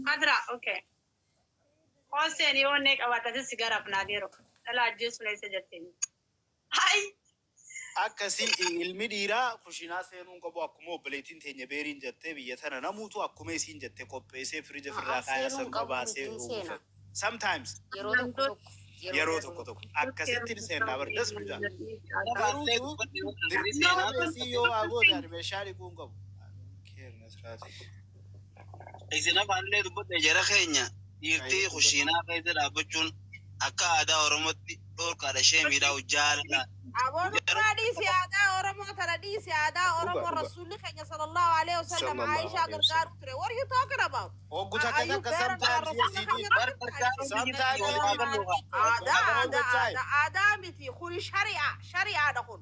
Kadra, okay. Hooseen yoo onnee qabaatatis si garafnaa yeroo. Dhala ajjeesuun eessa jetteen? Hai! Akkasii ilmi dhiiraa kushinaa seenuun qabu. Akkuma obboleettiin teenya beeriin jettee, biyya tana namuutu akkuma isiin jette qopheessee firija firraa kaaya, Seenuun sanuma qabu baasee miti, seena. uwwifata. Sometimes Yeroo tokko tokko. Yeroo tokko tokko akkasitti ni seennaa bar das nu jaa. Afaallee Garuutu dubbadhe yoo ni dirqama seenaa. isii yoo waa goote ani meeshaa dhiquu hin qabu. Keer nasraati. Isin afaallee dubbadhe, jara keenya, dhiirtii kushiinaa keessa dhaabbachuun akka aadaa Oromootti dhorkaadha, ishee miidhaa jaalala. Aboon irraa dhiisi, aadaa Oromoo tana dhiisi, aadaa Oromoo. Dhuga, dhuga. Rasuulli keenya sallallahu alaihi wasallam Sallallahu Aishaa alaihi gargaaru ture. What are you talking about? Oggu takka takka sometimes, yes, he did. Sometimes he did. Aadaa All the aadaa time. aadaa aadaa miti kuni, shari'aa shari'aadha kun.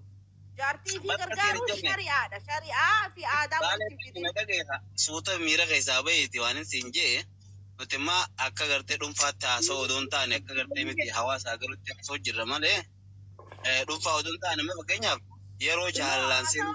Jaartii fi Bakka gargaaruun seeni jenne. shari'aadha. Shari'aa fi aadaa Baalee walitti fidin. na dhageessa. Suuta miira keessaa baheeti waan hin jee, nuti immoo akka gartee dhuunfaatti haasa'u odoo hin taane, akka gartee miti hawaasaa galutti haasa'u jirra malee, dhuunfaa odoo hin taane, amma fakkeenyaaf yeroo jaalalaan seenu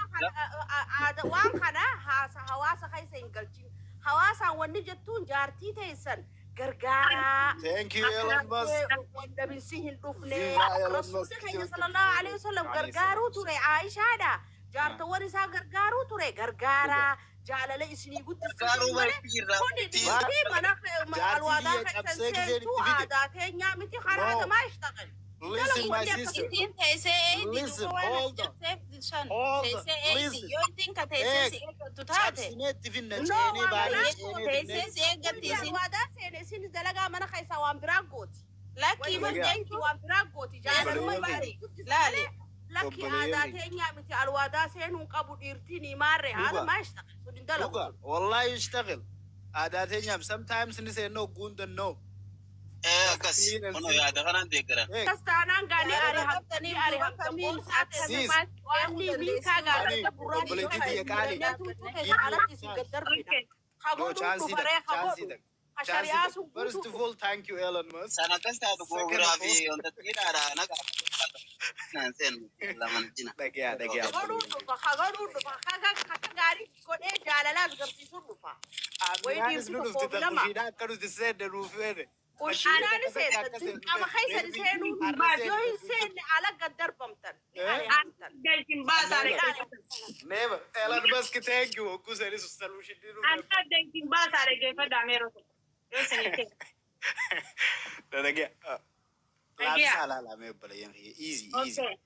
Aadaa waan kana haasa hawaasa keessa hin galchin. Hawaasaan wanni jettuun jaartii teessan gargaaraa. Thank you, Elon Musk. Wandabinsi hin dhufne. Viva Elon Rasuulli Musk. keenya sallallahu alaihi wasallam gargaaruu ture Aishaadha. Jaartawwan isaa gargaaruu ture, gargaaraa jaalala isinii guddisuu Gargaaruu malee barti jirra. kuni dhiirtii mana Jaartii alwaadaa biyya keessan cabsee giseen seentuu itti fide. aadaa teenyaa miti karaa No. namaa ishtaqal. Listen, my sister. Ittiin teessee eeydi Listen, duuba waan hold on. cabseef san Hold on. teessee eeydi Listen. yoo ittiin ka teessee si eeggattu taate. Cabsinee itti finna, No, ceenee waan baay'ee biraa ceenee finne. Teessee si eeggatti isin. Alwaadaa seene isin dalagaa mana keessaa waan biraa gooti. Lakkii Dhagaa. barjeentu Waan biraa gooti jaalaluma Obboleeyyan isinii guddisa laali. malee lakki aadaa Obboleeyyan. teenyaa miti, alwaadaa seenuu qabu dhiirtiin himaarre haala Dhuga. maa ishtaqal sun hin dalagu. Dhuga. Wallahi ishtaqil. Aadaa teenyaaf sometimes ni seenna, hogguu danda'u. Akkas kun yaada kanaan deeggaran. Hey, Akkas taanaan gaanii Jaalala ari qabdaniif hamtanii ari duuba hamtan kamiin boonsaa Sis. Wanni miikaa Ani gaafata gurraacha obboleettii tiyya qaali. keessa alatti isin gad darbina. Okay. No, Kagodhuun chance dhufaree tak. Chance kagodhu. tak. Ka Chance shari'aa tak. sun First guutuu of all, thank you, Elon Musk. San akkas taatu Second googiraa of fi all, wanta xiidhaadha naqa. Naan seenu laman jina. Dhagaa, dhagaa. Kagodhuun dhufa, kagodhuun dhufa, akka gaarii godhee jaalalaas garsiisuun dhufa. Wayii Aminaanis dhiirti nu tokkoo dhufti fi lama. kushiinaa akka nuti seenne nuuf feene. Kushiinaan seenta, dirqama keessa seenuu yoo hin seenne ala gad darbamtan. Ni ari'amtan. Galchin baasaa dhaggeeffadha. Never. Elon Musk, thank you. Hogguu seenis solution nuuf. Anaa galchin baasaa dhaggeeffadha meeroo tokko. Yoo isin ta'e. Dhagaa. Dhagaa. Laafisa alaalamee obboleeyyan kiyya. Easy, easy. Okay.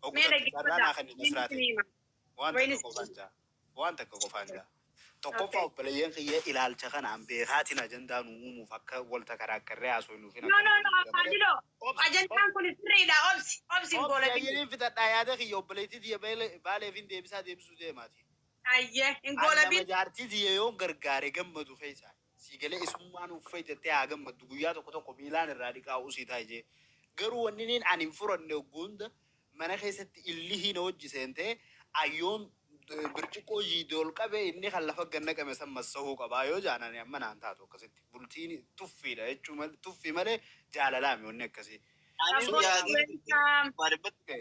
Hogguu Mee takka carraa naa dhaggeeffadha. kan Nasraatiin. Waan takka qofaan jaa. Waan takka qofaan jaa. Tokkoffaa, obboleeyyan kiyya, ilaalcha kanaan beekaatiin ajandaa nu uumuuf akka walta karaakkarree haasofnuuf. No, no, no, Faadilo. Ajandaan kun sirriidha. Obsi, obsi hin Obsi goolabin. ayyaniin fixadhaa yaada kiyya, obboleettii tiyya baaleef hin deebisaa deebisuu deemaati. Ayyee, hin Ani nama goolabin. jaartii tiyya yoon gargaare gammadu keessaa. Si galee isummaan uffee jettee haa gammaddu, guyyaa tokko tokko miilaan irraa dhiqaa usii taa'e jee. Garuu wanni niin ani hin furanne hogguu hunda mana keessatti illihii na wajji seentee ayyoon birciqoo jiidee ol qabee inni kan lafa ganna qame san massahuu qabaa yoo jaanani amma naan taatu akkasitti bultiin tuffiidha jechuu malee, tuffii malee jaalalaami wanni akkasii. Anis yaadni baadhibbatti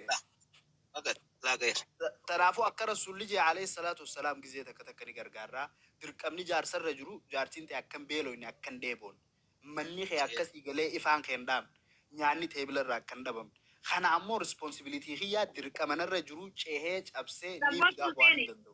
Fakat laaqeera. Kanaafuu akka Rasuulli jee alayhi salaatu wassalaam gizee takka takka ni gargaarraa. Dirqamni jaarsarra jiru jaartiin ta'e akkan beelofne, akkan dheeboon. Manni kee akkasii galee ifaan kee hin dhaamne. Nyaanni teebila irraa akkan dhabamne. Kana ammoo responsibility kiyyaa dirqama narra jiru cehee cabsee ni fidaaf waan hin danda'u.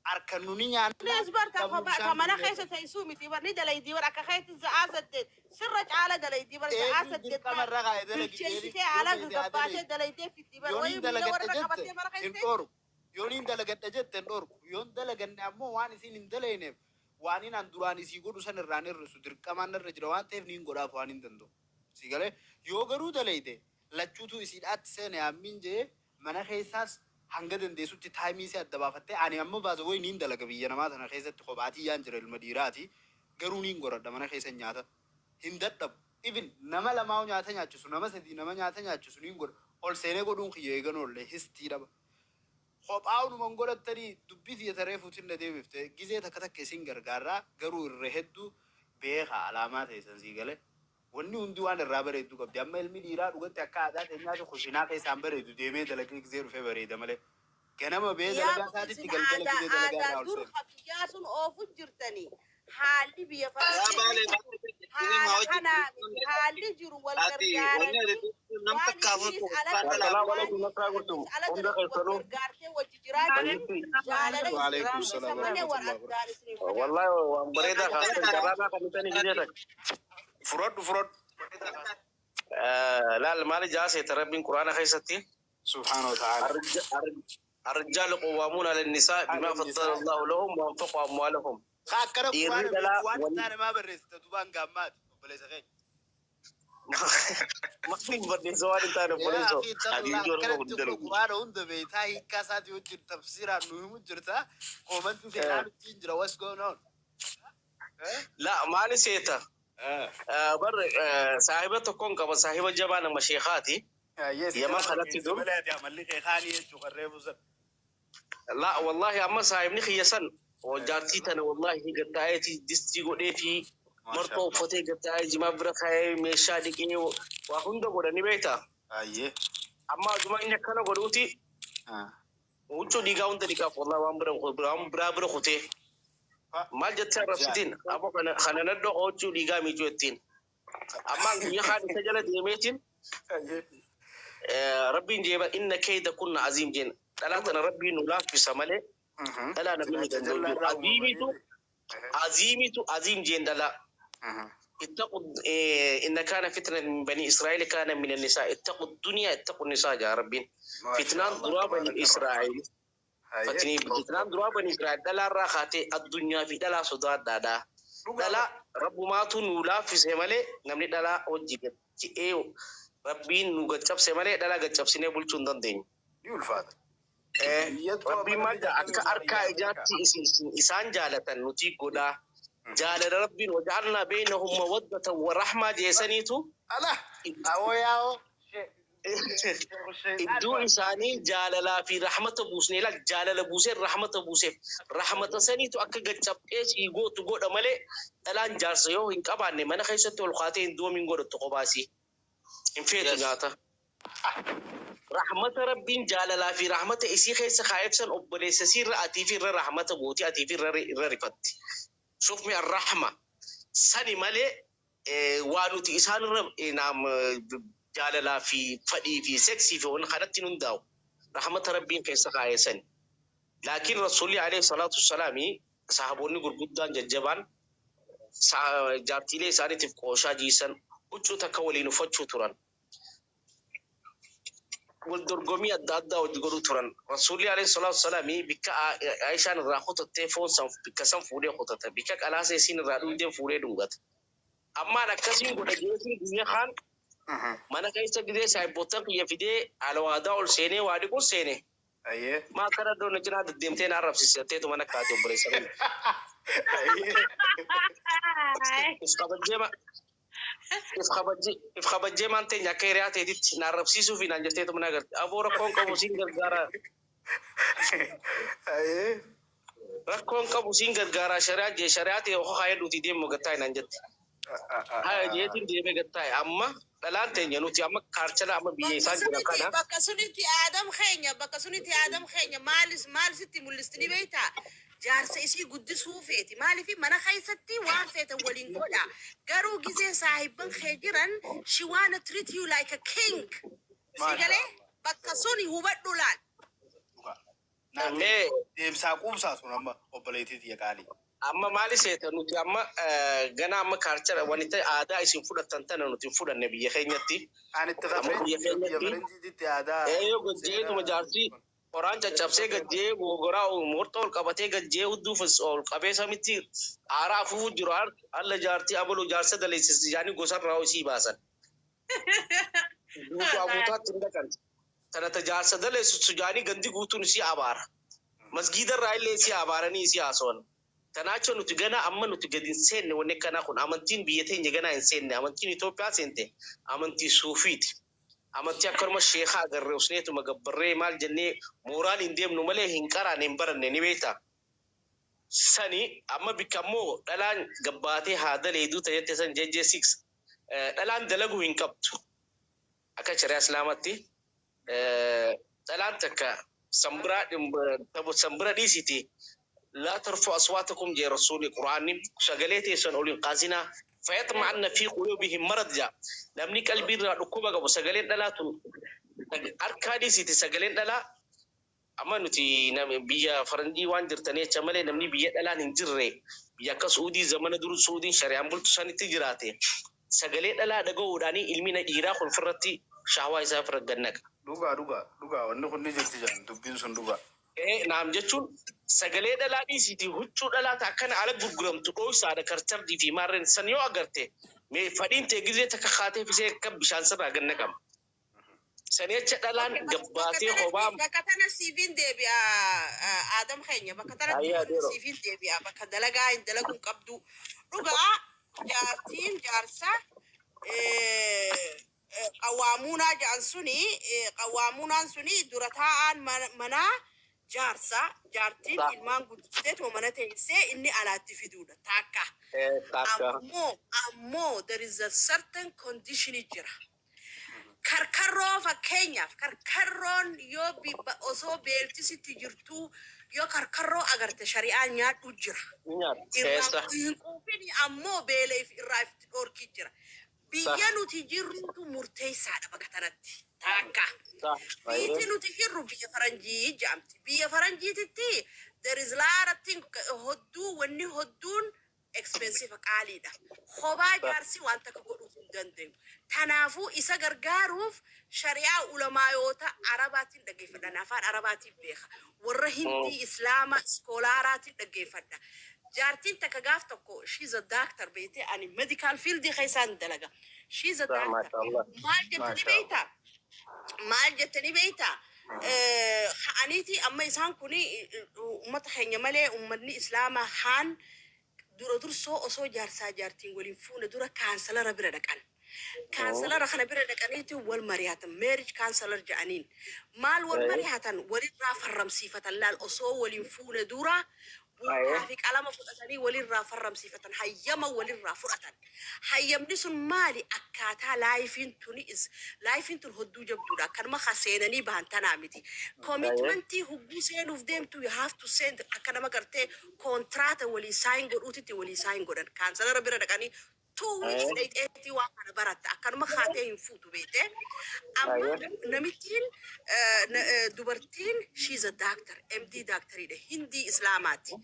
Harka nu ni nyaanna. Please bar ta qabnu ta bishaan mana dhugnee keessa teessuu miti bar, ni dalaydii bar, akka keetti za'aa 8 sirra caala dalaydii bar, za'aa Eenyu 8 dirqama irra kaa'e dalagi? Bilcheessitee ala gagabbaatee dalaydee fiddi bar, Yoon wayii hin miila dalagadhe warra jette qabattee mana hin keessa. dhorku. Yoon hin dalagadhe jette hin dhorku. Yoon dalaganne ammoo waan isin hin dalayneef waan hin an duraan isii godhu san irraan hir'isu dirqamaan irra jira waan ta'eef niin godhaaf waan hin danda'u. Si galee yoo garuu dalayde lachuutu isiidhaatti seene yaammiin jee, mana keessaas hanga dandeessutti time isii adda baafattee. Ani amma baasa wayi niin dalaga, biyya namaa tana keessatti kophaatii yaan jira, ilma dhiiraati, garuu niin godhadha mana keessa nyaata. Hin dadhabu. Even nama lamaa nyaata nyaachisu, nama sadii nama nyaata nyaachisu niin godha. Ol seenee godhuun kiyya eeganoollee histii dhaba. Kophaa godhattanii dubbii tiyya fuutin na deebifte, gizee takka takka isin gargaarraa, garuu irra hedduu beekaa alaamaa ta'e sii galee. Wanni hundi waan irraa bareeddu qabdi. Amma ilmi dhiiraa dhugatti akka aadaa teenyaatti kushinaa keessaan bareedu deemee dalagee gizee dhufee bareeda malee. Ganama bee Yaa dalagaa isaatitti isin galgala aadaa gizee dalagaa aadaa irraa ol dur seena. biyyaa sun oofu jirtanii. Haalli biyya Yaa faranjii baalee keessa baalee haala kanaa miti. Haalli jiru wal Ati wanni gargaaranii ati nam waan takkaafuu isinis ala tokko dalagu Assalaamu waan alaikum nasraa gurtum isinis ala hunda dalagu wal keessanuu gargaartee wajji jiraachuun fayyatti. jaalala isin Waalaikum keessa salaam malee wal warahmatullahi wabarakatuh. addaan isin hin facaafne. Wallahi waan bareedaa kaastan carraadhaa kan itanii gideetan. Fudhadhu fudhadhu. Laal maali jaaseeta Rabbiin Quraana keessatti Subhaanahu wa ta'ala. الرجال قوامون على النساء بما على فضل النساء. الله لهم وانفقوا اموالهم. Ka akkana Dhiirri quraana dhalaa beektu waan hin wal taane maa barreessita dubaan gaammaati obboleessa keenya. Maaliif barreessa waan hin taane Yaa obboleessoo? akhi taqullah Adiin Oromoo akkanatti kun guddanu. quraana hunda beektaa hiikkaa isaatii wajjin tafsiiraan nu himu jirta. Koomantii seenaa nutti hin jira. What's going on? Eh? La maali seeta? Eh. Bar saahiba tokkoon qaba, saahiba jabaa nama sheekaati. Yes, Yaman jala kanatti keessa dur. malee ati amalli kee kaanii jechuu kan reefu san. La wallahi amma saahibni kiyya san jaartii tana wallahi gattaa'eeti distii godhee fi Maasha marxoo Allah. uffatee gattaa'ee jimaa bira kaa'ee meeshaa dhiqee waa hunda godhani beektaa. Ayyee. Amma aduma inni akkana godhuuti Ah. huccuu dhiigaa hunda dhiqaaf wallahi waan bira waan biraa bira kutee. Maal jettee arrabsitiin amma kana kana nadhoo huccuu dhiigaa miicuu jettiin. Amma guyyaa kaan isa jala deemeetiin Ayyee. Rabbiin jeeba inna keeyda kunna aziim jeen dhalaa tana rabbiin nu laaffisa malee dhalaa namni nu Cinaacha danda'u jallaa jiru. irraa Aziimitu uumamanii. aziimitu aziim jeen dhalaa. اتقوا إن كان فتنة من بني إسرائيل كان من النساء، اتقوا الدنيا اتقوا النساء يا ربين. ما شاء فتنان الله درا بني تبارك الرحمن. إسرائيل Ayyee. فتني فتنان درا بني إسرائيل دلا راخاتي الدنيا في دلا صداد دادا Dhugaa دلا رب ما تنولا في سمالي نمني دلا وجيك إيه ربين نوجت سمالي دلا قد سنة بلشون دندين. Ni ulfaata. Eh, Biyyattuu amma Rabbiin maal namni jedha akka jaalatu harkaa biyya ijaatti Ameerikaa. isaan jaalatan nuti godhaa. Jaalala Rabbiin waja'alnaa beeynahum mawaddatan wa rahmaa jeesaniitu Ala! Awoo yaa'oo. iddoo isaanii jaalalaa fi rahmata buusnee laal jaalala buusee rahmata buuseef rahmata saniitu akka gaccabxee sii gootu godha malee dhalaan jaarsa yoo hin qabaanne mana keessatti ol kaatee hin doomin godhattu qobaasii hin feetu Yes. nyaata. Rahmata Rabbiin jaalalaa fi rahmata isii keessa kaa'eef san obboleessa isiirra atii fi irra rahmata gooti atii fi irra irra rifatti. Shufmi arrahma sani malee waa nuti isaan irra naam jaalalaa fi fadhii fi seksii fi waan kanatti hin hundaa'u. Rahmata Rabbiin keessa kaa'e sani. Laakiin Rasuulli alayhi salaatu wassalaami sahaboonni gurguddaan jajjabaan jaartiilee isaaniitiif qooshaa jiisan huccuu takka waliin uffachuu turan. Wal dorgommii adda addaa wajji godhuu turan. Rasuulli alayhi salaatu wassalaami bikka Aishaan irraa kutattee foon san bikka san fuudhee kutata. Bikka qalaasa isiin irraa dhugdee fuudhee dhungata. Ammaan akkasiin godha jeetiin guyya kaan mana keessa gidee saayibboottan kiyya fidee alwaadaa ol seenee waa dhiquun seene. Ayyee. Maa akkana iddoo na cinaa deddeemtee na arrabsiisateetu mana kaate obboleessa keenya. Ayyee. If kabajjee ma if kabajjee maan teenya akka hiriyaa teetitti na arrabsiisuu fi naan jetteetu mana agarte. Aboo rakkoon qabu siin gargaara. Ayyee. Rakkoon qabu siin gargaara shari'aa jee shari'aa ta'e hoo kaayee duuti deemu gattaa'e naan jette. Haya jeetiin deemee gattaa'e amma dhalaan teenya nuti amma kaarchala amma biyya Bakka isaan jiran sunitti kana. Bakka sunitti aadam keenya bakka sunitti aadam keenya maalis maal sitti mul'isti ni beektaa? Jaarsa isii guddisuu feeti. Maaliif mana keessatti waan feetan waliin godha. Garuu gizee saahibban kee jiran she wanna treat you like a king. Si Maasha galee Allah. bakka suni hubadhu laal. Dhugaa. Naa ta'e Mee deemsaa quubsaa sun amma obboleettii tiyya qaalii. Amma maali seeta nuti amma gana amma kaarchala wanti ta'e aadaa isin fudhattan tana nuti hin fudhanne biyya keenyatti. Ani itti Amma kafree biyya biyya keenyatti faranjiititti aadaa eeyyoo gajjeetuma seera jaarsi qoraan caccabsee gajjee gogoraa morta ol qabatee gajjee hudduu ol qabee samitti aaraa afuufuu jiru alla jaartii abaluu jaarsa daleessisi jaanii gosarraa isii baasan. Guutuu abuutaatti hin dhaqan. Kana ta jaarsa daleessisu jaanii gandi guutuun isii abaara. Masgiidarraa illee isii abaaranii isii haasawan. Kanaacha nuti gana amma nuti gadi hin seenne wanni akkanaa kun amantiin biyya teenya ganaa hin seenne amantiin Itoophiyaa seente amantii suufiiti. Amantii akkanuma sheekaa agarree usneetuma gabbarree maal jennee mooraan hin deemnu malee hin qaraane hin baranne ni beektaa. Sani amma bikka ammoo dhalaan gabbaatee haa daleeduu ta'e san JJ6 dhalaan dalaguu hin qabdu. Akka shari'aa Islaamaatti dhalaan takka sanbiraa dhiisiti. لا ترفعوا أصواتكم jee Rasuuli Quraanni, sagalee teessan ol hin kaasinaa. فيطمع في قلوبهم مرض jaa. Namni qalbii irraa dhukkuba qabu sagaleen dhalaa tun harkaa dhiisiti sagaleen dhalaa. Amma nuti biyya faranjii waan jirtanii jecha malee, namni biyya dhalaan hin jirre, biyya akka Suudii zamana dur Suudiin shari'aan bultu sanitti jiraate, sagalee dhalaa dhaga'uudhaan ilmi na dhiiraa kun ofirratti shaawaa isaa ofirra gannaqa. Dhugaa, dhugaa, dhugaa, wanni kun ni jirti jaan, dubbiin sun dhugaa. Naam, jechuun sagalee dhalaa dhiisiti, huccuu dhalaa ta akkana ala gurguramtu dhooysaadha, karchardii fi maarreen san yoo agarte, mee fadhiin ta'e gizee takka kaatee fisee akka bishaan sirraa gannaqama. Sani jecha dhalaan gabbaatee kophaa Bakka tana siifiin deebi'a, Aadam keenya, bakka tanatti Ayyaa deero. siifiin deebi'a. Bakka dalagaa hin dalaguun qabdu. Dhugaa, jaartiin jaarsa qawwaamuunaa jedhan suni, qawwaamuunaan suni dura taa'aan manaa jaarsa, jaartiin ilmaan guddisteetuma mana teessee inni alaatti fiduudha takka. Takka. Ammoo there is a certain condition jira. Karkarroo, fakkeenyaaf, karkarroon yoo osoo beeltisitti jirtuu yoo karkarroo agarte, shari'aan nyaadhu jira. Nyaata. Irraa Keessa. hin quufin, ammoo beela irraa itti dhorkii jira. Biyya nuti jirrutu murteessaadha bakka tanatti. Takka. Biyyi nuti jirru biyya faranjii jedhamti. Biyya faranjiititti there is lot of thing, hodduu wanni hodduun expensive, qaaliidha. Kophaa jaarsi waan takka godhuu hin danda'u. Kanaafuu isa gargaaruuf shari'aa ulamaayoota Arabaatiin dhaggeeffadha. Afaan Arabaatiin beeka. Warra Hindii Islaama scholaraatiin dhaggeeffadha. Jaartiin takka gaaf tokko, she's a doctor beekte, ani medical field keessaan dalaga. She's a doctor. Maashaallah. Maal jettanii beektaa? Maal jettanii beektaa? Aniiti amma isaan kuni uummata keenya malee, uummanni Islaamaa haan dura dursoo osoo jaarsaa jaartiin waliin fuune dura counselora bira dhaqan. Counselora kana bira dhaqaniiti wal mari'atan, marriage counselor jedhaniin. Maal wal mari'atan? Walirraa farramsiifatan laal, osoo waliin fuune dura buukaa fi qalama fudhatanii walirraa farramsiifatan, hayyama walirraa fudhatan. Hayyamni sun maali? Akkaataa lifeiin tuni is lifeiin tun hodduu jabduudha. Akkanuma ka seenanii bahan tanaa miti. Commitmentii hugguu seenuuf deemtu, you have to send, akka nama gartee kontiraata walii sign godhuutitti walii sign godhan. Counselora bira dhaqanii 2 weeks dhayxeetii waan kana baratta. Akkanuma kaatee hin fuutu beekte. Amma namittiin dubartiin, she's a doctor, MD doctoriidha, Hindii Islaamaati.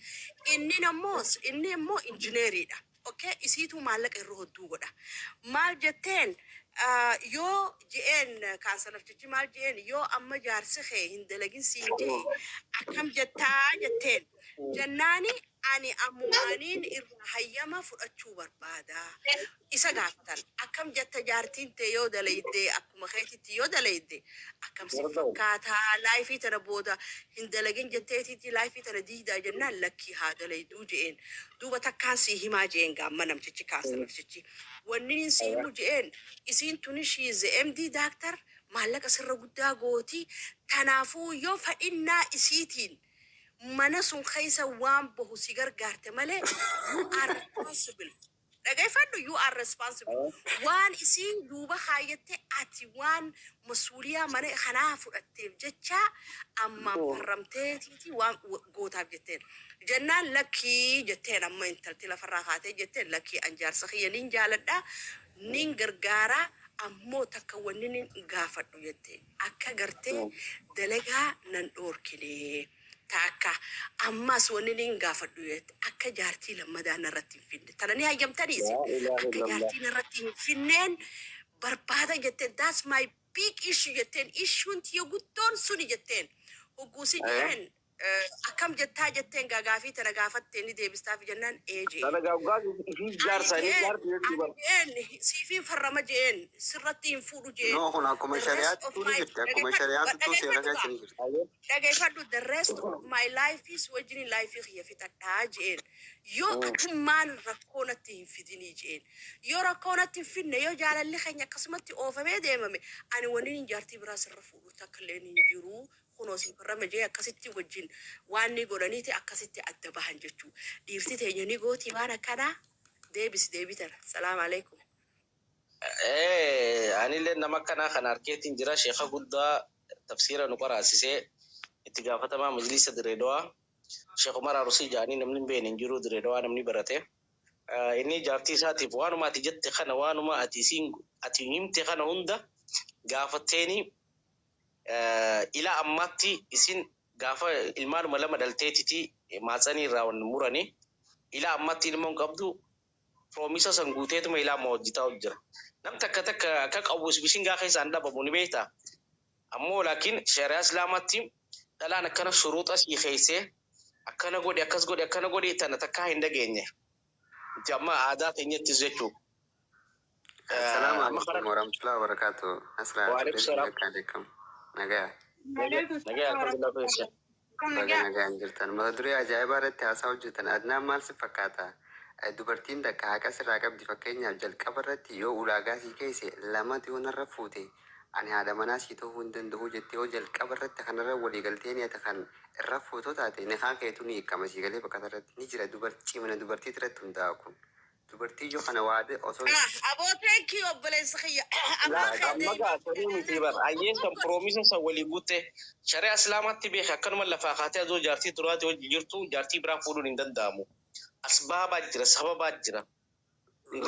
Inni immoo injineeriidha. Okay, isiitu maallaqa irra hodduu godha. Maal jetteen yoo je'een counselortichi, maal je'een, yoo amma jaarsi kee hin dalagin siin je'e akkam jettaa jetteen. Jennaani ani ammumaaniin irraa hayyama fudhachuu barbaada. Isa gaafatan, akkam jetta, jaartiin tee yoo dalayde, akkuma keetitti yoo dalayde akkam si fakkaataa, lifeii tana booda hin dalagin jetteetitti lifeii tana diidaa jennaan, lakkii haa dalayduu je'een. Duuba takkaan si himaa je'een gaamma namtichi counselortichi. Wanni inni si himu je'een, isiin tuni she is a MD doctor, maallaqa sirra guddaa gooti. Kanaafuu yoo fadhinnaa isiitiin mana sun keessa waan bahu si gargaarte malee, you are responsible. Dhaggeeffadhu, you are responsible. Waan isiin duuba kaayyatte, ati waan masuuliyaa mana kanaa fudhatteef jecha ammaan farramteetiiti waan gootaaf jetteen. Jennaan lakkii jetteen, amma intalti lafarraa kaatee jetteen, lakkii, an jaarsa kiyya nin jaaladha, nin gargaaraa, ammoo takka wanni nin gaafadhu jette, akka gartee dalagaa nan dhoorkinee. Takka ammas wanni nin gaafadhu jette, akka jaartii lammadaa narratti hin finne. Tana ni hayyamtanii isin? Akka jaartii narratti hin finneen barbaada jetteen. That's my big issue jetteen. Issuun tiyya guddoon suni jetteen. Hogguusi jeen akkam jettaa jetteen, gaafii tana gaafattee ni deebistaaf jennaan, ee jeen. Sana gaafgaa ifii jaarsa inni jaarti jechuu bara. Ani jeen siifiin farrama jeen, sirratti hin fuudhu jeen. No, kun akkuma The rest shari'aatti of ni my jirti. Akkuma shari'aatti seera keessa ni jirti. Dhageeffadhu, the rest of my life is wajjin life kiyya fixadhaa jeen. Yoo atummaan rakkoo natti hin fidinii jeen. Yoo rakkoo natti hin fidne, yoo jaalalli keenya akkasumatti oofamee deemame, ani wanni hin jaartii biraa sirra fuudhu takka illee hin jiru. Kunoo sin farrama jee, akkasitti wajjin waan ni godhaniiti akkasitti adda bahan jechuu. Dhiirti teenya ni gooti waan akkanaa. Deebisi, deebitara. Salaam alaikum. Anillee nama akkanaa kana harkeetiin jira. Sheeka guddaa tafsiira nu qaraasisee, itti gaafatamaa majlisa Direedawaa. Sheekh Umar Arusii jedhanii namni hin beekne hin jiru diree dhawaa namni barate. Inni jaartii isaatiif waanuma ati jette kana, waanuma ati isiin ati himte kana hunda gaafatteeni ila ammaatti isin gaafa ilmaanuma lama dhalteetiti maatsanii irraa murani, ila ammaatti ilmoon qabdu, promise san guuteetuma ila amma hojjetaa jira. Nam takka takka akka qawwus bishingaa keessaan dhabamu ni beekta. Ammoo laakiin shari'aa Islaamaatti dhalaan akkana shuruuxa sii keeysee akkana godhe, akkas godhe, akkana godhe tana takkaa hin dhageenye. Nuti amma aadaa teenyattis jechuudha. Assalamu Amma alaikum karaa warahmatullahi wabarakatuh. Asra Waalaikum salaam. Alaikum. Nagaa. Nagaa, alhamdulillah, keessa. Baga nagaan jirtan. Mata duree ajaa'ibaa irratti haasaa hojjetan. Adnaan, maal si fakkaata? Dubartiin takka haqa sirraa qabdi. Fakkeenyaaf, jalqaba irratti yoo ulaagaa sii keesse lamatu yoo narra fuute ani haadha manaa sii ta'uu hin danda'u jettee, yoo jalqaba irratti kanarra walii galtee ni ati kan irra fuutoo taate, nikaan keetu ni hiikama sii galee bakka irratti ni jira. Dubartii cimina dubartii irratti hundaa'a kun. Dubartii yoo kana waade osoo Aboo, thank you, obboleessa kiyya. Laa Afaan amma kee gaafanii miti bar ayyeessan promise san walii guutte shari'a Islaamaatti beeka akkanuma lafaa kaatee azoo jaartii duraati hojii jirtu jaartii biraa fuudhuun hin danda'amu. Asbaabaa jira, sababaa jira.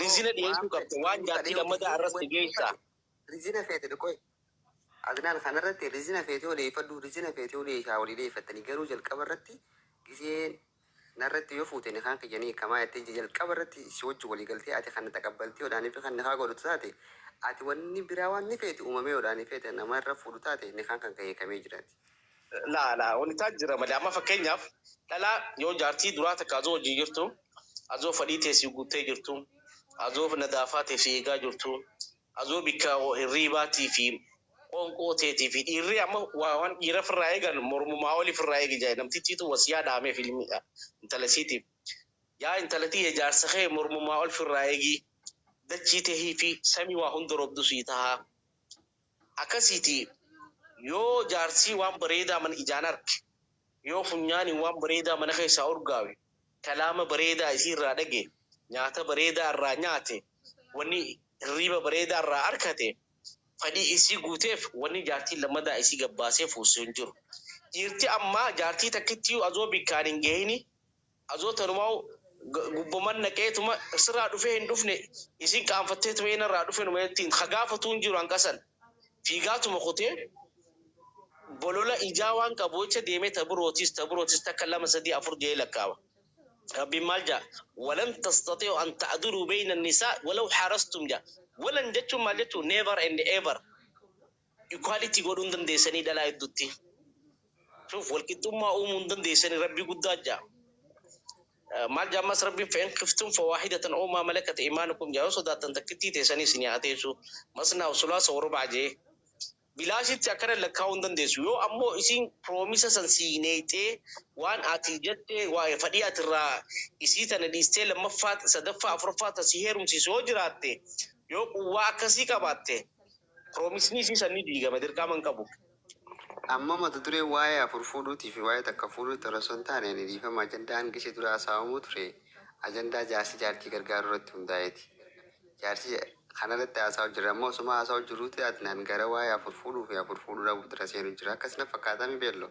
Reason dhiyeessuu qabda waan jaartii lammataa irratti geessaa. Reason feete dhiqoy. Adnaan, kanarratti reason feetee odeeffadhu, reason feetee odeessaa walii dhiyeeffattanii, garuu jalqaba irratti giseen narratti yoo fuute nikaan kiyyanii kamaa jettee jalqaba irratti si wajji walii galtee ati kana taqabbaltee odhaanii fi kan nikaa godhatu taate, ati wanni biraa waan ni feete uumamee odhaanii feete nama irra fuudhu taate, nikaan kan ka'ee kamee jiraati. Laa laa, wanti taa jira malee, amma fakkeenyaaf dhalaa yoo jaartii duraa takka azoo hojii jirtu, azoo fadhii teessii guuttee jirtu, azoo nadaafaa teessii eegaa jirtu, azoo bikka hirriibaatii fi qoonqoo teetii fi dhiirri amma waan dhiira firraa eegan mormumaa olii firraa eegi jaa namtittiitu wasiyaa dhaamee filmi intala isiitiif. Yaa intalatii, jaarsa kee mormumaa ol firraa eegi, dachii tehii fi samii waa hunda roobdu sii tahaa. Akkasiiti yoo jaarsii waan bareedaa mana ijaan arge, yoo funyaaniin waan bareedaa mana keessaa urgaawe, kalaama bareedaa isii irraa dhage, nyaata bareedaa irraa nyaate, wanni hirriiba bareedaa irraa arkate, fadhii isii guuteef, wanni jaartii lammadaa isii gabbaasee fuusu hin jiru. Dhiirti ammaa jaartii takkitti azoo bikkaan hin gahini, azoo tanumaa gubbaman naqeetuma sirraa dhufee hin dhufne, isin qaanfatteetuma inni irraa dhufe numa ittiin hagaafatuu hin jiru hanqasan. Fiigaatuma kutee bolola ijaa waan qabu jecha deemee tabirootis takka, lama, sadii, afur jee lakkaawa. Rabbiin maal jaa? "ولن تستطيعوا أن تعدلوا بين النساء ولو حرصتم" jaa. ولن jechuun maal jechuun? Never and ever. Equality godhuu hin dandeessanii dhalaa hedduutti. Shuuf, walqixxummaa uumuu hin dandeessanii Rabbii guddaa jaa. Maal jaa ammas Rabbiin? "فإن خفتم فواحدة أو ما ملكت أيمانكم" jaa. Yoo sodaattan takkittii teessanii isin haa teessu. مثنى وثلاث ورباع jee. Bilaashitti akkana lakkaa'uu hin dandeessu. Yoo ammoo isin promise san siineexee waan ati jettee waa fadhii ati irraa isii tana dhiistee lammaffaa, sadaffaa, afuraffaa tasii heerumsiisu yoo jiraatte, yoo quwwaa akkasii qabaatte, promiseni isii san ni diigama, dirqama hin qabu. Amma mata duree waa'ee afur fuudhuutii fi waa'ee takka fuudhuutti osoo hin taane, ani dhiifama, ajandaan gisee dura haasa'amuu ture ajandaa jaarsi jaartii gargaaruu irratti hundaa'eeti. Jaarsi kanarratti haasa'u jira. Amma osuma haasa'u jiruuti Adnaan gara waa'ee afur fuudhuu fi afur fuudhuu dhabuutti irra seenu jira. Akkasina fakkaatami beello.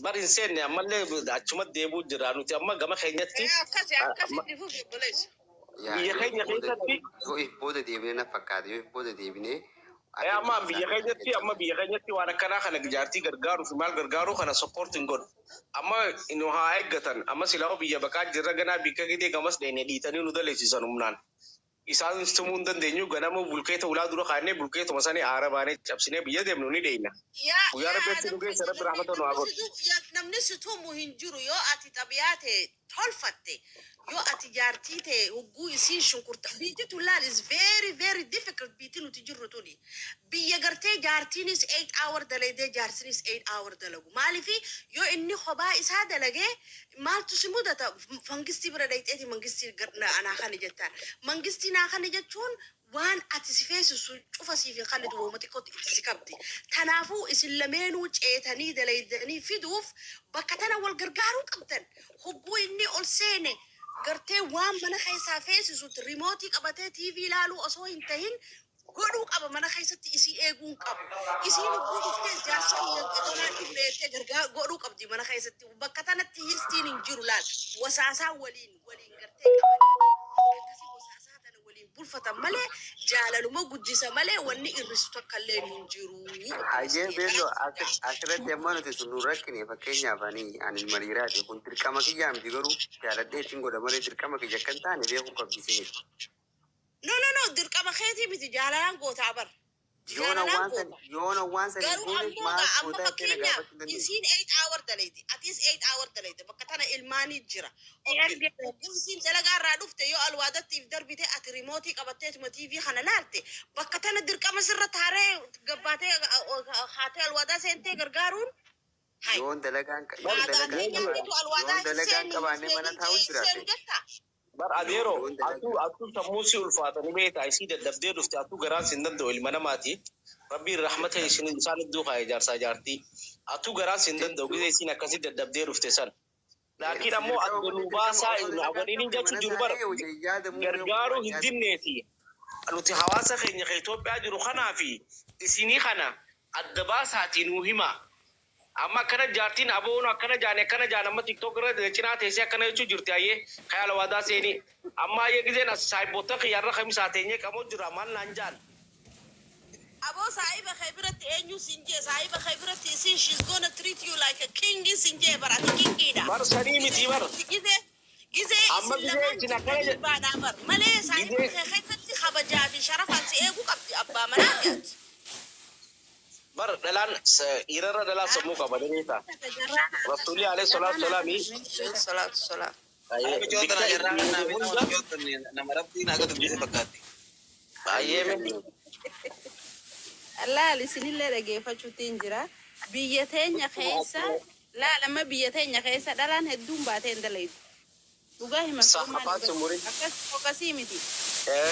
Bar hin seenne, ammallee achuma deebuu jira nuti amma gama keenyatti. Akkasi akkasitti fufi, obboleessa. Yaa Biyya yoo keenya if booda keessatti yoo if booda deebinee na fakkaata, yoo if booda deebinee Amma biyya keenyatti waan akkanaa kana jaartii gargaaruu fi maal gargaaruu kana support hin godhu. Amma nu haa eeggatan. Amma silaa biyya baqaa jirra, ganaa bikka gidee gamas dheenee dhiitanii nu daleessisan humnaan. Isaan tumuu hin dandeenyu, ganama bulkeeta ulaa dura kaa'annee bulkeetuma sanii aara baanee cabsinee biyya deemnu ni deeyna. Yaa Guyyaa yaa Rabbi achi nu namni geesse, Rabbi rahmata nu haa namni godhu. namni si tumu hin jiru yoo ati xabiyaa ta'e tolfatte, yoo ati jaartii ta'e hogguu isiin shunkurta biitti tun laal is very very difficult. Biitti nuti jirru tuni biyya gartee jaartiinis 8 hour dalagdee jaarsinis 8 hour dalagu. Maalifi yoo inni kophaa isaa dalagee maaltu si mudata? Mangistii bira dhayxeeti mangistii anaa kana jettaan, mangistii naa kana jechuun waan ati si feesisu cufa siif hin kallitu, wooma xiqqootti itti si qabdi. Kanaafuu isin lameenuu ceetanii dalaydanii fiduuf bakka tana wal gargaaruu qabdan. Hogguu inni ol seene gartee waan mana keessaa feesisutti remote qabatee TV ilaaluu osoo hin tahin Godhuu qaba mana keessatti isii eeguun qabu. Isiin dhuftee jaarsa kanaa dhufneetee gargaar godhuu qabdi mana keessatti. Bakka tanatti hirstiin hin jiru laal. Wasaasaa waliin waliin gartee qabanii akkasii wasaasaa tana waliin bulfatan malee jaalaluma guddisa malee wanni irrisu takka illee hin jiru. Hayyee beelloo, asirratti amma nuti sun nu rakkine. Fakkeenyaaf ani ilma dhiiraati, kun dirqama kiyyaa miti, garuu jaaladhee ittiin godha malee dirqama kiyya akka hin taane beekuu qabdi isinis. No, no, no, dirqama keetii miti, jaalalaan gootaa bar. Yoona Jaalalaan waan san goota. yoona waan san hin Garuu gooneef ammoo maal gaa amma gootaa jettee na fakkeenyaaf gaafachuu hin dandeessu. Isiin 8 hour dalayti. Atis 8 hour dalayte. Bakka tana ilmaanii jira. Okay. Hogguu isiin dalagaa irraa dhufte yoo alwaadattiif darbite ati remote qabatteetuma TV kana laalte, bakka tana dirqama sirra taaree gabbaatee haatee alwaadaa seentee gargaaruun hai. Yoon Aadaa dalagaan keenyaatitu qabaanne alwaadaa yoon hin dalagaan seenu hin qabaanne mana seenin taa'u jee seenu jiraate. jetta. Bar adeero Yoon dalagaa atuu sammuu si ulfaatanii beektaa, isii dadhabdee dhufte, atuu garaan sin danda'u, ilma namaati. Rabbiin rahmata isin isaan iddoo kaa'e jaarsaa jaartii. Atuu garaan sin danda'u jechuun gisee isiin akkasii dadhabdee dhufte san. Laakiin ammoo dirqama adda malee nuu dirqama baasaa osoo dalagaan waliin qabne jechuu mana jiru bara taa'ee hojii yaadamuu mee gargaaruu waan hin yaadamu. dinneeti. Nuti hawaasa keenya ka Itoophiyaa jiru kanaa fi isinii kana adda baasaatii nuu hima. Amma akkana jaartiin aboonu akkana jaane akkana jaan, amma TikTok irra cinaa teessee akkana jechuu jirti, ayyee kayaala waadaa seenii. Amma ayyee giseen as saayibboota kiyyaarra kamisaa teenyee qamoo jira maal naan jaan. Aboo, saahiba kee biratti eenyu sin jee? Saahiba kee biratti isin she's gonna treat you like a king sin jee bara, ati kingiidha. Bar sanii miti bar. Gizee gizee Amma isin gisee lamaan isin akkana jirtanii baadhaa bar malee saahiba gisee kee keessatti kabajaa fi sharafaan si eeguu qabdi, abbaa manaa ati. Bar dhalaan dhiirarra dhalaa sammuu qaba beektaa. Rasuulli alayhi salaatu salaami Salaatu salaam. Michoota bikka na jarraa itti kana hunda michoota nama rabbiin akka dubbise fakkaatti. Baay'ee miti. Laal, isinillee dhageeffachuutti hin jira. Biyya teenya keessa laal, amma biyya teenya keessa dhalaan hedduun baatee hin dalaytu. Dhugaa hima. Sa afaan sumurii. Akkas akkasii miti.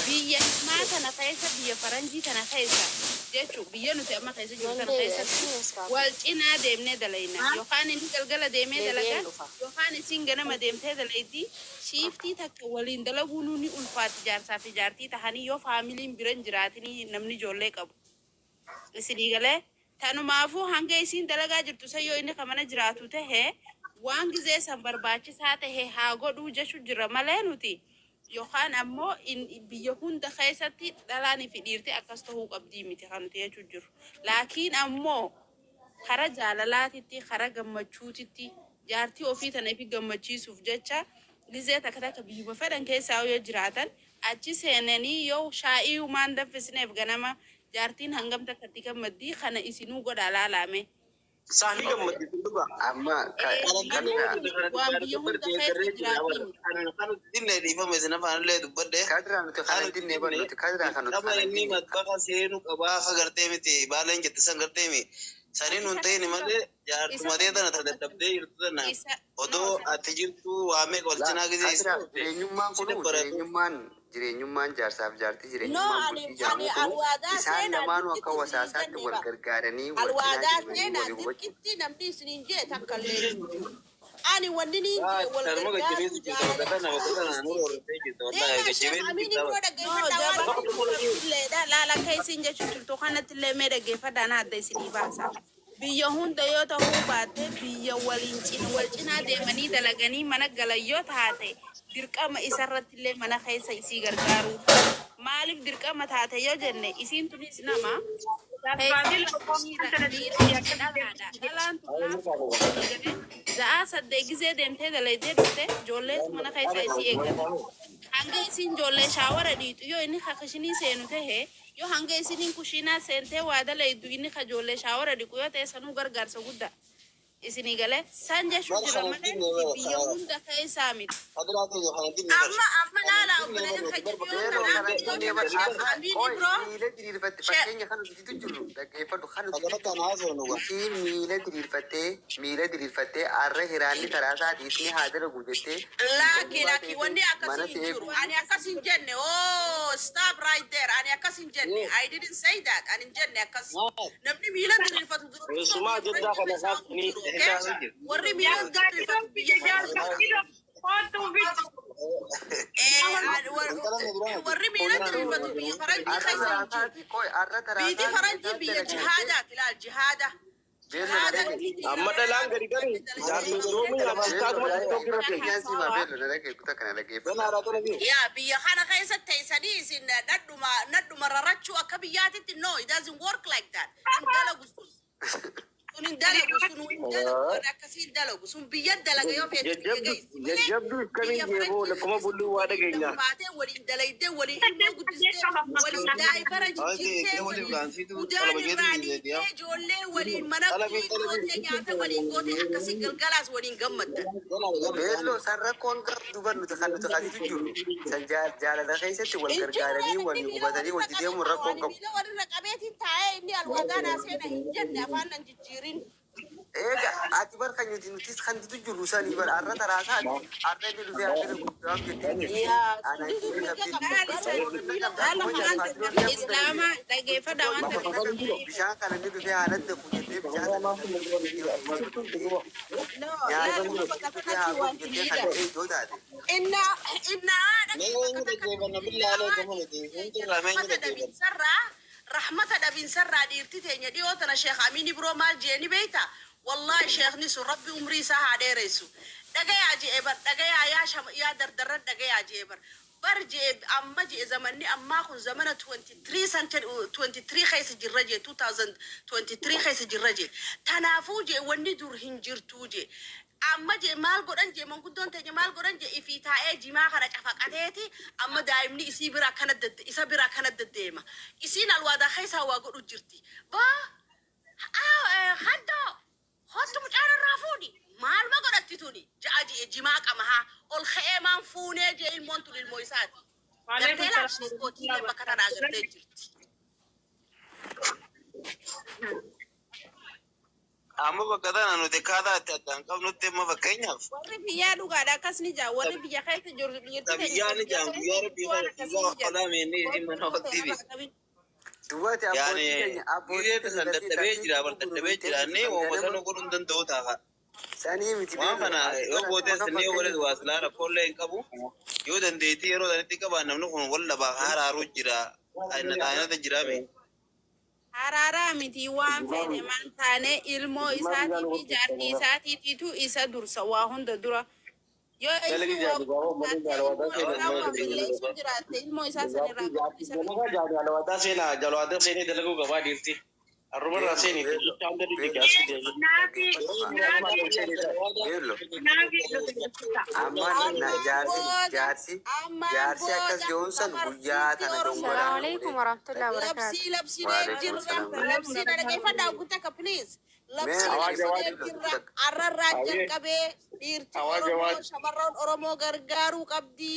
Biyya himaa tana keessa, biyya faranjii tana keessa jechuun biyya nuti amma keessa jiru tana keessatti wal cinaa deemnee dalayna. Yookaan inni galgala deemee dalagaa, yookaan isin ganama deemtee dalayti. Shift takka waliin dalaguu ni ulfaatti jaarsaa fi jaartii tahanii yoo faamiliin bira hin jiraatinii namni ijoollee qabu. Isinii galee, tanumaafuu hanga isiin dalagaa jirtu san yoo inni ka mana jiraatu tahe waan gizee san barbaachisaa tahe haa godhuu jechu jira malee nuti yookaan ammoo biyya hunda keessatti dhalaanii fi dhiirti akkas tahuu qabdii miti kan nuti jechuu jiru. Laakiin ammoo kara jaalalaatitti, kara gammachuutitti, jaartii ofii tana ifi gammachiisuuf jecha gizee takka takka biyyuma fedhan keessaa yoo jiraatan achi seenanii yoo shaa'ii maan danfisneef ganama jaartiin hangam takka itti gammaddii kana isinuu godhaa laalame. Saanii gammaddi dhugaa. Amma Malee waan biyya hunda keessa jiraatii miti. Kan dinne dhiifama isin afaanillee dubbadhe. Kadraa nuti kana dinne bar, nuti kadraa kan nuti Qaba kana inni dinne. matbaqa seenuu qabaa akka gartee miti baaleen jette san gartee mi saniin hun ta'in malee jaartumatee tana ta dadhabdee jirtu tana Isa odoo ati jirtu waamee wal cinaa gisee Kadraa, jireenyummaan si kunu dabbaratu. Jireenyummaan jaarsaaf jaartii No, jireenyummaan ani bultii ani jedhamu kunu alwaadaa isaan seenaa lamaanuu akka dirqitti isiniin wasaasaatti jenne wal bara. gargaaranii wal cinaa Alwaadaa deemanii seenaa walii hubachuu. dirqitti namni isiniin jee takka illee hin jiru. Ani wanni niin jee wal Kanuma gargaaruu gajjabeessu jirta jaalala bakka tana bakka tana mul'isti. nurra hortee jirta wallahi Deemaa Sheekh gajjabeessu Amiin jirta. immoo No, dhaggeeffadhaa waan jabaa inni illeedha. Laala, akka isin jechuu jirtu kanatti illee mee dhaggeeffadhaa, na adda isinii baasa. Biyya hunda yoo ta'uu baatte, biyya waliin cina wal cinaa deemanii dalaganii mana galan yoo taate, dirqama isarratti illee mana keessa isii gargaaru. Maaliif dirqama taate yoo jenne, isiin tunis nama keessa dhiira dhalaadha. Dhalaan tun gaaf za'aa 8 gizee deemtee dalaydee dhufte ijoolleetu mana keessa isii eeggata. Hanga isin ijoollee shower dhiitu yoo inni ka kishinii seenu tahe, yoo hanga isiniin kushiinaa seentee waa dalaydu inni ka ijoollee shower dhiqu yoo ta'e, sanuu gargaarsa guddaa. Isinii galee, san jechuu jira malee biyya hunda keessaa miti. Amma amma laala, obboleeyyan keenya dhiyoo Yeroo tanaa kana dhiyoo dinne tana bar Sheekh amma Amiin qoy Ibroo miila diriirfatte Sheekh fakkeenya kan nuti jiru dhaggeeffadhu kan nuti jiru isiin miila diriirfattee miila diriirfattee arra hiraanni karaa isaatii isni haa dalagu jettee Laaki mucaa laaki, wanni teessee mana akkasii si hin jiru. eegu. Ani akkas hin jenne. Oh, stop right there. Ani akkas hin jenne. I didn't say that. Ani hin jenne akkas. Namni miila diriirfatu dura Keessumaa biyya jiddaa faranjii kana keessa hin kaasanii jiru. Okay? Warri miila diriirfatu biyya keessa jira. Warri miila diriirfatu biyya faranjii Arra keessa hin jiru. taraasaati qoy arra Biyyi taraasaati faranjii biyya jihaadaati ilaal jihaada. Beello na dhagaye. Amma dhalaan gadi gadi jaarsa Oromoo amantaatuma TikTok irra ta'e. Fakkeenyaan simaa beello na dhagaye kutaa kana dhaggeeffadha. Yaa biyya kana keessa teessanii isin nadhuma nadhuma rarachuu akka biyyaatitti, no, it doesn't work like that. Hin dalagu sun. Sun hin dalagu, sun hin dalagu, warri akkasii hin dalagu sun. Biyya dalaga yoo feete biyya geessi malee Jajjabduu biyya akkamiin jeeboo faranjii lakkuma bulluu waa keessa dhageenya. baatee waliin dalaydee, waliin ilmoo guddistee, waliin daa'ibara jijjiirtee, waliin udaan irraa dhiitee, ijoollee waliin mana gootee, nyaata waliin gootee, akkasii galgalaas waliin gammaddan. Beello san rakkoon qabdu bar nuti kan nuti kasitu jiru. San jaalala keessatti wal Hin jiru. gargaaranii Inni waliin miila hubatanii walirra wajji qabee deemuun taa'u. rakkoon Ani qabu. miila walirra qabeetiin taa'ee inni alwaadaa naa seena hin jenne, afaan nan jijjiirin. Eega ati bar kan nuti nutis kan nuti jiru sanii bar arra taraasaati. Arra inni dhufee arra guddaam jettee jirti. Yaa sun Ana diduu inni mirga qabdi. qabda. Laal Garuu isa warri miila walirra laal qabee waan taa'u. islaama dhageeffadha waan ta'eef. Bishaan kana inni dhufee haalatti jettee bishaan sana No, nyaata laal amma bakka dhufee haa kanatti godhu wanti jettee kan miidha. ta'e iddoo taate. Inna inna dhaqee bakka takkatti rahmata dhabiinsarraa, rahmata dhabiinsarraa dhiirti teenya dhiyoo tana Sheekh Amiini biroo maal jeeni beeyta? Wallaahi sheekni sun rabbi umrii isaa haa dheeressu. Dhagayaa je'e bar, dhagayaa yaa shama yaa dardarran, dhagayaa je'e bar. Bar je'e amma je'e zamanni ammaa kun zamana 23 century 23 keessa jirra je'e, 2023 keessa jirra je'e. Tanaafuu je'e wanni dur hin jirtuu je'e. Amma je maal godhan je manguddoon teenya maal godhan je ifii taa'ee jimaa kana cafaqateeti amma daa'imni isii bira akkana isa bira akkana deddeema. Isiin alwaadaa keessaa waa godhu jirti. Baa haddoo hottu mucaan irraa fuudhi maaluma godhatti tuni ja'a je'e jimaa qama haa ol ka'ee maan fuunee jee ilmoon tun ilmoo isaati. Waalaikum Gartee salaam. laabsiiskootiillee bakka tanaa agartee jirti. Amma bakka tana nuti akkaataa itti addaan qabnutti amma fakkeenyaaf Warri biyyaa dhugaadha akkas ni jaa warri biyya keessa jiru dhiirti teenya biyyaa ni biyya jaan keessa guyyaa jirtu rabbii waan kana akkasii guyyaa ni jaa. qolaa meennee isin Warri mana biyya waqtii teenya bi. qabin. Duwwaati Yaani abbootii keenya abbootii gizee keenya san gartee dadhabee tartiiba jira bar dadhabee gurgurtee jiraannee kan wooma ganama sanuu godhuu hin danda'u taa'a. sanii miti Waan beello kana ati yoo bar gootes akkuma inni yoo fakkeenya godhes waa silaa rakkoolee hin qabu. Yoo dandeettii yeroo sanitti qabaan namni kun wal dhabaa haraaruu jira. Taa'inata jira mee. Haraaraa miti waan fedhe maan taane ilmoo isaatii fi jaartii isaatiitiitu isa dursa waa hunda dura. Yoo isin waa jiraatte ilmoo isaa waa balleessuu jiraatte ilmoo isaa sanirraa qabu isa Jalawaataa seenaa jalawaataa seenee dalaguu qabaa dhiirti. Arrumarraa beello seenii beello jecha hunda beello diddigaasuu deemu. Naafi dhaggeeffadhu naafi beello naafi dhufe. amma na Ammaan jaarsi booda jaarsi ammaan jaarsi akkas booda jehuun san guyyaa shamartiitti tana Oromoo dongoraa السلام nu عليكم godhe. ورحمة الله وبركاته. Labsii labsinee Waalaikum jirra. salaam. Labsii na dhaggeeffadhaa guuttaka please. Mee Labsii labsinee beello jirra. takka Arrarraa jalqabee dhiirti Oromoo shamarran Oromoo gargaaruu qabdi.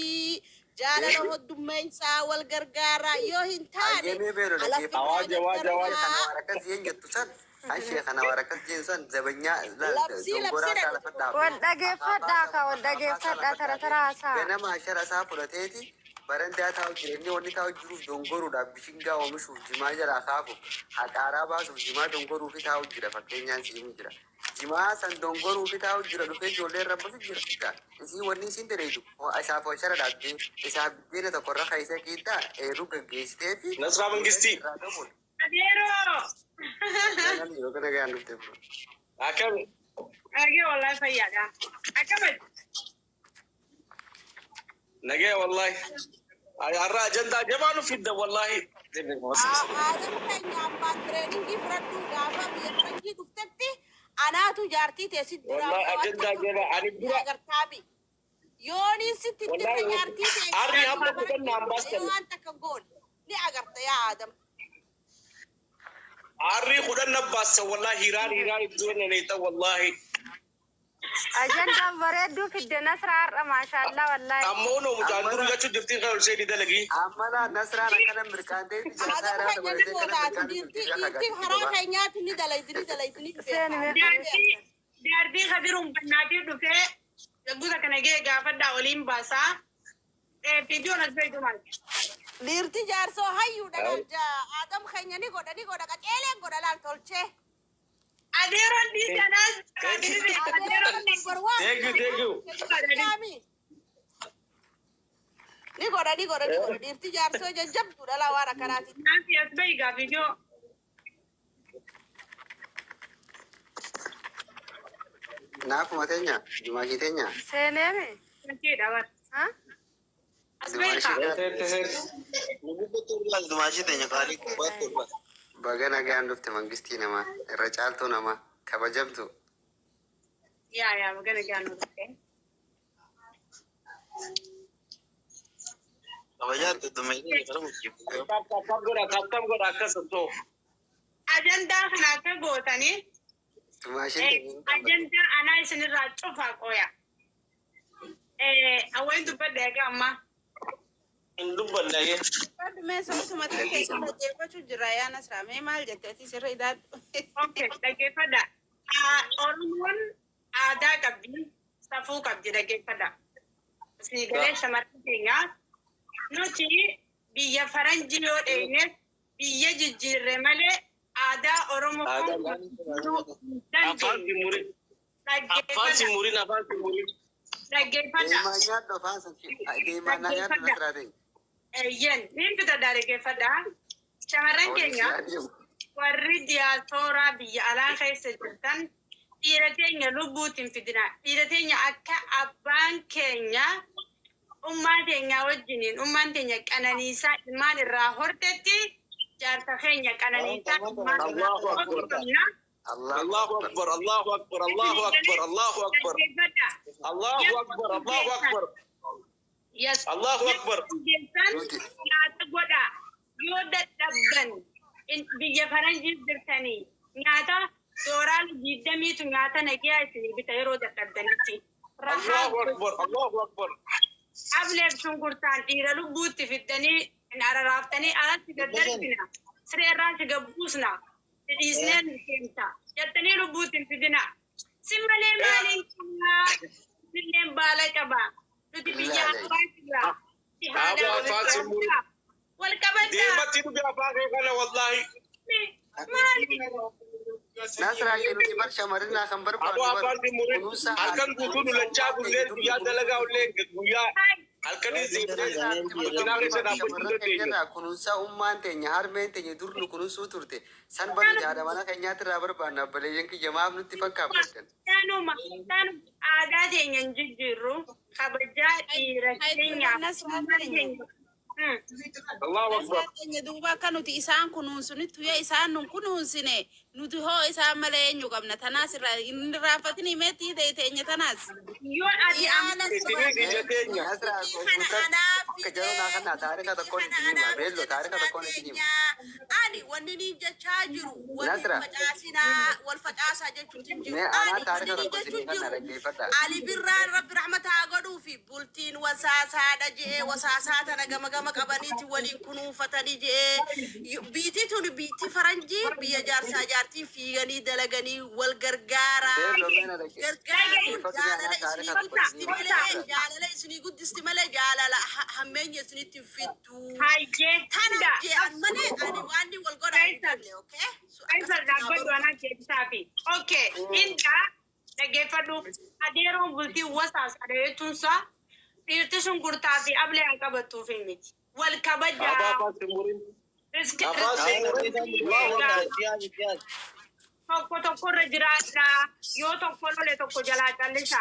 Jaalala beello hoddummeessaa wal gargaaraa yoo hin taane ayyemee beello dhaggeeffadhu. alafirraa Ishee kana gargaraa. waan akkas jeen jettu san ashee kana waan akkas jeen san zabanyaa Labsii dongoraa labsina isaa lafa dhaabde Wal akaabaa dhageeffadhaa ka wal isaa dhageeffadhaa lafa tara dhaabde tara haasaa. ganama ashara isaa fudhateeti barandaa taa'u jira inni wanni taa'u jiruuf dongoruudhaaf bishingaa oomishuuf jimaa jalaa kaafuuf haqaaraa baasuuf jimaa dongoruufi taa'u jira fakkeenyaan siimu jira. Jimaa san dongoruufi taa'u jira dhufee ijoollee irra basu jira. Isii wanni isiin dheedu isaaf ashara dhaabdee isaaf biddeena tokko irra kaayisee qiixxaa eeruu gaggeessitee fi Nasraa Mangistii. irraa qabuun. Adeeroo. Yoo kana gahaan dhuftee bro. Akkami. Dhagee wallahi fayyaadha. Akkamati? Nagee wallahi. Har'a ajandaa jabaa nu fidda wallahi. Aadam keenya ammaan tireeningii fudhadhuu gaafa biyya faranjii dhuftetti anaatu jaartii teessit duraa Wallahi ajandaa jabaa ani dura agartaami. Yooniin sitti wallahi dirra jaartii tee arri biyya hamma faranjii kudhan naan dhuftee baastan. waan takka goone ni agarta yaa Aadam. Arri kudhan na baastan wallahi hiraan hiraan iddoo na neexan wallahi. Ajandaan bareedduu fidde Nasraa har'a maashaallah wallaahi. Ammoo noo mucaan Amma dur jechuu jirtiin kan ol seenii dalagii. amma laa Nasraan akkana mirkaantee jaarsaa Aadam irraa keenya ni dabalatee akkana gootaati mirkaantee dhiirti jirti dhiirti irraa karaa gabaa. keenyaatti ni dalaydi ni dalaydi ni Seeni beekaa mee ni Jaartii beekaa. jaartii Kadiruun bannaatii dhufee gagguuta kana ga'e gaafadhaa waliin baasaa. Viidiyoon as beektu maal? Dhiirti jaarsoo hayyuudha laal Aadam keenya ni godha ni godha qaceeleen godha laal tolchee. Adeeroon dhiisanaas Thank you. Adeeroon adeeroon number one. Thank you, thank you. Jaami. Ni godha, ni godha, ni godha. Dhiirti jaarsoo jajjabduu dhalaa waan akkanaati. Naafi as bahi gaafi ijoo. Naafuma teenya, Jumaashii teenya. Seeneemi? Fakkiidha bar. Ha? As bahi kaa. Dumaashii teenya qaalii gubbaatti ol baasa. Baga nagaan dhufte mangistii namaa, irra caaltuu namaa, kabajamtu. Yaa yaa baga nagaan nu dhufte. Kabajaatti dumaashii teenya kana mukkiif. Tap godha, tap godha akkas osoo. Ajandaa kana akka gootanii Jumaashiin teenya hin qabatu. ajandaa anaa isinirraa cufaa qooya. Awwain dubbadha egaa ammaa. Hin dubbanne. Mee sababtuma ta'e keessa dhaggeeffachuu jira yaa Nasraa. Mee maal jette ati sirra idaadhu. Okay, dhaggeeffadha. Oromoon aadaa qabdi, safuu qabdi dhaggeeffadha. Isinii galee shamarran keenyaa nuti biyya faranjii yoo dheenye biyya jijjiirre malee aadaa Oromoo Aadaa kun hin Afaan dandeenye. si murin. Afaan si Dhaggeeffadha. murin, afaan si murin. Dhaggeeffadha. Deemaa nyaadhu afaan san deemaa naa nyaadhu Nasraa teenya. Eeyyan, niin bitadha dhaggeeffadha. Shamarran Oolii keenya si adeemu. warri diyaaspooraa biyya alaa keessa jirtan dhiira teenya lubbuutiin fidina. Dhiira teenya akka abbaan keenya ummaa teenya wajjiniin ummaan teenya qananiisaa ilmaan irraa hortetti jaarsa keenya qananiisaa ilmaan irraa Allahu hortuu akbar. qabna. Allahu Allahu akbar. akbar, Allahu akbar, Allahu akbar, Allahu akbar. Dhaggeeffadha. Allahu akbar, Allahu akbar. Yes. Allahu akbar. Geessan Nuti nyaata godha. Yoo dadhabdan biyya faranjii jirtanii nyaata dooraan digdamiitu nyaata nagiyaa isinii bita yeroo dadhabdanitti. Rahaa Allahu akbar, Allahu akbar. Ableef shunkurtaan dhiira lubbuutti fiddanii hin araraaftanii alatti daddarbina. Siree irraa si gabbuusna. Si dhiisnee nu seenta. Jettanii lubbuutti hin fidina. Si malee maaliin qabnaa? Illeen baala qaba. Nuti biyya Billaahi. abbaa jirra. Si haadha Aboo afaan si murin. wal qabaddaa. Deematti dhuge afaan kee kana wallahi. Maali? Nasraa kee nuti bar shamarrinaa kan Aboo barbaannu bar afaan si murin. kunuunsa Halkan haadha guutuu nu kunuunsa lachaa ummaa bullee teenya dur nu guyyaa kunuunsuu dalagaa turte. ullee guyyaa halkanis deemnee Nasraa nuti bar makiinaa kan keessa barbaannu dhaabbachuu shamarran dandeenya. keenyarraa kunuunsa ummaan teenya harmeen teenya dur nu kunuunsuu turte. San bar nuti haadha mana keenyaatti irraa barbaanna obboleeyyan kiyya maaf nutti fakkaaffattan. Tanuma tanuma aadaa teenya hin jijjiirru kabajaa dhiira keenyaaf Nasraa ummaa teenya. keenya. Allahu akbar. Nasraa teenya duuba akka nuti isaan kunuunsunitti yoo isaan nun kunuunsine nuti hoo isaan malee eenyu qabna tanaas irraa hin irraanfatini meetii ta'e teenya tanaas. Yoo ati Yaa amma Nasraa Isinis ija teenya. Nasraa dubbii kana guutan anaa akka jaroo naa fidee kanaa taarika dubbii tokkoon kana isin hima. anaa Beello fide taarika Nasraa tokkoon isin hima. teenya. Ani wanni niin jechaa jiru wal hin Nasraa facaasinaa wal facaasaa jechuutti hin jiru. mee anaa Ani wanni taarika niin tokko jechuu isinii kanna jiru dhaggeeffadha. Ali birraan rabbi rahmata haa godhuu fi bultiin wasaasaadha je'ee wasaasaa tana gama gama qabaniiti waliin kunuunfatanii je'ee biitii tun biitii faranjii biyya jaarsaa jaartiin fiiganii dalaganii wal gargaaraa. Beello mee na Gargaaruun dhaggeeffadhu mee jaalala anaa isinii taarika tokko guddisti isinii hima malee Nasraa. jaalala isinii guddisti malee jaalala hammeenya isinitti hin fiddu. hayyee Tana hunda je'an malee ani waan inni wal godhaa hin Faisal jenne okay? So Faisal akkasitti naa dhaabbadhu baruu anaa qabdi. keebisaa fi okay inda dhaggeeffadhu adeeroon bultii wasaas adha jechuun isaa dhiirti shunkurtaa fi ablee hin qabattuuf hin miti wal Aboo kabajaa afaan si murin. riski Afaan si murin. Allahu akbar. Tokko tokkorra jiraadha yoo tokko lole tokko jalaa callisa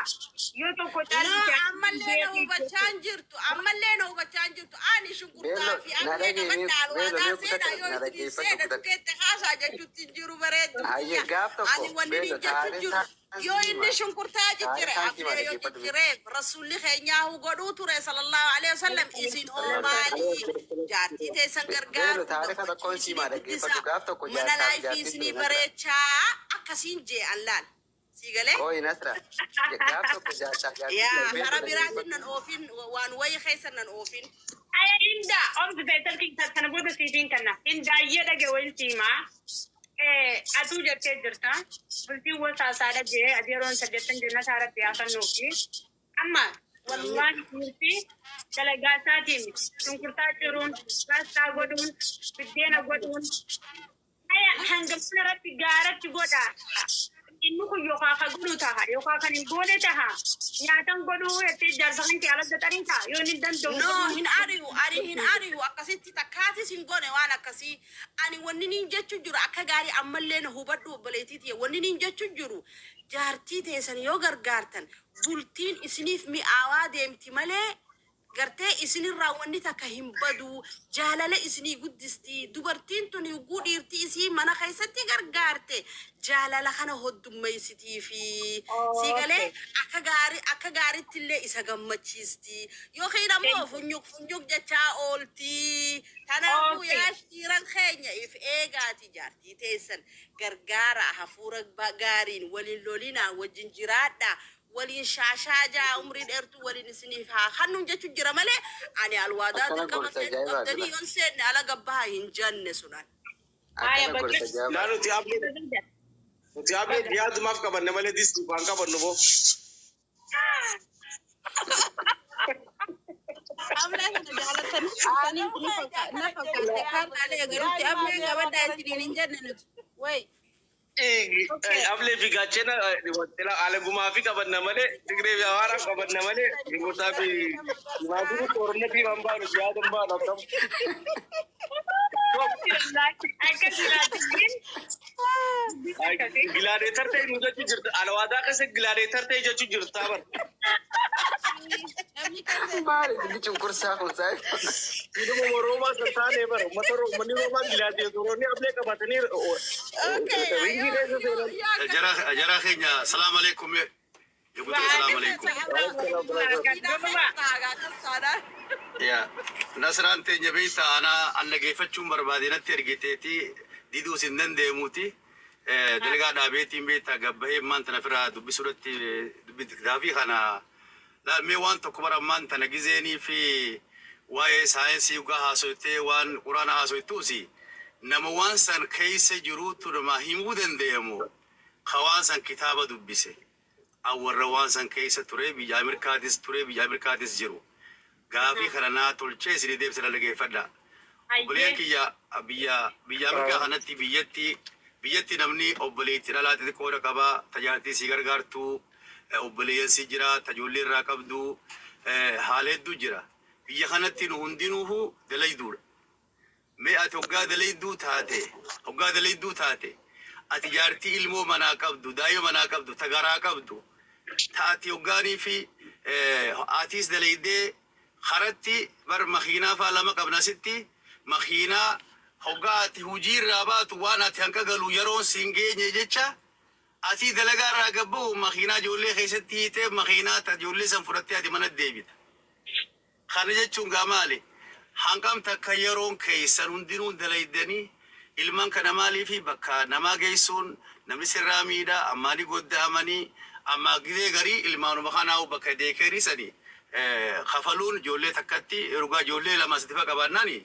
yoo tokko No, callise ammallee na hubachaa hin jirtu. Ammallee na hubachaa hin jirtu. Ani shunkurtaa Beello fi na ablee dhagee qabadha beello alwaadaa mee seenaa kutadha yoo na isinii dhaggeeffadhu seena kutadha. dhukeetti haasaa jechuutti hin jiru bareeddu Hayyee kiyya. gaaf Ani tokko wanni beello niin jechuu jiru. taarikaan Yoo si hima. inni shunkurtaa jijjire Taarikaan si hima ablee yoo dhaggeeffadhu mee. jijjire rasuulli keenyaa godhuu ture sallallahu alaihi wasallam isin hoo maalii jaartii teessan Beello gargaaru taarika gammachuu tokkoon si isinii hima guddisa dhaggeeffadhu gaaf tokko mana jaarsaaf laayifii jaartiin ture isinii Nasra. bareechaa akkasiin jee allaan sii galee. Ooyi Nasra gaaf tokko jaarsaaf jaartiin ture Yaa beello karaa biraatiin dhaggeeffadhu. nan oofin waan wayi keessa nan oofin. Aya inda omtu Faisal kana booda siifiin kanna hindaayyee dhage wayin siimaa atuu jettee jirta bultiin wasaasaadha jee adeeroon saddeettan jenna irratti yaafannuufi amma wallahi dhiirti dalagaa isaatiin shunkurtaa ciruun paastaa godhuun biddeena godhuun aya hanga mana irratti gaaratti godha. Inni kun yookaan ka godhu taha yookaan kan hin goone taha nyaatan godhuu jettee jaarsa kan kee ala gaxarii taha yoo inni danda'u No, godhuu. Hin ari'u, ani hin ari'u, akkasitti takkaatis hin goone waan akkasii. Ani wanni niin jechu jiru akka gaarii ammallee na hubadhu, obboleettii tiyya. Wanni niin jechu jiru, jaartii teessan yoo gargaartan bultiin isiniif mi'aawaa deemti malee gartee isinirraa wanni takka hin badu, jaalala isinii guddisti. Dubartiin tun hogguu dhiirtii isii mana keessatti gargaarte jaalala kana hoddummeessitii fi sii galee akka gaarii akka gaariitti illee isa gammachiisti, yookiin ammoo funyuk funyuk jechaa oolti. Kanaafuu yaa dhiiran keenya, if eegaati jaartii teessan gargaara, hafuura gaariin waliin lolinaa, wajjin jiraadha, waliin shaashaa jaa, umrii dheertuu waliin isiniif haa kennuun jechuun jira malee ani alwaadaa Akkana dirqama gorsa seenuu ajaa'ibaati qabdanii bara. yoon seenne ala gabbaha hin janne sunan. Haya Akkana gorsa bakka. Laa ajaa'ibaati. Nuti ablee jihaadumaaf qabanne malee distii waan qabannu boo. Ablee kana jaalattanii dhuftanii isinii na fakkaate kaartaalee garuutti ableen qabadhaa isiniin hin jenne nuti. Wayi. Ablee fi gaachena alagumaa fi qabanna malee, Tigree fi Amaaraaf qabanna malee, Gingotaa fi Maatii Oromoo waan baanu jihaadan baanu akkam. Akka jiraattiin. Gladiator ta'e nu jechuu jirta. Alawaadaa keessa gladiator ta'e jechuu jirta bar. Namni keessa Maali inni cunqursaa kun saayif? Ilma Roomaa kan taane bara. Uummata Uummanni Roomaa gladiatoroonni ablee qabatanii ringii keessa seenan. Jara jara keenya, salaam alaikum. Yogutu salaam alaikum. Ya Nasraan teenya beektaa, ana an dhageeffachuun barbaade natti ergiteeti diduus hin dandeemuuti. Dalagaa dhaabeetiin beektaa gabbahee ammaan tana firaa dubbisuudhatti gaafii kana lammee waan tokko bara ammaan tana gizeenii fi waa'ee saayinsii dhugaa haasoftee waan quraana haasoftuusi nama waan san keessa jiruutu nama himuu danda'amu ka waan san kitaaba dubbise. An warra waan san keessa ture, biyya Ameerikaatis ture, biyya Ameerikaatis jiru. Gaafii kana naa tolchee isinii deebisa, dhaggeeffadha. Obboleeyyan kiyya, biyya Ameerikaa kanatti biyyatti namni obboleetti dhalaa xixiqqoodha qaba, tajaajiltii si gargaartu, obboleeyyan si jira, tajoollee irraa qabdu, haala hedduu jira. Biyya kanatti nu hundinuufu dalayduudha. Mee ati hoggaa dalayduu taate, ati jaartii ilmoo manaa qabdu, daa'ima manaa qabdu, tagaraa qabdu, taati hoggaanii fi atiis dalaydee karatti bar makiinaa faa lama qabna sitti makiinaa hoggaa ati hujii irraa baatu waan ati hanqa galu yeroon siin geenye jecha ati dalagaa irraa gabba'u makiinaa ijoollee keessatti hiitee makiinaa ta ijoollee san fudhattee ati mana deebita. Kana jechuun gaa maali? Hangam takka yeroon keessan hundinuu dalaydanii ilmaan kana maalii fi bakka namaa geessuun namni sirraa miidhaa ammaanii godda'amanii amma gizee garii ilmaanuma kanaa bakka deekerii sani kafaluun ijoollee takkatti ergaa ijoollee lama sitti qabaannaani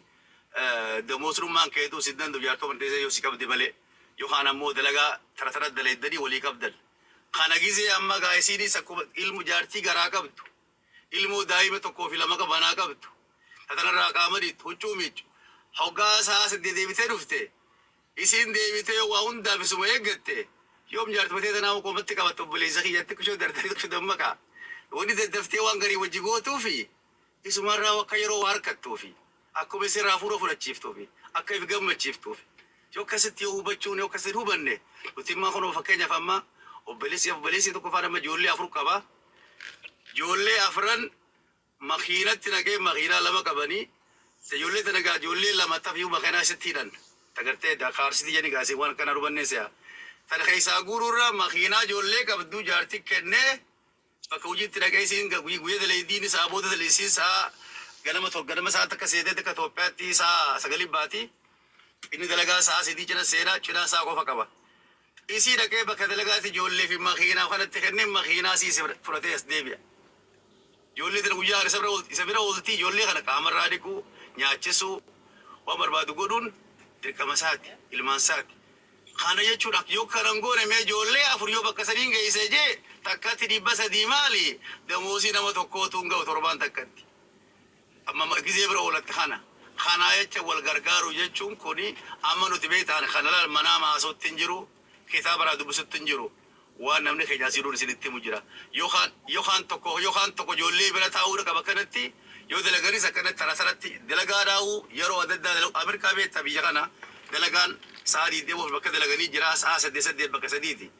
damoosummaan keetuu si danda'u jaartoo manteessee yoo si qabde malee yookaan ammoo dalagaa tara tara dalaydanii walii qabdan. Kana gizee amma gaa isiinis akkuma ilmu jaartii garaa qabdu, ilmoo daa'ima tokkoo fi lama qabanaa qabdu, tatanarraa qaama dhiittu, huccuu miiccu, hoggaa sa'a saddeet deebitee dhufte, isiin deebitee waa hundaaf isuma eeggatte, yoom jaartimatee tanaa qomatti qabatte? Obboleessa kiyyatti kushoo dardarii kushoo dammaqaa wanni daddaftee waan garii wajji gootuufi isumarraa akka yeroo waa harkattuufi akkuma isirraa fuula fudhachiiftuufi akka if gammachiiftuufi yoo akkasitti yoo hubachuun yoo akkasitti hubanne nuti immoo kunoo fakkeenyaaf amma obboleessi tokko faana amma ijoollee afur qaba. Ijoollee afran makiinatti naqee makiinaa lama qabanii ijoollee tana gaa ijoollee lama tafiyyuu makiinaa isitti hidhan tagartee kaarsiti jedhani gaasii waan kana hubannee si'a. Tana keessaa guuruurra makiinaa ijoollee qabdu jaarti kennee bakka hojiitti dhaqee isiin guyyaa daleediin isaa booda daleessiin isaa ganama ganama isaa takka seetee takka Itoophiyaatti isaa sagalii baati. Inni dalagaa isaa 3 cina seenaa cinaa isaa qofa qaba. Isii dhaqee bakka dalagaatti ijoollee fi makiinaa kanatti kennee makiinaa sii fudhatee as deebi'a. Ijoollee tana guyyaa isa bira oolti, ijoollee kana qaamarraa dhiquu, nyaachisuu, waan barbaadu godhuun dirqama isaati, ilmaan isaati. Kana jechuun yoo kanan goone mee ijoollee afur yoo bakka sadiin geesse jee takkatti 300 maali? Damoosii nama tokkootu hin ga'u torbaan takkatti. Amma gizee bira oolatte kana. Kana jecha wal gargaaru jechuun kuni amma nuti beektaan kana laal manaa maasootti hin jiru, kitaaba irraa dubbisutti hin jiru. Waan namni keenya asii duun isinitti himu jira. Yookaan tokko ijoollee bira taa'uu qaba. Kanatti yoo dalaganis akkanatti tara taratti dalagaa dhaa'uu yeroo adda addaa dalagu. Ameerikaa beektaa, biyya kana dalagaan sa'a 20 bakka dalaganii jira, sa'a 8 8 bakka sadiiti.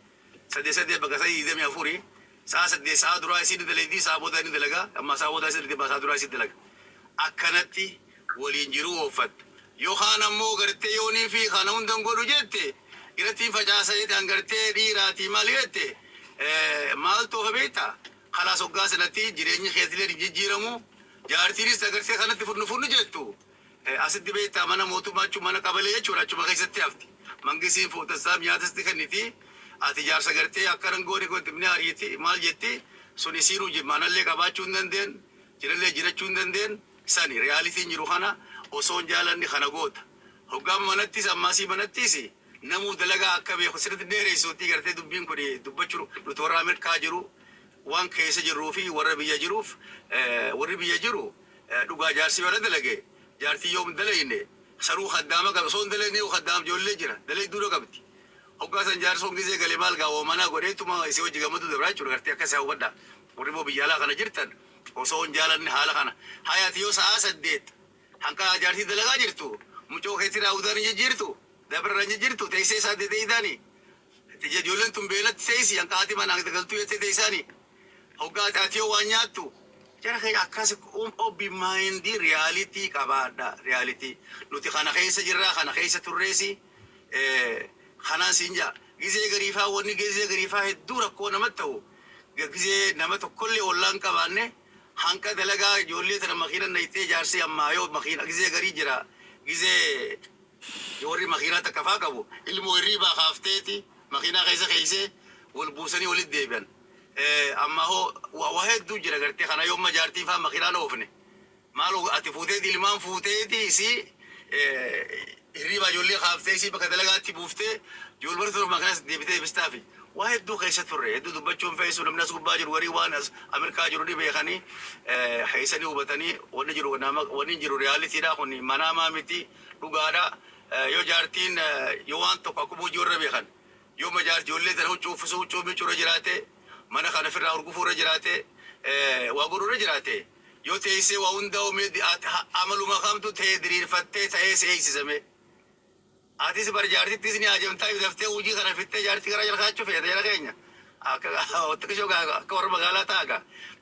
8 8 bakka sadii 24. Sa'a 8 sa'a duraa isin dalagdii, sa'a booda ni dalagaa, amma sa'a booda isin dalagaa, sa'a duraa isin dalaga. Akkanatti waliin jiruu ooffatta. Yookaan ammoo gartee yoonii fi kana hundan godhu jette, irratti facaasa jedhan, gartee dhiiraatii maal jette, maal toofa beektaa? Kalaas hoggaa sanatti jireenyi keetilee hin jijjiiramu. Jaartiinis agartee kanatti furnu furnu jettu. Asitti beektaa, mana mootummaa jechuun mana qabalee jechuudha, achuma keessatti hafti. Mangisiin fuutasaaf nyaatasti kenniti. Ati jaarsa gartee akkanan goone godhimne ariiti maal jetti, sun isiinuu manallee qabaachuu hin dandeen, jirallee jirachuu hin dandeen. Sani realityn jiru kana osoo hin jaalanni kana goota. Hoggaan manattis ammaasii manattis namuu dalagaa akka beeku sirriitti dheeressuutti gartee dubbiin kun dubbachuu nuti warra Ameerikaa jiru waan keessa jirruu fi warra biyya jiruuf, warri biyya jiru dhugaa jaarsi yoo dalage, jaartii yoo hin dalayne saruu kaddaama qaba, osoo hin dalayne kaddaama ijoollee jira dalay duudha qabdi. Hoggaa san jaarsoon gisee galee maal gaawwa manaa godheetuma isii hojii gammadu dabraa jechuudha. Gartee akka isaa hubadhaa. Warri immoo biyya alaa kana jirtan osoo hin jaalanne haala kana hayati yoo sa'a 8 hanqa jaartii dalagaa jirtu, mucoo keetti raawwataan hin jijjiirtu, dabra hin jijjiirtu, teessee isaa teeyidaani. Ijoolleen tun beelatti teessi hanqa haati manaa galtuu jettee teessaani. Hoggaa ati yoo waan nyaattu jara keenya akkas open mind reality qabaadha. Reality nuti kana keessa jirraa, kana keessa turreesi. Kanaan siin jaa, gizee gariifaa wanni gizee gariifaa hedduu rakkoo namatti ta'u, gizee nama tokkollee ollaan qabaanne hanqa dalagaa ijoollee tana makiina nayitee jaarsi ammaa yoo makiina gizee garii jira, gizee warri makiinaa takka faa qabu ilmoo hirriibaa kaafteeti makiinaa keessa keeysee wal buusanii walitti deebi'an. Amma hoo waa hedduu jira gartee kana yooma jaartii faa makiinaan oofne maal ati fuuteeti ilmaan fuuteeti isii hirriibaa ijoollee kaaftee isii bakka dalagaatti buuftee ijoollee torba makiinaas deebitee deebistaafi. Waa hedduu keessa turre, hedduu dubbachuun feesu. Namni as gubbaa jiru garii waan as Ameerikaa jiru ni beekanii, keessanii hubatanii wanni jiru nama wanni jiru realitydha. Kun manaamaa miti, dhugaadha. Yoo jaartiin yoo waan tokko akkuma hojii warra beekan yoo majaar ijoollee tana huccuu uffisuu, huccuu miicuu irra jiraate, mana kana ofirraa hurgufuu irra jiraate, waa godhuu irra jiraate, yoo teessee waa hunda amaluma kamtu ta'ee diriirfattee ta'ee si eegsisame. Atis bar jaartittis ni ajamtaa daftee hojii kana fittee jaartii gara jala kaachuu feete. Jala keenya akka xiqqishoo akka warra magaalaa ta'a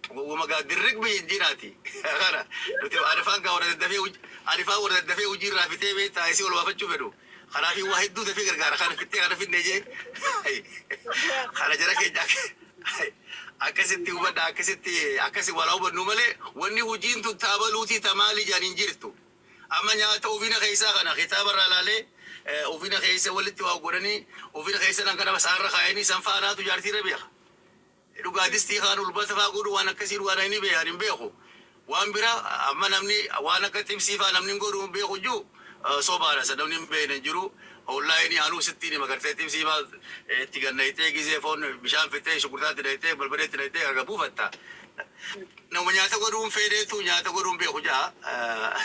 gowwuma dirrig biyya injinaati. Kana nuti anifaan gaa warra daddafee, anifaan warra daddafee hojii irraa fitee beektaa isii ol baafachuu fedhu. Kanaaf waa hedduu dafee gargaara kana fittee kana finne jee. Kana jara keenya akkasitti hubadha, akkasitti akkasi wal hubannu malee wanni hojiin tun taabaluutii tamaali jaan hin jirtu. Amma nyaata ofiina keessaa kana kitaaba irraa ilaalee ofiina keessa walitti waa godhanii ofiina keessa nan kana saarra kaayanii san faanaatu jaartii irra beeka. Dhugaa distii kaan ulbata faa godhu waan akkasii dhugaa hin beekan hin beeku. Waan bira amma namni waan akka xibsii faa namni hin godhu hin beeku jiru sobaadha, sa namni hin beekne hin jiru. Onlineii anuu sittiin hima, gartee xibsii faa itti gannayitee gizee foon bishaan fittee shunkurtaatti nayitee barbareetti nayitee aga buufatta. Nama nyaata godhuun fedheetu nyaata godhuun beeku jaa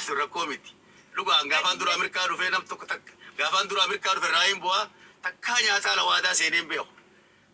sun rakkoo miti. Dhugaan gaafaan dura Ameerikaa dhufee nam tokko takka gaafaan dura Ameerikaa dhufe raayin bu'aa takkaa nyaata ala waadaa seenee hin beeku.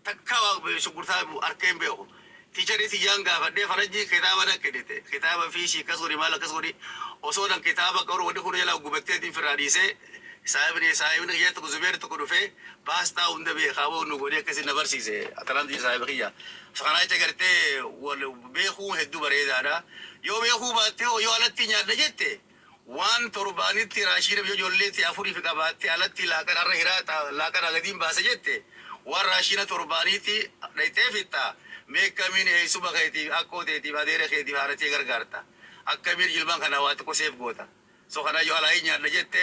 Takkaa waa shunkurtaa harka hin beeku. Teacherii tiyyaan gaafadhee faranjii kitaaba nan kennite. Kitaaba fishii akkas godhi, maal akkas godhi, osoo nan kitaaba qabu wanni kun jalaa gubattee firraa dhiisee, saahibni kiyya tokko Zubeer tokko dhufee baastaa hunda beekaa waan nu godhee akkasii na barsiise. Atalantii saahiba kiyya. Kanaa jecha gartee wal beekuu hedduu bareedaadha. Yoo beekuu baatte hoo, yoo alatti nyaadha jette, waan torbaanitti raashiina biyya ijoolleetti afurii fi qabaatte alatti laaqana har'a hiraa laaqana gadiin baasa jette, waan raashiina torbaaniitti dhayxee fitta. Meekkamiin eessuma keetiif, akkoo teetiif, adeera keetiif, haadha gargaarta? Akkamiin jilbaan kana waa xiqqoo seef goota? So kana yoo alaa nyaadha jette,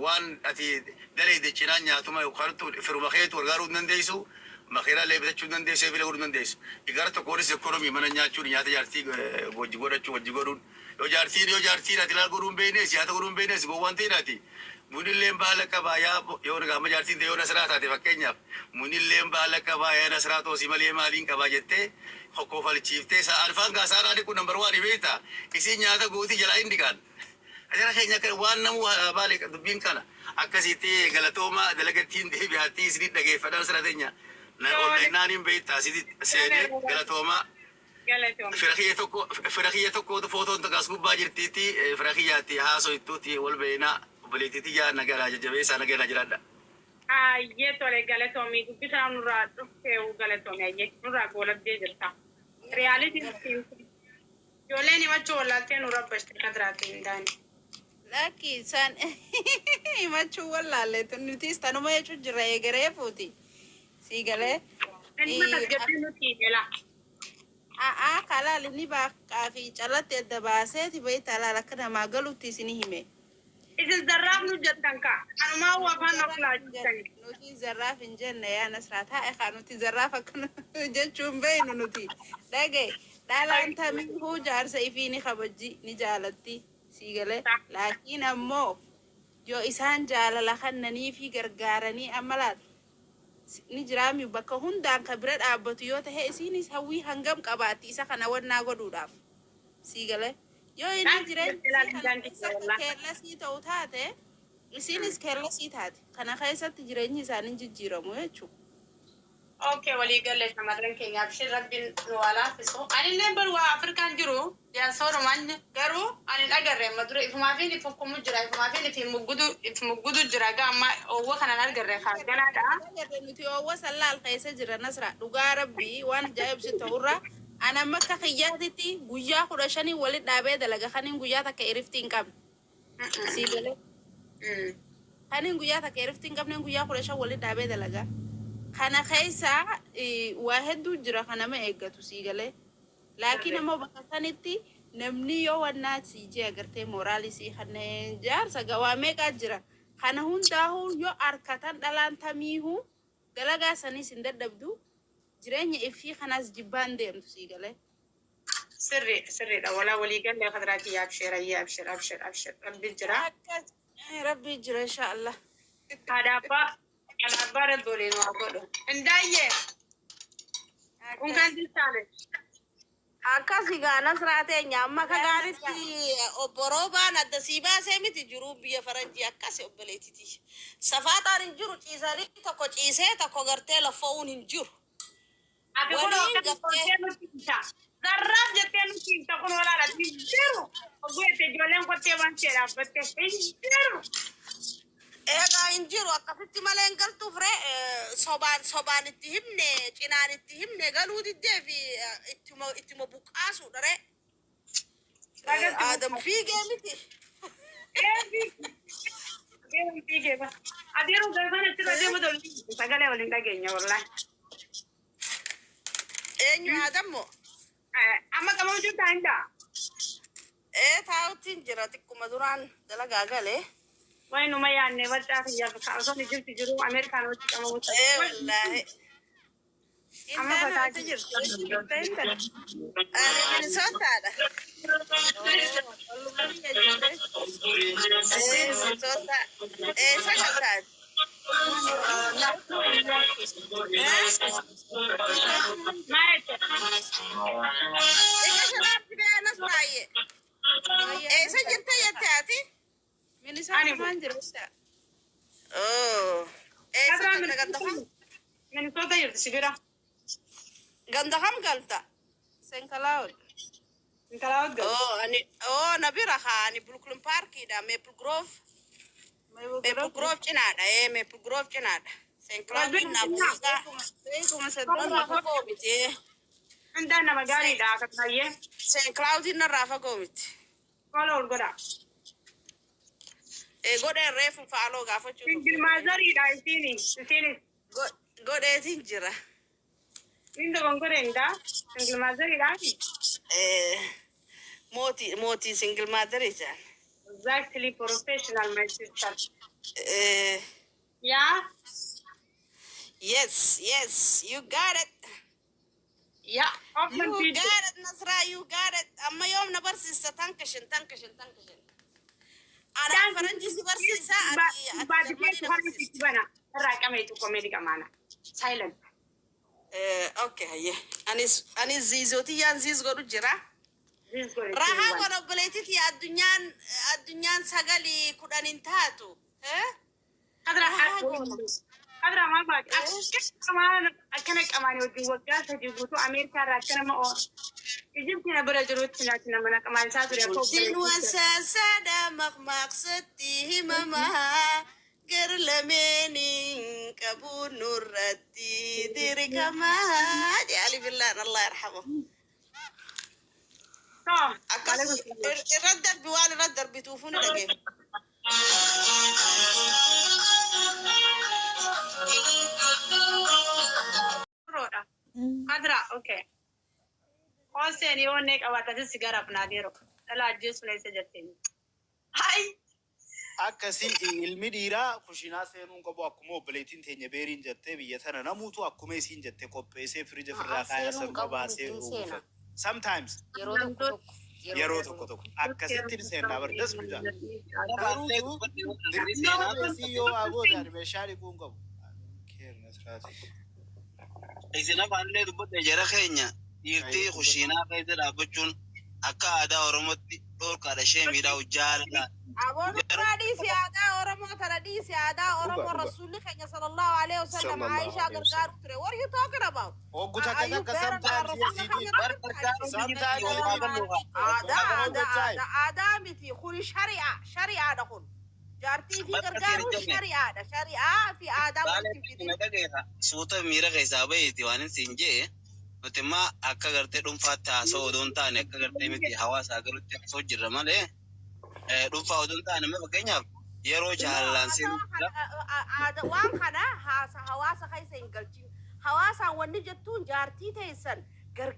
waan ati dalayde cinaan nyaatuma yookaan firuma keetu gargaaruu hin dandeessu, makiinaa bitachuu hin dandeessu, eebilee godhuu hin dandeessu. Gara tokkoonis economy mana nyaachuun nyaata jaartii wajji godhachuu wajji godhuun yoo jaartiin ati laal godhuu hin beeknes, nyaata godhuu hin beeknes, gowwaan ta'inaati. Munilleen baala qabaa yaa yoo amma jaartiin ta'e yoo nasraa taate, fakkeenyaaf, munilleen baala qabaa yaa nasraa toosii malee maaliin qabaa jettee hokkofalchiiftee alfaan gaa saanaa dhiqu number one beektaa isiin nyaata gootii jalaa hin dhiqaan. Jara keenya akka waan namu baale dubbiin kana akkasitti. Galatooma, dalagattiin deebi'aatti isinit dhageeffadhaan sira teenya. Na onlaayinaan hin beektaa sitti seenee galatoomaa. Galatoomii. Fira kiyya tokkootu footoon takka as gubbaa jirtiitti fira kiyyaatti haasoytuuti wal beeknaa obboleettiitti yaa nagaraa jajjabeessaa nagaraa jiraadha. Ayyee, tole, galatoomii. Dubbisaa nurraa dhuftee galatoomii. Ayyee, nurraa goolabdee jirta. Realitiin ijoolleen himachuu wallaaltee nu rabbashte kadraatiin hin taane. Lakki, isaan himachuu wallaalle, nutis tanuma jechuun jirra eegaree fuuti. Sii galee. Inni tasgabbii nuti himela. A'aa, kalaal inni baaqaa fi callatti adda baaseeti beektaa laal akka namaa galutti isin hime. Isin zarraaf nu jettan kaa. Anumaa afaan of laachistani. Nuti zarraaf hin jenne yaa Nasraa, taa'e kaa, nuti zarraaf akkana jechuun beeynu nuti. Dhagaye, dhalaan tamiihuu jaarsa ifii ni kabajji, ni jaalatti, sii galee. Laakiin ammoo yoo isaan jaalala kannanii fi gargaaranii amma laal ni jiraami bakka hundaan ka bira dhaabbatu yoo tahe, isiinis hawwii hangam qabaatti isa kana wannaa godhuudhaaf, sii galee. Yoo inni jireenya isii kana keessatti careless ta'u taate, isiinis careless taate, kana keessatti jireenyi isaanii jijjiiramu jechuudha. Okay, walii galee shamarran keenya, abshir, rabbiin nu waa laaffisu. Ani illee bar waa Afrikaan jiru jaarsoorumaan garuu ani hin agarre amma dura ifumaa fi if hukkumu jira, ifumaa fi if muggudu jira, gaa amma oowwa kanan argarre kaarganaadha. Agarre nuti oowwa sallaal keessa jira Nasra, dhugaa rabbii waan ajaa'ibsi ta'urra ana amma akka kiyyaatitti guyyaa 15 walitti dhaabee dalaga kaniin guyyaa takka iriftii hin qabne. Sii galee. Kaniin guyyaa takka iriftii hin qabne guyyaa 15 walitti dhaabee dalaga. Kana keessa waa hedduu jira kan nama eeggatu, sii galee. Laakiin ammoo bakka sanitti namni yoo wannaa sii jee agartee mooraalii sii kanneen jaarsa gawaa meeqaa jira. Kana hundaa'uu yoo harkatan dhalaan tamiihuu dalagaa saniis hin dadhabdu, jireenya ifii kanaas jibbaan deemtu, sii galee. Sirri sirriidha, walaa walii galee kadraati, abshir, ayyee, abshir, abshir, abshir, rabbi jira. Akkas rabbi jira insha Allah. Haadha abbaa rabbi waliin waa godhu. Indaayyee kun kan distaale. Akkas egaa Nasraa teenya, amma akka gaaritti obbo Roobaan adda sii baasee miti jiru biyya faranjii akkas obboleettiti. Safaaxaan hin jiru, ciisanii tokko ciisee tokko gartee laffa'uun hin jiru. Ati kun Waliin akkas gartee qottee nutti himta. Zarraaf jettee nutti himta, kun walaala hin jiru. Oguu jette ijoolleen qottee waan ta'e dhaabbatte hin jiru. Egaa hin jiru, akkasitti malee hin galtuuf ree, sobaan itti himne, cinaan itti himne, galuu diddee fi ittuma buqqaasuudha ree. Bagatti Aadam fiigee miti. Fiigee ba. Adeemu galfaan achirra deemu tolu sagalee waliin dhageenya wallaahi. Eenyu, Aadam moo? Amma qabamuu jirtaa hin ta'a. Ee, taa'utti hin jira, xiqquma duraan dalagaa galee. Wayi numa yaadne baccaa kiyyaaf osoo ni jirti jiru Ameerikaan wajji qabamuu. Ee wallaahi. Amma Intaan fataa haati jirtu. Jirta intala. Ani Minisootaadha. Olluma biyya jirte. Ee, Minisoota. Ee, sagal taati. Ee? Maal jette? Xiqqa shanaatti bee Nasraayyee. Eessa jirta jette ati? Minisoota maan jira? Oh. Eessa jirta, ganda kam? Minisoota jirti si bira. Ganda kam galta? St. Cloud. Intalaa galta. Oh, ani oh na bira haa, ani Brooklyn Parkidha, Maple Grove. Maple Grove cinaadha. Ee, Maple Grove cinaadha. St. Cloud naaf daqiiqaa 8.8. Fagoo miti. Indaan nama gaariidha akka baay'ee. St. Cloud narraa fagoo miti. Follow ol godha. Ee, godheen reefu follow gaafachuu. Single motheriidha isiini. Isiinis. Godheetiin jira. Inni dogongoree indaa. Single motheriidha. Ee, mootii mootii single mother jaan. Exactly, professional, my sister. Ee, Yeah. Yes, you got it. Yeah. Open You video. got it, Nasra, you got it. Amma yoom na barsiista? Tankashin, tankashin, tankashin. Ana faranjii si barsiisa, ati Baadiyyaa Jarmanii na kana barsiista. bana. Irraa qameetu komeedi qamaana. Silent. Okay, hayyee. Anis ziizootiyyaan ziiz godhu jira. This godhe. Rahaa godha obboleettiiti, addunyaan 9 10 hin taatu. Eh? Kadra Rahaa goona. Kadra maal baate? Akka akkana qamaanii wajjin waggaa 3 guutuu Ameerikaa irraa akka nama Ijiptii na bira jirutti naati nama na qamaansaa ture akka Bultiin obboleettiitti. Wasaasaadha maqmaqsatti himamaa gar lameeniin qabu nurratti dirqamaa jedhe Ali Billaan, Allah yarhamu. So, Akkas alaikum salaam. Irra darbi, waan irra darbituufuu ni dhageenya. Roodha. Kadra, okay. Qooseen yoo onnee qabaatatis si garaaf naadeero. Dhala ajjeesuun eessa jetteen? Hai! Akkasii ilmi dhiiraa kushinaa seenuu hin qabu, akkuma obboleettiin teenya beeriin jettee, biyya tana namuutu akkuma isiin jette qopheessee firija firraa kaaya Seenuu hin sanuma qabu baasee miti, seena. uwwifata. Sometimes Yeroo tokko tokko. Yeroo tokko tokko akkasitti ni seennaa bar das nu jaa. Garuutu dirqama isii yoo waa goote ani meeshaa dhiquu hin qabu. Care Nasraati. Isin afaanillee dubbadhe, jara keenya, dhiirtii kushiinaa keessa dhaabbachuun akka aadaa Oromootti dhorkaadha, ishee miidhaa jaalala. Aboon irraa dhiisi, aadaa Oromoo tana dhiisi, aadaa Dhuga Oromoo dhuga. Rasuulli keenya sallallahu alaihi wasallam Sallallahu Aishaa alaihi wasallam. gargaaru ture. What are you talking about? Hoggu takka Are you takka better than sometimes yes Rasuulli he did. keenya Bar rabbi gargaaruun Sometimes biyya he did. Aadaa Not all aadaa the time. aadaa aadaa miti kuni, shari'aa shari'aadha kun. Jaartii fi Bakka seera gargaaruun jenne. shari'aadha. Shari'aa fi aadaa Baalee walitti hin fidin. na dhageessa. Suuta miira keessaa baheeti waan hin siin jee, nuti immoo akka gartee dhuunfaatti haasa'u odoo hin taane akka gartee miti hawaasaa galutti haasa'u jirra malee, dhuunfaa odoo hin taane, amma fakkeenyaaf yeroo No, jaalalaan seenu haasawa kana aadaa waan kana haasa hawaasa keessa hin galchin. Hawaasaan wanni jettuun jaartii teessan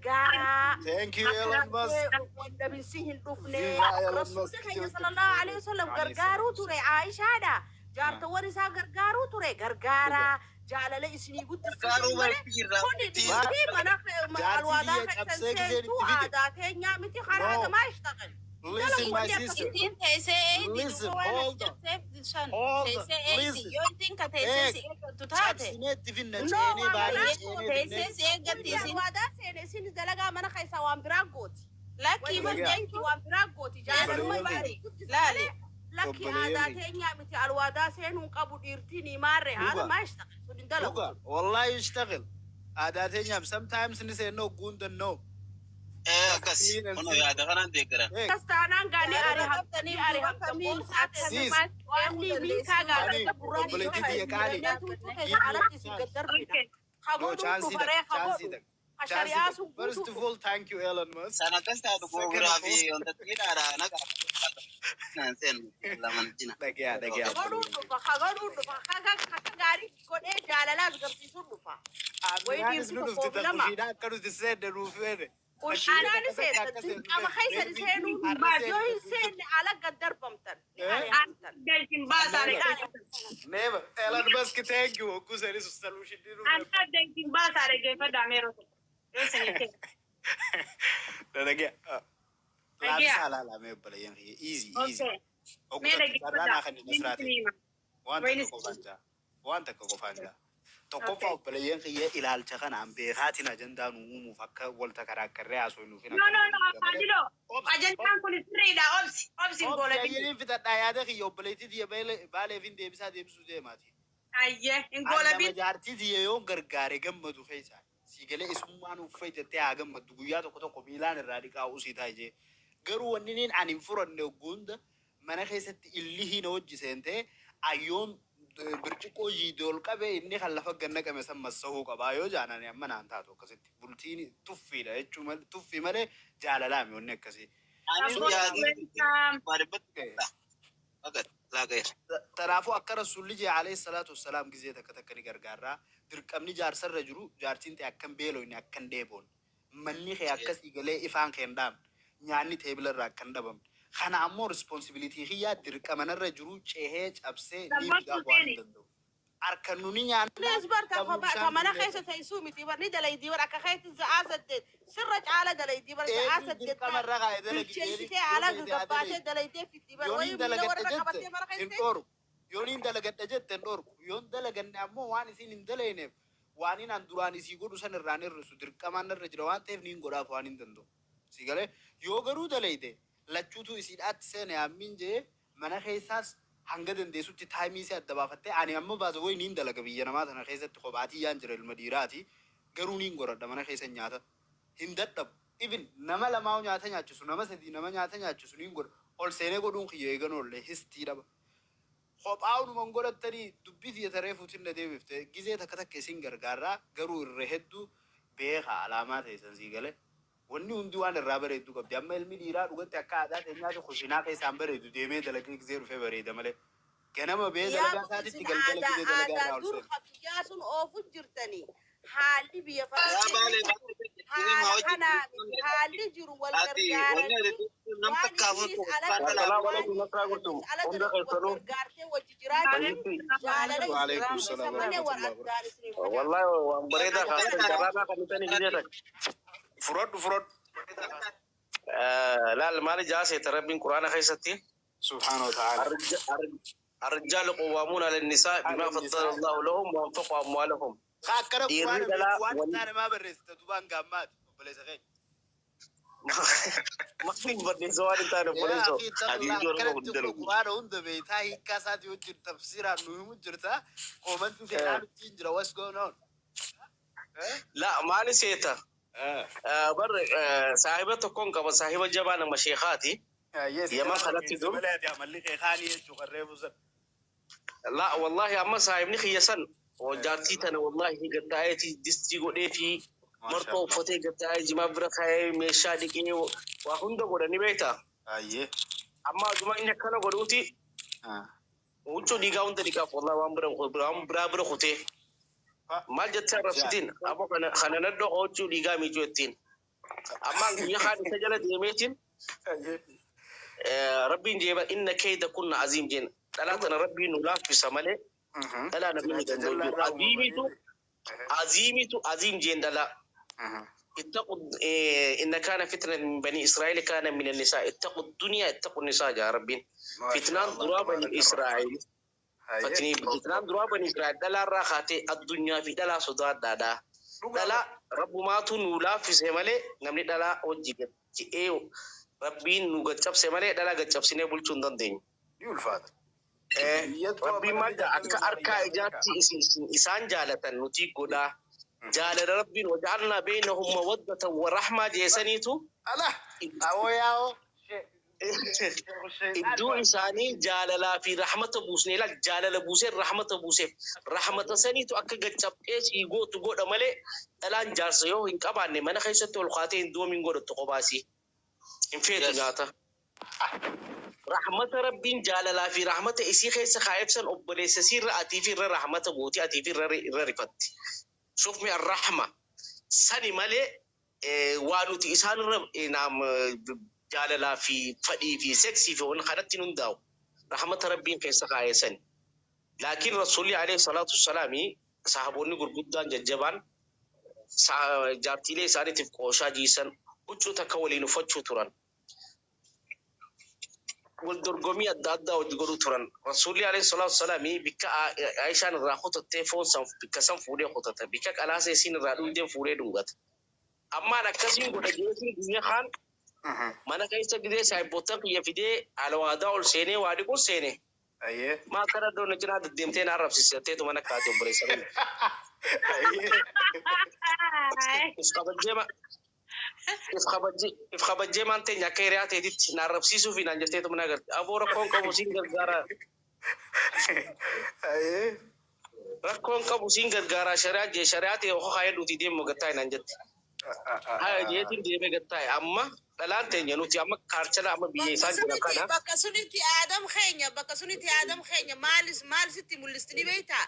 gargaaraa. Thank you, Akka Elon Musk. waldhabinsi hin dhufne. Viva Elon Rasuulli Musk. keenya sallallahu alaihi wasallam Alayhi gargaaruu salaatu. ture Aishaadha. Jaartawwan isaa gargaaruu ture, gargaaraa. Jaalala isinii guddisiisan gargaaruu malee barti jirra. kuni dhiirtii mana Jaartii alwaadaa biyya keessan cabsee giseen seentuu itti fide. aadaa teenyaa miti karaa No. gamaa ishtaqal. Listen, my sister. Ittiin teessee eeydi Listen, duuba waan hold on. cabseef san Hold on. teessee eeydi Listen. yoo ittiin ka teessee Eeg. si eeggattu taate Cabsinee itti finna No, ceenee waan baanee kanaa ceenee teessee finnee. si eeggatti isin alwaadaa seene isin dalagaa mana keessaa waan biraa gooti. Lakkii Dhagaa. Wanti waan biraa gooti. Jaalaluma Obboleeyyan isinii guddisa laali malee lakki aadaa Obboleeyyan teenyaa miti, alwaadaa seenuu qabu dhiirtiin himaarre haala Dhuga. maa ishtaqal sun hin dalagu. Dhuga. Wallahi ishtaqil. Aadaa teenyaaf sometimes ni seenna hogguu hin danda'u. Akkas Clean and kunoo simple. yaada kanaan deeggaran. Eeg. Akkas taanaan gaanii Jaalala ari qabdaniif ari duuba hamda kamiin boonsaa Sis. teessan waan miikaa Ani gaafata gurraacha obboleettii tiyya qaali. keessa alatti isin gad darbina. Okay. No, Kagodhuun chance dhufaree tak. Chance kagodhu. tak. Ka Chance shari'aa tak. sun First guutuu of all, thank you, Elon Musk. San akkas taatu Second of googiraa fi all, wanta xiidhaadha naqa. Naan seenu laman jina. Dhagaa dhagaa. Kagodhuun dhufa, kagodhuun dhufa, akka gaarii godhee jaalalaas garsiisuun dhufa. Wayii Aminaanis dhiirti nu dhufti tokkoof ta lama. kushiinaa akka nuti seenne nuuf feene. Kushiinaan seenta, dirqama keessa seenuu, yoo hin seenne ala gad darbamtan ni ari'amtan. Galchin baasaa dhaggeeffadha. Never. Elon Musk, thank you. Hogguu sanis solution ni nuuf. Anna galchin baasaa dhaggeeffadha meeroo tokko. Yoo sanii ta'e. Dhagaa. Dhagaa. Laafisa laalamee obboleeyyan kiyya. Easy, easy. Okay. Hogguu Mee takka carraa naa dhaggeeffadha. kan Nasraati. Waan takka qofaan jaa. Waan takka qofaan jaa. Tokkoffaa, obboleeyyan kiyya, ilaalcha kanaan beekaatiin ajandaa nu uumuuf akka walta karaakkarree haasofnuuf hin No, no, no, akkana malee. Faadilo. Obsi, Ajandaan kun sirriidha. Obsi, obsi hin obsi goolabin. ayyaniin fixadhaa yaada kiyya, obboleettii tiyya baaleef hin deebisaa deebisuu deemaati. Ayyee, hin Ani nama goolabin. jaartii tiyya yoon gargaare gammadu keessaa. Si galee isummaan uffee jettee haa gammaddu, guyyaa tokko tokko miilaan irraa dhiqaa usii taa'e jee. Garuu wanni niin ani hin furanne hogguunda mana keessatti illihii na hojii seentee ayyoon birciqoo jiidee ol qabee inni kan lafa ganna qame san massahuu qabaa yoo jaanani amma naan taatu akkasitti. Bultiin tuffiidha jechuu malee, tuffii malee jaalalaami wanni akkasii. Anis So yaadni Welcome. baadhibbatti fagat laaqeera. Kanaafuu akka Rasuulli jee alayhi salaatu wassalaam gizee takka takka ni gargaarraa. Dirqamni jaarsarra jiru jaartiin ta'e akkan beelooyne, akkan dheeboon. Manni kee akkasii galee ifaan kee hin dhaamne. Nyaanni teebila irraa akkan dhabamne. Kana ammoo responsibility kiyyaa dirqama narra jiru cehee cabsee ni Gammachuu fidaaf waan hin seeni. danda'u. Harka nuni nyaannaa Please bar qabnu ka bishaan mana dhugnee keessa teessuu miti bar, ni dalaydii bar, akka keetti za'aa 8 sirra caala dalaydii bar, za'aa Eenyu 8 dirqama irra kaa'e dalagi? Bilcheessitee ala gagabbaatee dalaydee fiddi bar Yoon wayii hin miila dalagadhe warra jette qabattee mana hin keessa dhorku. Yoon hin dalagadhe jette hin dhorku. Yoon dalaganne ammoo waan isiin hin dalayneef waan hin an duraan isii godhu san irraan hir'isu, dirqamaan irra jira waan ta'eef niin godhaaf waan hin danda'u. Si galee yoo garuu dalayde lachuutu isiidhaatti seene hammiin jee mana keessaas Hanga dandeessutti time isii adda baafattee. Ani amma baasa wayi niin dalaga biyya namaa tana keessatti, kophaatii yaan jira, ilma dhiiraati. Garuu niin goradha mana keessa nyaata. Hin dadhabu. Even nama lamaa nyaata nyaachisu, nama sadii nama nyaata nyaachisu niin godha. Ol seenee godhuun kiyya eeganoollee histii dhaba. Kophaa'unuman godhattanii dubbii tiyya fuutin na deebifte. Gizee takka takka isin gargaarraa, garuu irra hedduu beekaa alaamaa ta'e sii galee. Wanni hundi waan irraa bareeddu qabdi. Amma ilmi dhiiraa dhugatti akka aadaa teenyaatti kushinaa keessaan bareedu deemee dalagee gizee dhufee bareeda malee. Ganama bee Yaa dalagaa isaatitti isin galgala aadaa gizee dalagaa aadaa irraa ol dur seena. biyyaa sun oofu jirtanii, haalli biyya Yaa faranjii baale keessa haala kanaa miti haalli jiru, wal Ati wanni gargaaranii ati nam waan takkaafuu isinis ala Assalaamu waan alaikum, Nasraa Gurtum. isinis ala Hunda dalagu wal keessanuu. gargaartee wajji jiraachuun jaalala isin Waalaikum keessa salaam malee wal warahmatullahi wabarakatuh. addaan isin hin facaafne. Wallahi waan bareedaa kaastan, carraadhaa kan itanii gizee takka. Fudhadhu, fudhadhu. Laal, maali jaaseeta Rabbiin Quraana keessatti? Subhaana wa ta'ala. الرجال قوامون على النساء بما على فضل النساء. الله لهم وانفقوا اموالهم. Akkana Dhiirri quraana dhalaa beektu waan wal taane maa barreessita dubaan gaammaati obboleessa keenya. Maaliin barreessa waan hin taane, Yaa obboleessoo? akhi, ittaqullah, Adiin oromoo akkanatti hunda lugu. quraana hunda beektaa, hiikkaa isaatii wajjin tafsiiraan nu himu jirta. Comment seenaa nutti hin jira. What's going on? Eh? La, maali seeta? Eh. Bar saahiba tokkoon qaba, saahiba jabaa nama sheekaati. Yes, Yaman kanatti dur. malee ati amalli kee kaanii jechuu qarree buusan. La, wallahi amma saahibni kiyya san jaartii tana wallahi gattaa'eeti distii godhee fi marxoo uffatee gattaa'ee jimaa bira kaa'ee meeshaa dhiqee waa hunda godhani beektaa. Ayyee. Amma aduma inni akkana godhuuti huccuu dhiigaa hunda dhiqaaf, wallahi waan bira waan biraa bira kutee. Maal jettee arrabsitiin? Abbo, kana kana nadhoo huccuu dhiigaa miicuu jettiin. Amma guyyaa kaan isa jala deemeetiin Rabbiin jeeba إن كيدكن عظيم jeen. Dhalaa tana Rabbiin nu laaffisa malee dhalaa namni ni danda'u jiru. Aziimitu aziimitu aziim jeen dhalaa. اتقوا إن كان فتنة من بني إسرائيل كان من النساء، اتقوا الدنيا اتقوا النساء يا ربين. فتنان درا بني إسرائيل، فتني فتنان درا بني إسرائيل دلا راخاتي الدنيا في دلا صداد دادا دلا رب ما نولا في سمالي نمني دلا وجي إيه rabbiin nu gaccabse malee dhala gaccabsinee bulchuu hin dandeenyu. Ni ulfaata. Rabbiin maal jedha? Akka harkaa ijaatti isaan jaalatan nuti godhaa. Jaalala Rabbiin وجعلنا بينهم مودة ورحمة jeesaniitu. Ala! Awoo yaa'oo. Iddoo isaanii jaalalaa fi rahmata buusnee, ilaal, jaalala buusee rahmata buuseef, rahmata saniitu akka gaccabxee sii gootu godha malee dhalaan jaarsa yoo hin qabaanne mana keessatti ol kaatee hin doomin godhattu, qobaasii hin feetu nyaata. Rahmata Rabbiin jaalalaa fi rahmata isii keessa kaa'eef san obboleessa isiirra atii fi irra rahmata gooti, atii fi irra rifatti. Shufmi arrahma sani malee waa nuti isaan irra naam jaalalaa fi fadhii fi seksii fi waan kanatti hin hundaa'u. Rahmata Rabbiin keessa kaa'e sani. Laakiin Rasuulli alayhi salaatu wassalaami, sahaboonni gurguddaan jajjabaan jaartiilee isaaniitiif qooshaa jiisan, huccuu takka waliin uffachuu turan. Wal dorgommii adda addaa hojii godhuu turan. Rasuulli alayhi salaatu wassalaami bikka Aishaan irraa kutattee foon san bikka san fuudhee kutata. Bikka qalaasa isiin irraa dhugdee fuudhee dhungata. Ammaan akkasiin godha jeetiin guyyaa kaan mana keessa gidee saayibboottan kiyya fidee alwaadaa ol seenee waa dhiquun seene. Ayyee. Maa akkana doon cinaa deddeemtee na arrabsiisetteetu mana kaate, obboleessa keenya. Ayyee. If kabajjee if kabajjee maan teenya akka hiriyaa ta'eetitti na arrabsiisuu fi naan jetteetu mana agarte. Aboo, rakkoon qabu, siin gargaara. Ayyee. Rakkoon qabu, siin gargaara, shari'aa jee shari'aa ta'e hoo kaayee duutii deemu gattaa'e naan jette. Haya jeetiin deemee gattaa'e. Amma dhalaan teenya nuti amma kaarchala amma biyya Bakka isaan jiran sunitti kana. Bakka sunitti aadam keenya, bakka sunitti aadam keenya maalis maal sitti mul'isti ni beektaa?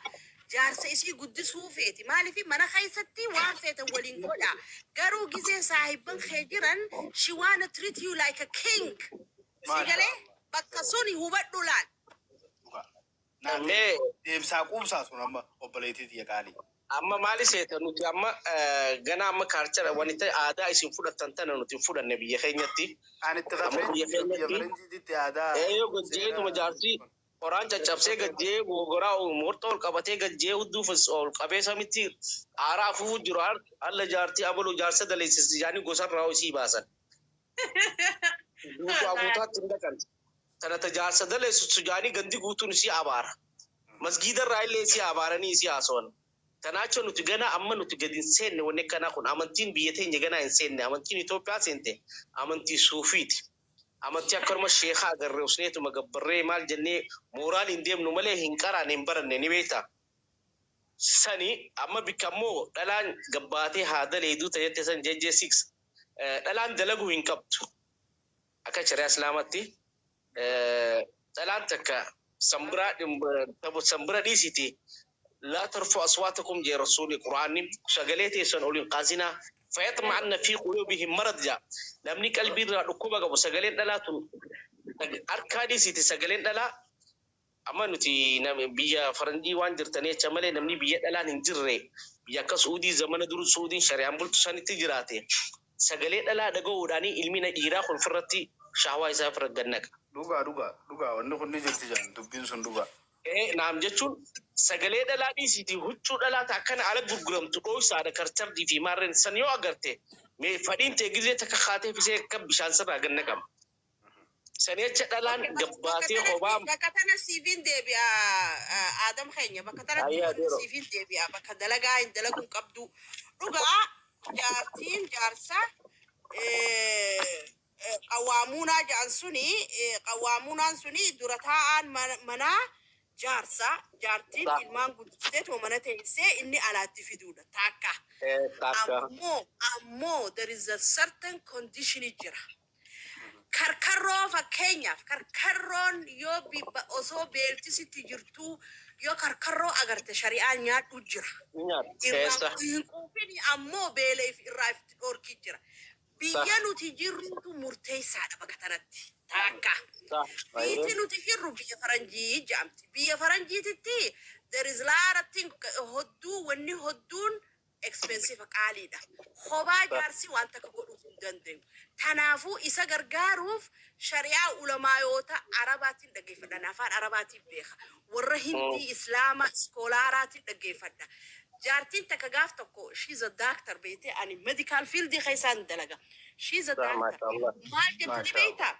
Jaarsa isii guddisuu feeti. Maaliif mana keessatti waan feetan waliin godha. Garuu gizee saahibban kee jiran, she wanna treat you like a king. Si galee, bakka suni hubadhu laal. Mee Deemsaa quubsaa sun amma obboleettii tiyya qaalii. Amma maali seeta, nuti amma gana amma kaarchala wanti ta'e aadaa isin fudhattan tana nuti hin fudhanne biyya keenyatti. Ani itti Amma biyya biyya keenyatti faranjiititti aadaa. Eeyyoo, gajjeetuma jaarsi qoraan caccabsee gajjee gogoraa morta ol qabatee gajjee hudduu ol qabee samitti aaraa afuufu jiru, alla jaartii abaluu jaarsa daleessisi jaanii gosarraa isii baasan. Duutu abuutaatti hin dhaqan. Tana tajaarsa daleessu sujaanii gandi guutuun isii abaara. Masgiida irraa illee isii abaaranii isii haasawan. Tanaacha nuti gana amma nuti gadi hin seenne. Wanni akkanaa kun amantiin biyya teenya ganaa hin seenne. Amantiin Itoophiyaa seente amantii suufiiti. Amantii akkanuma sheekaa agarree usneetuma gabbarree maal jennee mooraan hin deemnu malee hin qaraane, hin baranne, ni beektaa. Sani amma bikka ammoo dhalaan gabbaatee haa daleeduu ta'e san JJ6 dhalaan dalaguu hin qabdu. Akka shari'aa Islaamatti dhalaan takka sambira dhiisiti, "لا ترفعوا أصواتكم" jee Rasuuli Quraanni, sagalee teessan ol hin qaasinaa. "فيطمع الذين في قلوبهم مرض" jaa. Namni qalbii irraa dhukkuba qabu sagaleen dhalaa tun harkaa dhiisiti, sagaleen dhalaa amma nuti biyya faranjii waan jirtanii jecha malee, namni biyya dhalaan hin jirre, biyya akka Suudii zamana dur Suudiin shari'aan bultu sanitti jiraate, sagalee dhalaa dhaga'uudhaanii ilmi na dhiiraa kun firratti shahwaa isaa ofirra gannaqa. Dhugaa, dhugaa, dhugaa, wanni kun ni jirti jaan, dubbiin sun dhugaa. Naam, jechuun sagalee dhalaa dhiisiti, huccuu dhalaa ta akkana ala gurguramtu dhooysaadha, karchardii fi maarreen san yoo agarte mee fadhiin ta'e gizee takka kaatee fisee akka bishaan sirraa gannaqama. Sani jecha dhalaan gabbaatee kophaa Bakka tana siifiin deebi'a, Aadam keenya, bakka tanatti Ayyaa, deero. siifiin deebi'a. Bakka dalagaa hin dalaguun qabdu. Dhugaa, jaartiin jaarsa qawwaamuunaa jedhan suni, qawwaamuunaan suni dura taa'aan manaa jaarsa, jaartiin ilmaan guddisteetuma mana teessee inni alaatti fiduudha takka. Takka. Ammoo there is a certain condition jira. Karkarroo fakkeenyaaf, karkarroon yoo osoo beeltisitti jirtuu yoo karkarroo agarte, shari'aan nyaadhu jira. Nyaata. Irraa Keessa. hin quufin, ammoo beela irraa itti dhorki jira. Biyya nuti jirrutu murteessaadha bakka tanatti. Takka. Biyyi nuti jirru biyya faranjii jedhamti. Biyya faranjiititti there is lot of thing, hodduu wanni hodduun expensive, qaaliidha. Kophaa jaarsi waan takka godhuu hin danda'u. Kanaafuu isa gargaaruuf shari'aa ulamaayoota Arabaatiin dhaggeeffadha. Afaan Arabaatiin beeka. Warra Hindii Islaama scholaraatiin dhaggeeffadha. Jaartiin takka gaaf tokko, she's a doctor beekte, ani medical field keessaan dalaga. She's a doctor. Maashaallah. Maal jettanii beektaa?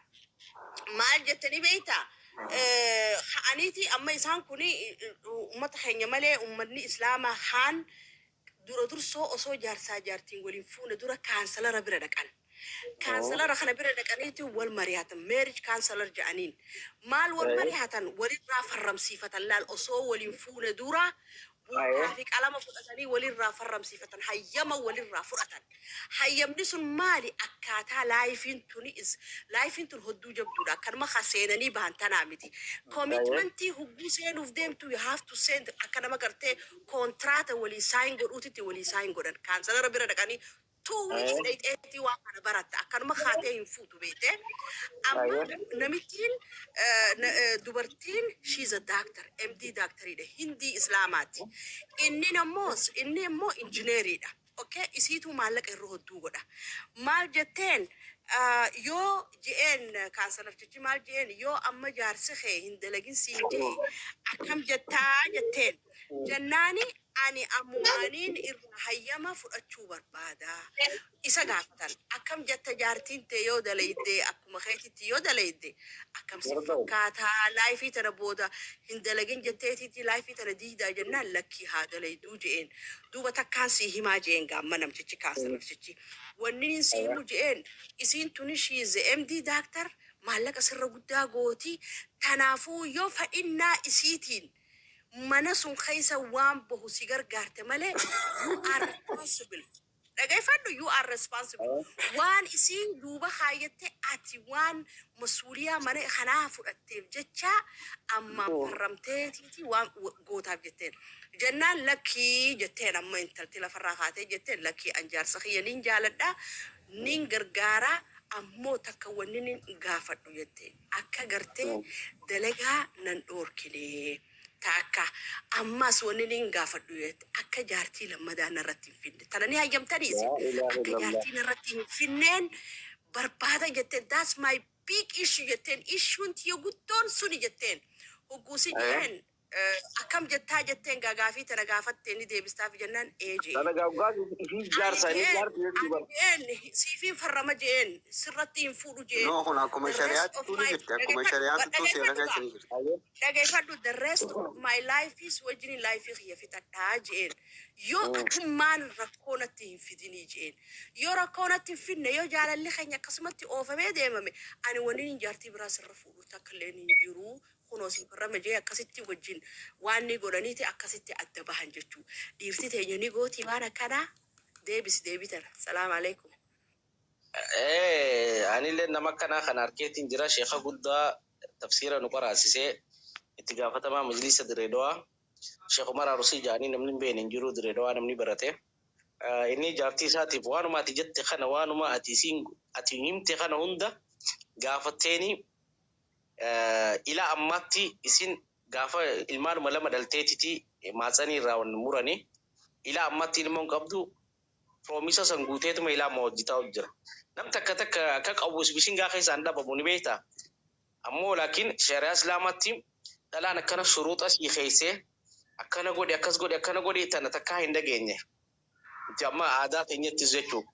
Maal jettanii beektaa? Aniiti amma isaan kuni uummata keenya malee, uummanni Islaamaa haan dura dursoo osoo jaarsaa jaartiin waliin fuune dura counselora bira dhaqan. Counselora kana bira dhaqaniiti wal mari'atan, marriage counselor jedhaniin. Maal wal mari'atan? Walirraa farramsiifatan laal, osoo waliin fuune dura buukaa fi qalama fudhatanii walirraa farramsiifatan, hayyama walirraa fudhatan. Hayyamni sun maali? Akkaataa lifeiin tuni is lifeiin tun hodduu jabduudha. Akkanuma seenanii bahan tanaa miti. Commitmentii hugguu seenuuf deemtu, you have to send, akka nama gartee koontraata walii sign godhuutitti walii sign godhan. Counselora bira dhaqanii 2 weeks dhayxeetii waan kana baratta. Akkanuma kaatee hin fuutu beekte. Amma namittiin dubartiin, she's a doctor, MD doctoriidha. Hindii Islaamaati. Inni immoo injineeriidha. Okay, isiituu maallaqa irra hodduu godha. Maal jetteen yoo je'een counselortichi, maal je'een, yoo amma jaarsi kee hin dalagin siin je'e akkam jettaa jetteen. Jennaani ani ammumaaniin irraa hayyama fudhachuu barbaada. Isa gaafatan, akkam jetta, jaartiin tee yoo dalayde, akkuma keetitti yoo dalayde akkam si fakkaataa, lifeii tana booda hin dalagin jetteetitti lifeii tana diidaa jennaan, lakkii haa dalayduu je'een. Duuba takkaan sii himaa je'een gaamma namtichi counselortichi. Wanni inni sii himu je'een, isiin tuni she is MD doctor, maallaqa sirra guddaa gooti. Kanaafuu yoo fadhinnaa isiitiin mana sun keessa waan bahu si gargaarte malee, you are responsible. Dhaggeeffadhu, you are responsible. Waan isiin duuba kaayyatte, ati waan masuuliyaa mana kanaa fudhatteef jecha ammaan farramteetiiti waan gootaaf jetteen. Jennaan lakkii jetteen, amma intalti lafarraa kaatee jetteen, lakkii an jaarsa kiyya nin jaaladha, nin gargaaraa, ammoo takka wanni nin gaafadhu jette, akka gartee dalagaa nan dhoorkinee. Takka ammas wanni nin gaafadhu jette, akka jaartii lammadaa narratti hin finne. Tana ni hayyamtanii isin? Akka jaartii narratti hin finneen barbaada jetteen. That's my big issue jetteen. Issuun tiyya guddoon suni jetteen. Hogguusi jedheen. Akkam jettaa jetteen gaafii tana gaafattee ni deebistaaf jennaan ee jee. Tana gaafgaa ifii Ani jaarsa inni je'een jaarti jechuu ani bara. je'een siifiin farrama je'een sirratti hin fuudhu je'een. No, kun akkuma The rest shari'aatti of ni my jirti. Akkuma dhageeffadhu shari'aatti seera dhageeffadhu keessa gaa ni jirti. dhageeffadhu, the rest of my life is wajjin life kiyya fixadhaa je'een. Yoo atummaan rakkoo natti hin fidinii je'een. Yoo rakkoo natti hin fidne, yoo jaalalli keenya akkasumatti oofamee deemame, ani waniin hin jaartii biraa sirra fuudhu takka illee hin jiru. Kunoo sin farrama jee akkasitti wajjin waan ni godhaniiti akkasitti adda bahan jechuu. Dhiirti teenya ni gooti waan akkanaa. Deebisi deebitara. Salaam alaikum. Anillee nama akkanaa kana harkeetiin jira. Sheeka guddaa tafsiira nu qaraasisee itti gaafatamaa majlisa Direedawaa. Sheekh Umar Arusii jedhanii namni hin beekne hin jiru Direedawaa namni barate. Inni jaartii isaatiif waanuma ati jette kana, waanuma ati isiin ati himte kana hunda gaafatteeni ila ammaatti isin gaafa ilmaanuma lama dhalteetiti maatsanii irraa wan murani ila ammaatti ilmoon qabdu promise san guuteetuma ila amma hojjetaa jira. Nam takka takka akka qabu bishingaa keessaan dhabamu ni beektaa. Ammoo laakiin shari'aa islaamaatti dhalaan akkana shuruuxa sii keeysee akkana godhe, akkas godhe, akkana godhe tana takkaa hin dhageenye. Nuti amma aadaa teenyattis jechuudha.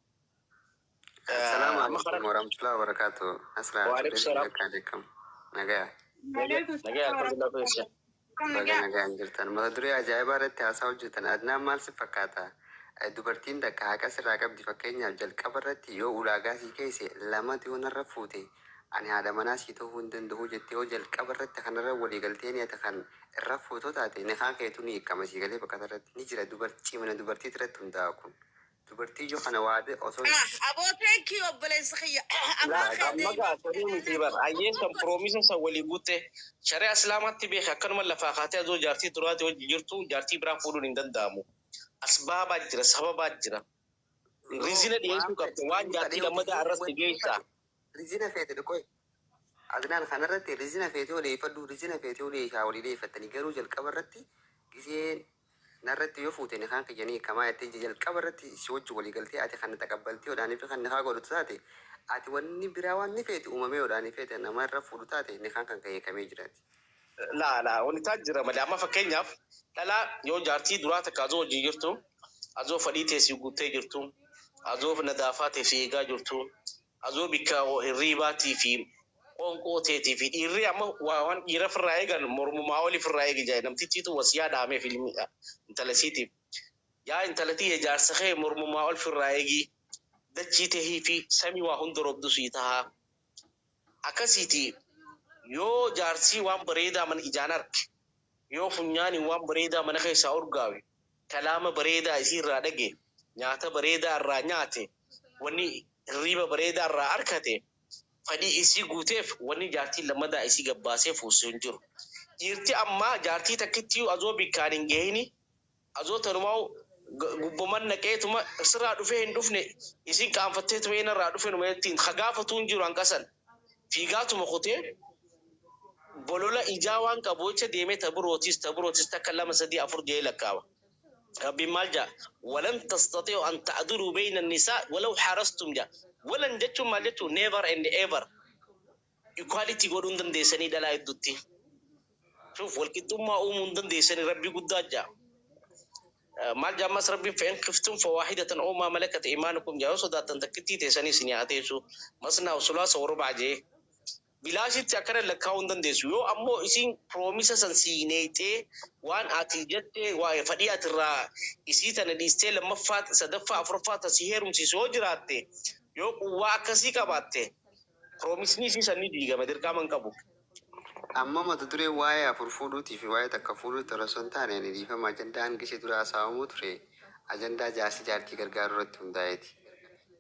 Assalaamu Amma alaikum karaa warahmatullahi wabarakatuh. Asra Waalaikum salaam. alaikum. Nagaa. Waalaikum Nagaa salaam alhamdulillah keessa. Akkam Baga nagaa? nagaan jirtan. Mata duree ajaa'ibaa irratti haasaa hojjetan. Adnaan maal si fakkaata? Dubartiin takka haqa sirraa qabdi. Fakkeenyaaf jalqaba irratti yoo ulaagaa sii keesse lamatu yoo narra fuute ani haadha manaa sii ta'uu hin danda'u jettee yoo jalqaba irratti kanarra walii galtee ni ati kan irra fuutoo taate nikaan keetu ni hiikama sii galee bakka irratti ni jira dubartii cimina dubartii irratti hundaa'a kun. Dubartii yoo kana waade osoo Aboo, thank you, obboleessa kiyya. Laa Afaan kee amma deemaa. gaafanii miti bar ayyee san promise san walii guute shari'aa islaamaatti beeka akkanuma lafaa kaatee azoo jaartii duraati hojii jirtu jaartii biraa fuudhuun hin danda'amu. Asbaabaa jira, sababaa jira. No Reason waan dhiyeessuu qabda waan jaartii lammataa irratti geessaa. Reason feete dhiqoy. Adnaan kanarratti reason feetee oleeffadhu, reason feetee oleeshaa walii leeffattanii garuu jalqaba irratti giseen narratti yoo fuute nikaan kiyyanii kamaa jettee jalqaba irratti si wajji walii galtee ati kan taqabbaltee yoodhaanii fi kan nikaa godhutu taate ati wanni biraa waan ni feete uumamee yoodhaanii feete nama irra fuudhu taate nikaan kan ka'ee kamee jiraati. Laa laa wanti taa jira malee amma fakkeenyaaf dhalaa yoo jaartii duraa takka azoo hojii jirtu, azoo fadhii teessii guuttee jirtu, azoo nadaafaa teessii eegaa jirtu, azoo bikka hirriibaatii fi qoonqoo teetii fi dhiirri amma waan dhiira firraa eegan mormumaa olii firraa eegi jaa namtittiitu wasiyaa dhaamee filmi intala isiitiif. Yaa intalatii jaarsa kee mormumaa ol firraa eegi dachii tehii fi samii waa hunda roobdu sii tahaa. Akkasiiti yoo jaarsii waan bareedaa mana ijaan arge, yoo funyaaniin waan bareedaa mana keessaa urgaawe, kalaama bareedaa isii irraa dhage, nyaata bareedaa irraa nyaate, wanni hirriiba bareedaa irraa arkate, fadhii isii guuteef wanni jaartii lammadaa isii gabbaasee fuusee hin jiru. Dhiirti ammaa jaartii takkitti azoo bikkaan hin gahini azoo tanumaa gubbaman naqeetuma sirraa dhufee hin dhufne isin qaanfatteetuma inni irraa dhufe numa ittiin hagaafatuu hin jiru hanqasan fiigaatuma kutee bolola ijaa waan qabu jecha deemee tabirootis tabirootis takka lama sadii afur jee lakkaawa. Rabbiin maal jaa? Walan tastati'u an ta'diluu bayna nisaa walaw harastum jaa. Walan jechuun maal jechuun? Never and ever. Equality godhuu hin dandeessanii dhalaa hedduutti. Shuuf walqixxummaa uumuu hin dandeessanii rabbii guddaa jaa. Maal jaa ammas rabbiin? فإن خفتم فواحدة أو ما ملكت أيمانكم jaa. Yoo sodaattan takkittii teessanii isin haa teessu. مثنى وثلاث ورباع jee. Bilaashitti akkana lakkaa'uu hin dandeessu. Yoo ammoo isin promise san siineexee waan ati jettee waa fadhii ati irraa isii tana dhiistee lammaffaa, sadaffaa, afuraffaa ta si heerumsiisu yoo jiraatte, yoo quwwaa akkasii qabaatte, promiseni isii san ni diigama dirqama hin qabu. Amma mata duree waa'ee afur fuudhuutii fi waa'ee takka fuudhuutti osoo hin taane ani dhiifama ajandaan gishee dura haasa'amuu ture ajandaa jaarsi jaartii gargaaruu irratti hundaa'eeti.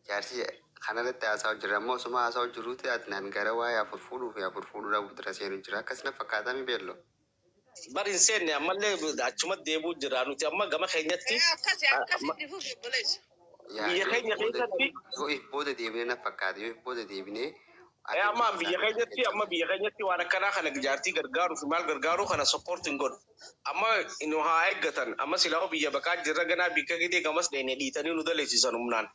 Jaarsi kanarratti haasa'u jira amma osuma haasa'u jiruuti adnaan gara waa'ee afur fuudhuu fi afur fuudhuu dhabuutti irra seenu jira akkasina fakkaatami beello. Bar hin seenne ammallee achumatti deebuu jira nuti amma gama keenyatti Akkasi akkasitti fufi obboleessa. Yaa biyya yoo if keenya booda keessatti yoo if booda deebinee na fakkaata yoo if booda deebinee Amma biyya keenyatti amma biyya keenyatti waan akkanaa kana jaartii gargaaruu fi maal gargaaruu kana support hin godhu. Amma nu haa eeggatan amma silaa biyya baqaa jirra ganaa bikka gidee gamas dheenee dhiitanii nu daleessisan humnaan.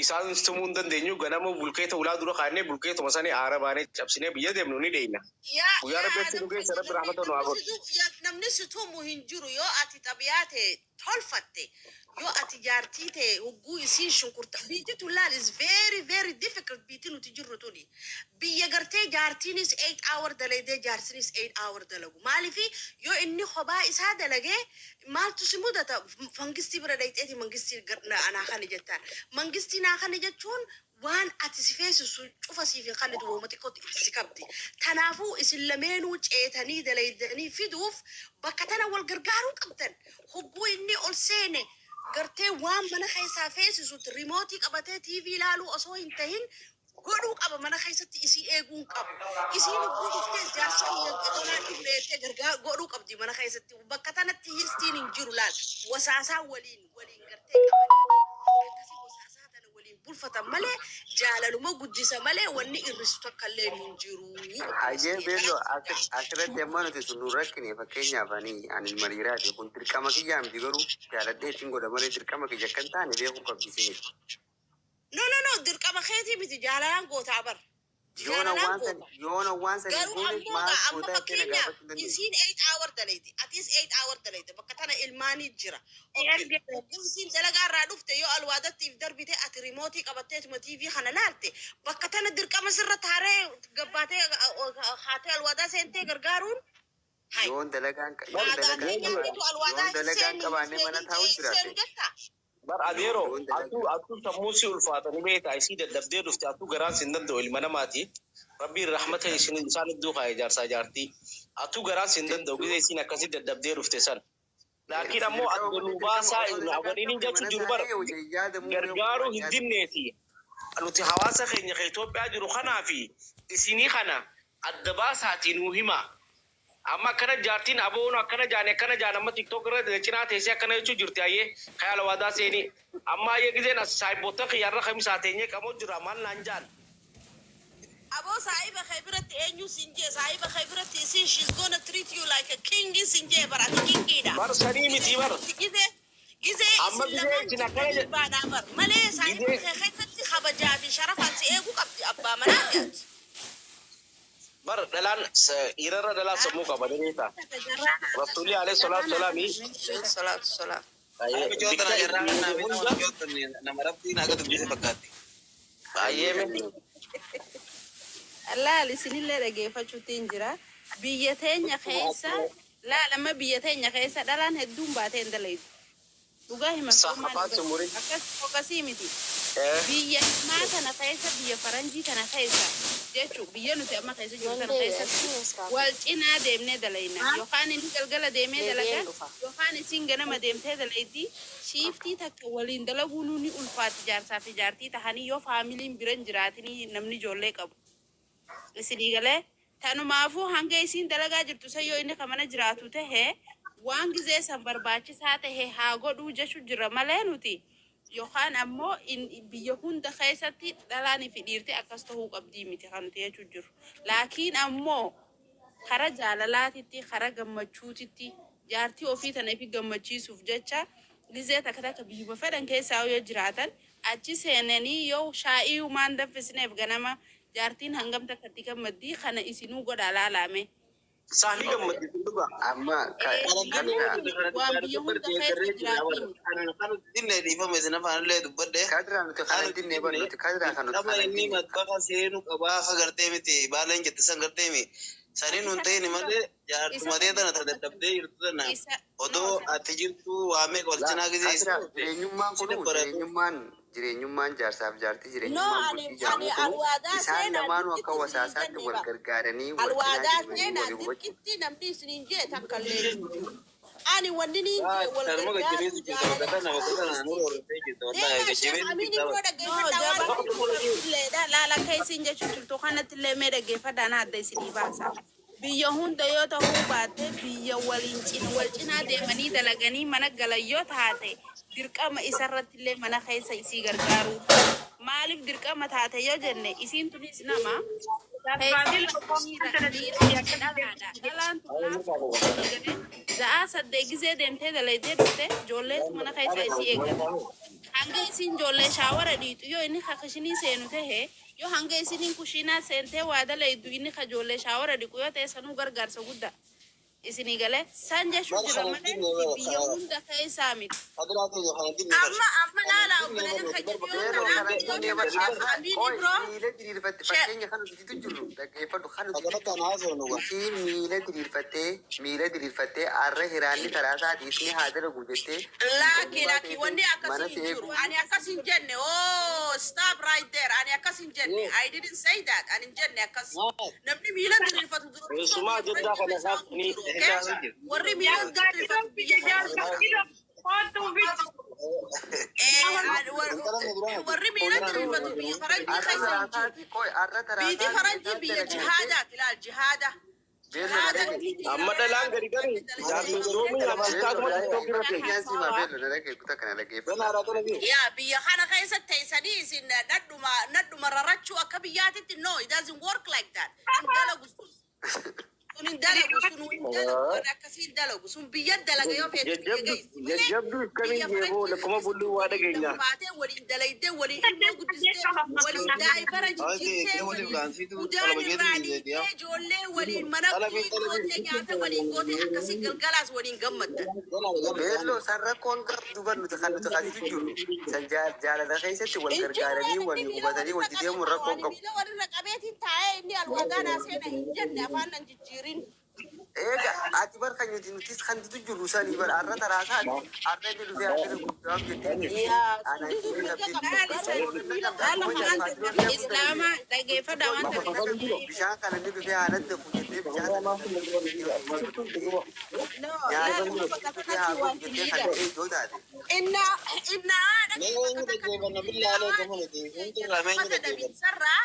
Isaan tumuu hin dandeenyu ganama bulkeeta ulaa dura kaannee bulkeetuma sanii aara baanee cabsinee biyya deemnu ni deeyna. Yaa Guyyaa yaa Rabbi achi Adam nu geesse keenya Rabbi namni rahmata nu haa namni godhu. si namni si tumu hin jiru yoo ati xabiyaa ta'e tolfatte yoo ati jaartii ta'e hogguu isiin shunkurta biitti tun laal is very very difficult biitti nuti jirru tuni biyya gartee jaartiinis 8 hour dalaydee jaarsinis 8 hour dalagu maalifi yoo inni kophaa isaa dalagee maaltu si mudata mangistii bira dhayxeeti mangistii anaa kana jettaan mangistii naa kana jechuun waan ati si feesisu cufa siif hin kannitu wooma xiqqootti itti si qabdi. Kanaafuu isin lameenuu ceetanii dalaydanii fiduuf bakka tana wal gargaaruu qabdan. Hogguu inni ol seene gartee waan mana keessaa feesisutti rimootii qabatee TV ilaaluu osoo hin tahin godhuu qaba mana keessatti isii eeguu hin qabu. Isiin hogguu dhuftee jaarsa kiyya donaan dhufne jettee gargaar godhuu qabdi mana keessatti. Bakka tanatti histiin hin jiru laal. Wasaasaa waliin waliin gartee qabanii akkasii wasaasaa tana waliin bulfatan malee jaalaluma guddisa malee wanni irrisu takka illee hin jiru. Hayyee Obboleessa beello kiyya. Asirratti amma nuti sun nu rakkine fakkeenyaaf ani ani mariiraati kun dirqama kiyyaa miti garuu jaaladhee ittiin godha malee dirqama kiyya akka hin taane beekuu qabdi isinis. No no no dirqama keetii miti jaalalaan gootaa bar. Yoona Jaalalaan waan san goota. yoona waan san hin Garuu gooneef ammoo maal gaa amma gootaa jettee na fakkeenyaaf gaafachuu hin dandeessu. isiin 8 hour dalayte atis 8 hour dalayte bakka tana ilmaanii jira. Okay. Erge Hogguu isiin dalagaa irraa dhufte yoo alwaadatti if darbite ati rimootii qabatteetuma TV kana laalte bakka tana dirqama sirra taaree gabbaatee haatee alwaadaa seentee gargaaruun hai. Yoon dalagaan yoon Aadaa dalagaan keenya qaba argitu alwaadaa yoon hin dalagaan seennu hin qabaanne mana seenin taa'u jee hin seenu jiraate jetta. Bar yoon adeero yoon dalagaa atuu atuu sammuu si ulfaata ni beekta isii dadhabdee dhufte atuu garaan sin danda'u ilma namaati. Rabbiin rahmata isin isaan iddoo kaa'e jaarsaa jaartii. Atuu garaan sin danda'u jechuun gisee isiin akkasii dadhabdee dhufte san. Laakiin ammoo dirqama adda malee nu dirqama baasaa osoo dalagaan waliin hin qabne jechuu mana jiru bar taa'ee hojii yaadamuu beeku gargaaruu hin yaadamu. dinneeti. Nuti hawaasa keenya ka Itoophiyaa jiru kanaa fi isinii kana adda baasaatii nuu hima. Amma akkana jaartiin aboonu akkana jaane akkana jaan amma TikTok irra cinaa teessee akkana jechuu jirti ayyee kayaala waadaa seenii. Amma ayyee gizeen as saayibboota kiyyaarra kamisaa teenyee qamoo jira maal naan jaan. Aboo saahiba kee biratti eenyu siin jee saahiba kee biratti isiin she's gonna treat you like a king siin jee bara ati kingiidha. Bar sanii Gizee miti bar. gizee gizee Amma isin gizee lamaan isin akkana jirtanii baanaa bar malee saahiba gizee kee keessatti kabajaa fi sharafaan si eeguu qabdi abbaa manaa ati. bar dhalaan dhiirarra dhalaan sammuu qaba ni beektaa. Rasuulli alayhi salaatu salaami Salaatu salaam. ayyee Michoota bikka na irraa itti naa hunda beekama michoota nama rabbiin akka dubbise fakkaatti. baay'ee Hayyee mee. Laal isinillee dhageeffachuutti hin jira. Biyya teenya keessa laal amma biyya teenya keessa dhalaan hedduun baatee hin dalaytu. Dhugaa himan Sa maal afaan sumurii. akkas akkasii miti. Biyya himaa kana keessa biyya faranjii kana keessa jechuun biyya nuti amma keessa jiru kana keessatti wal cinaa deemnee dalayna. Yookaan inni galgala deemee dalaga yookaan isin ganama deemtee dalayti shiiftii takka waliin dalaguu ni ulfaatti jaarsaa fi jaartii tahanii yoo faamiliin bira hin jiraatinii namni ijoollee qabu. Isinii galee tanumaafuu hanga isiin dalagaa jirtu san yoo inni kamana jiraatu tahe waan gizee san barbaachisaa tahe haa godhuu jechu jira malee nuti yookaan ammoo biyya hunda keessatti dhalaanii fi dhiirti akkas tahuu qabdii miti kan nuti jechuu jiru. Laakiin ammoo kara jaalalaatitti kara gammachuutitti jaartii ofii tana ifi gammachiisuuf jecha gizee takka takka biyyuma fedhan keessaa yoo jiraatan achi seenanii yoo shaa'ii maan danfisneef ganama jaartiin hangam takka itti gammaddii kana isinuu godha laalame. Saanii gammaddi dhugaa. Amma Malee waan biyya hunda keessa jiraatiin miti. Kan dinne dhiifama isin afaanillee dubbadhe. Kadraa nuti Kan kana dinne bar nuti kadraa kan nuti Qaba kana inni dinne. matbaqa seenu qabaa akka gartee miti baaleen jette san gartee mi. Saniin Isa hun ta'in malee isa jaartumatee tana ta dadhabdee jirtu tana isa no odoo isa ati jirtu waamee La wal cinaa gisee isin kadraa dhufte jireenyummaan si kunu dabbaratu. jireenyummaan jireenyummaan jaarsaaf jaartii No jireenyummaan ani bultii ani jedhamu kunu alwaadaa isaan seenaa lamaanuu akka dirqitti isiniin wasaasaatti jenne wal bara. gargaaranii wal cinaa Alwaadaa deemanii seenaa walii hubachuu. dirqitti namni isiniin jee takka illee hin jiru. Ani wanni niin jee wal Kanuma gargaaruu gajjabeessu jirta jaalala bakka tana bakka tana isaa nurra hortee jirta wallahi Deemaa Sheekh gajjabeessu Amiin jirta immoo No, dhaggeeffadhaa waan jabaa inni illeedha. Laala akka isin jechuu jirtu kanatti illee mee dhaggeeffadhaa na adda isinii baasa. Biyya hunda yoo ta'uu baatte biyya waliin cina wal cinaa deemanii dalaganii mana galan yoo taate dirqama isarratti illee mana keessa isii gargaaru. Maaliif dirqama taate yoo jenne isiin tunis nama Baadil keessattuu dhiira dhiira dhalaadha. Dhalaan tun laaftuu galee Za'aa 8 gizee deemtee dalaydee dhufte ijoolleetu mana keessa isii eeggata. Hanga isin ijoollee shaawara dhiitu yoo inni kakishinii seenu tahe, yoo hanga isiniin kushiinaa seentee waa dalaydu inni ka ijoollee shaawara dhiqu yoo ta'e, sanuu gargaarsa guddaa. Isinii galee san jechuu jira malee biyya hunda keessaa miti. Amma amma laala, obboleeyyan keenya dhiyoo Beeloo tanaa kana dhiyoo inni tana bar Sheekh har'a Amiin qoy Ibroo miila diriirfatte, Sheekh fakkeenya kan nuti jiru dhaggeeffadhu, kan nuti jiru isiin miila diriirfattee, miila diriirfattee har'a hiraanni karaa isaa dhiisni haa dalagu jettee Laaki duubaa laaki, wanni teessee mana akkasii si hin eegu. jiru. Ani akkas hin jenne. Oh, stop right there. Ani akkas hin jenne. I didn't say that. Ani hin jenne akkas. Namni miila diriirfatu dura Keessumaa biyya Jiddaa faranjii kana keessa hin kaafni jiru. Okay? Warri miila diriirfatu biyya keessa hin jiru. Warri miila diriirfatu biyya faranjii Har'a keessa hin jiru. taraasaati qoy har'a Biyyi taraasaati faranjii isaan biyya dalaga jettee jihaadaati, ilaal, jihaada. Beeloo Jihaada. dhagge. Amma dhalaan gadi gadi jaarsa yeroo amantaatuma Beeloo TikTok irra ta'e. fakkeenyaan simaa beeloo na dhagge, kutaa kana dhaggeeffadhu. Yaa, biyya kana keessa teessanii isin nadhuma nadhuma rarachuu akka biyyaatitti, no, it doesn't work like that. Hin dalagu sun. Sun hin dalagu, sun hin dalagu, waan akkasii hin dalagu. Sun biyya dalaga, yoo feete biyya geessi malee Jajjabduu biyya akkamiin jeeboo faranjii lakkuma bulluu waa keessatti waliin dhageenya. lafa baatee, waliin dalaydee, waliin ilmoo guddistee, waliin daa'ibara jijjiirtee, waliin udaan irraa dhiitee, ijoollee waliin mana gootee, nyaata waliin gootee, akkasii galgalaas waliin gammaddan. Beeloo san rakkoon qabdu bar nuti kan nuti kasitu jiru san jaalala keessatti wal Hin jiru gargaaranii namni walii miila hubatanii walirra wajji qabee deemuun taa'u. rakkoon Ani qabu. miila walirra qabeetiin taa'ee inni alwaadaa naa seena hin jenne, afaan nan jijjiirin. Eega ati bar kan nuti nutis kan nuti jiru sanii bar har'a taraasaati har'a inni dhufee har'a guddaaf jettee jirti. Yaa, Ana sun diduu inni mirga qabdi qabda. Laali Garuu san warri miila laala walirra waan qabee namni islaamaa dhageeffadha waan ta'eef. Bishaan kana inni dhufee haala dafu jettee bishaan sana No, nyaata laala amma bakka dhufee haa kanatti godhu waan jettee hin kan hidhan. ta'e yoo taate. Inna inna dhaqee bakka takkatti rahmata dhabinsarraa,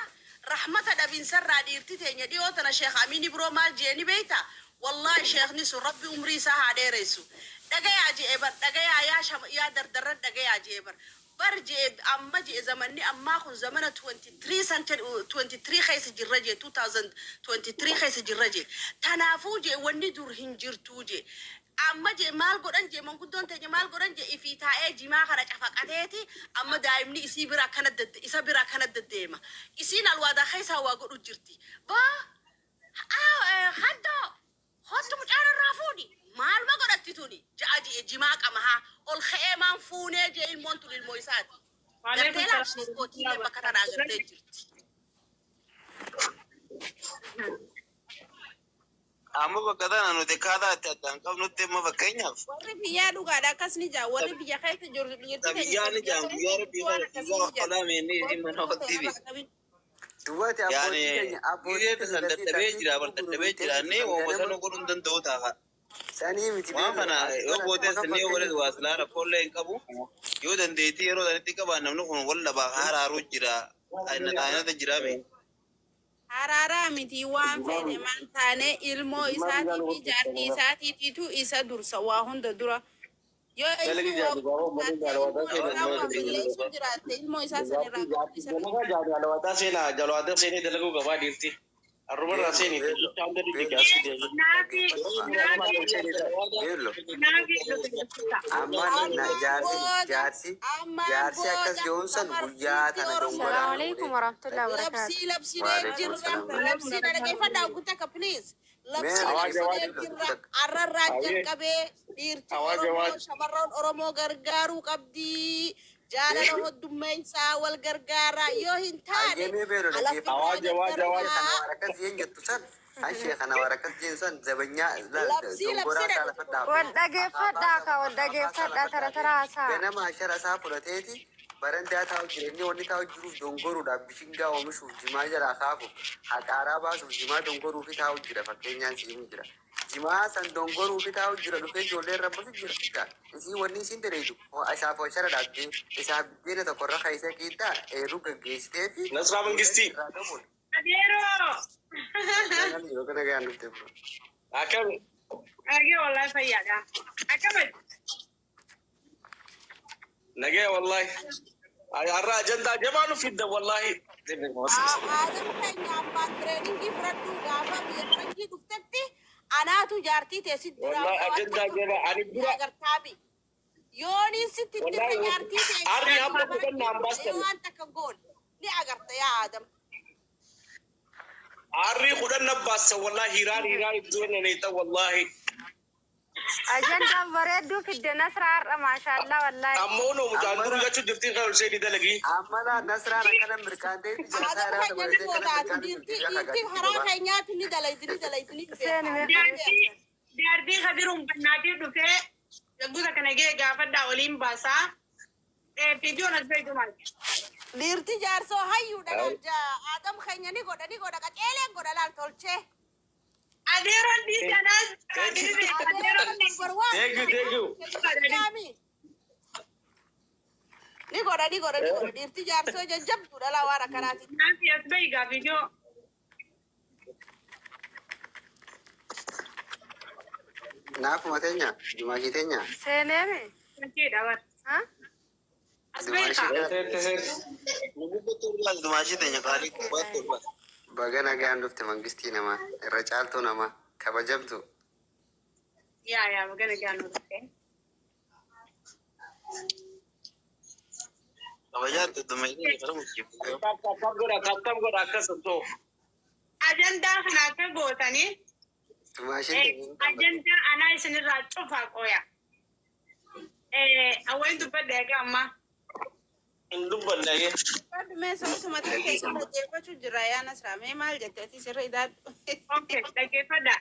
rahmata dhabinsarraa dhiirti teenya dhiyoo tana Sheekh Amiin Ibroo maal jeeni beeyta? Wallahi sheekni sun Rabbi umrii isaa haa dheeressu. Dhagayaa je'e bar, dhagayaa yaa shama yaa dardarran, dhagayaa je'e bar. Bar je'e, amma je'e zamanni ammaa kun zamana 23 century 23 keessa jirra je'e, 2023 keessa jirra je'e. Tanaafuu je'e wanni dur hin jirtuu je'e. Amma jee maal godhan jee, manguddoon teenya maal godhan jee, ifii taa'ee jimaa kana cafaqateeti amma daa'imni isii bira akkana isa bira akkana deddeema. Isiin alwaadaa keessaa waa godhu jirti. Baa haddoo hottu mucaan irraa fuudhi maaluma godhatti tuni ja'a jee, jimaa qama haa ol ka'ee maan fuunee jee, ilmoon tun ilmoo isaati. Gartee laal gootiilee bakka tanaa gartee jirti. Amma bakka tana nuti akkaataa itti addaan qabnutti amma fakkeenyaaf Warri biyyaa dhugaadha akkas ni jaa, warri biyya keessa jiru dhiirti ta teenya biyyaa ni biyya jaan keessa guyyaa jirtu rabbii waan kana akkasii guyyaa ni jaa. wakkalaa meennee isin mana waqtii fi Duwwaati yaani abbootii keenya abbootii gizee keenya san gasii dadhabee taksii jira bar dadhabee gurgurtee jiraannee jirtu wooma ganama sanuu godhuu hin danda'u taa'a. Sanii miti Waan beeloo kana ati yoo bar ati gootes maka inni yoo fakkeenya godhes waa silaa rakkoolee hin qabu. Yoo dandeettii yeroo sanitti qabaan namni kun wal dhabaa haraaruu jira. Taa'inata jira mee. Haraaraa miti, waan fedhe man taane ilmoo isaatii fi jaartii isaatiitiitu isa dursa waa hunda dura. Yoo isin waa jiraatte, ilmoo isaa waa balleessuu jiraatte, ilmoo isaa sanirraa qabu isa Jalwaadaa seenee dalaguu qabaa dhiirti. Arrumarraa Beeloo seenee beeloo jecha hunda beeloo diddigaasuu deemu. Naafi dhaggeeffadhu naafi beeloo naafi dhufe. Amma na Ammaan jaarsi booda jaarsi ammaan jaarsi akkas booda jehuun san guyyaa shamartiitti tana Oromoo dongoraa Assalamu nu alaikum godhe. warahmatullahi wabarakatuh. Labsii labsinee Waalaikum jirra. salaam. Labsii na dhaggeeffadhaa guutaa akka please. Mee Labsii na labsinee dhaggeeffadhu jirra. takka. Arrarraa jalqabee dhiirti Oromoo shamarran Oromoo gargaaruu qabdi. Jaalala hoddummeessaa wal gargaaraa yoo hin taane Ayyemee beeloo alafirraa dhaggeeffadhu. Sheekana gargaaraa. waan akkas jeen jettu san an sheekana waan akkas jeen san zabanyaa Labsii dongoraa labsina isaa lafa dhaabde. Wal Akaafaa dhageeffadhaa isaa ka wal akaafaa isaa dhageeffadhaa lafa tara dhaabde. tara haasaa. Ganama ashara isaa fudhateeti barandaa taa'u jira. Inni wanni taa'u jiruuf dongoruudhaaf, bishingaa oomishuuf, jimaa jalaa kaafuuf, haqaaraa baasuuf, jimaa dongoruufi taa'u jira. Fakkeenyaan siimu jira. Jimaa san dongoruufi taa'u jira, dhufee ijoollee irra basu jira. Isii wanni isiin dareedu isaaf ashara dhaabdee isaaf biddeena tokko irra kaayisee qiixxaa eeruu gaggeessitee fi Nasraa ijoolleen Mangistii. irraa qabuun. Adeeroo. Yeroo kana gahaan dhuftee bro. Akkami? Dhagee wallahi fayyaadha. Akkamati? Nagaya wallahi. Har'a ajandaa jabaa nu fidda wallahi. Aadam keenya ammaan training fudhadhu, gaafa biyya faranjii dhuftetti Anaatu jaartii tee si duraa Wallahi waan ajandaa takka jaba ani ni dura agartaami. Yooniin sitti dirre wallahi jaartii tee arri jaartii hamma mana kudhan naan keessa baastan. waan takka goone ni agarta yaa Adam. Arri kudhan na baastan wallahi hiraan hiraan iddoo na neeta wallahi. Ajandaan bareedduu fidde Nasraa har'a maashaallaa wallaahi. Ammoo noo mucaan duru Amma jechuu jirtiin kan ol seenii dalagii. amma laa Nasraan akkana mirkaantee jaarsaa Adam irraa keenya ni dabalatee akkana gootaati mirkaantee dhiirtii jirti beekaa dhiirtii gaachiti karaa gobaa. keenyaatu ni dalaydi ni dalaydi ni Seeni beekaa mee ni Jaartii beekaa. jaartii Kadiruun bannaatii dhufee gosa kana ga'e gaafadhaa waliin baasaa. Fiidiyoon as beektu maal? Dhiirti jaarsoo hayyuudha laal Adam keenya ni godha ni godha qaceeleen godha laal tolchee. Adeeroon dhiisanaas Thank you. Adeeroon number one. Thank you, thank you. Jaami. Ni godha ni godha ni godha dhiirti jaarsoo jajjabduudha laa waan akkanaati. Naaf as bahi gaa fiidiyoo. Naafuma teenya Jumaashii teenya Seeneemi? Fakkiidha bara. Ha? As bahi Jumaashii kaa. gaal Dumaashii teenya qaalii gubbaatti ol baasa. Baga nagaan dhufte mangistii namaa irra caaltuu namaa kabajamtu. Yaa yaa magana gaanu dhufte. Kabajaatti dumaashii teenya kana bulchiiftu. Tap godha tap godha akkas too. Ajandaa kana akka gootanii Jumaashiin teenya hin qabatu. ajandaa anaa isinirraa cufaa qooya. Awwain dubbadha egaa ammaa. Hin dubbanne. Mee sababuma ta'e keessa dhaggeeffachuu jira yaa Nasraa. Mee maal jette ati sirra idaadhu. Okay, dhaggeeffadha.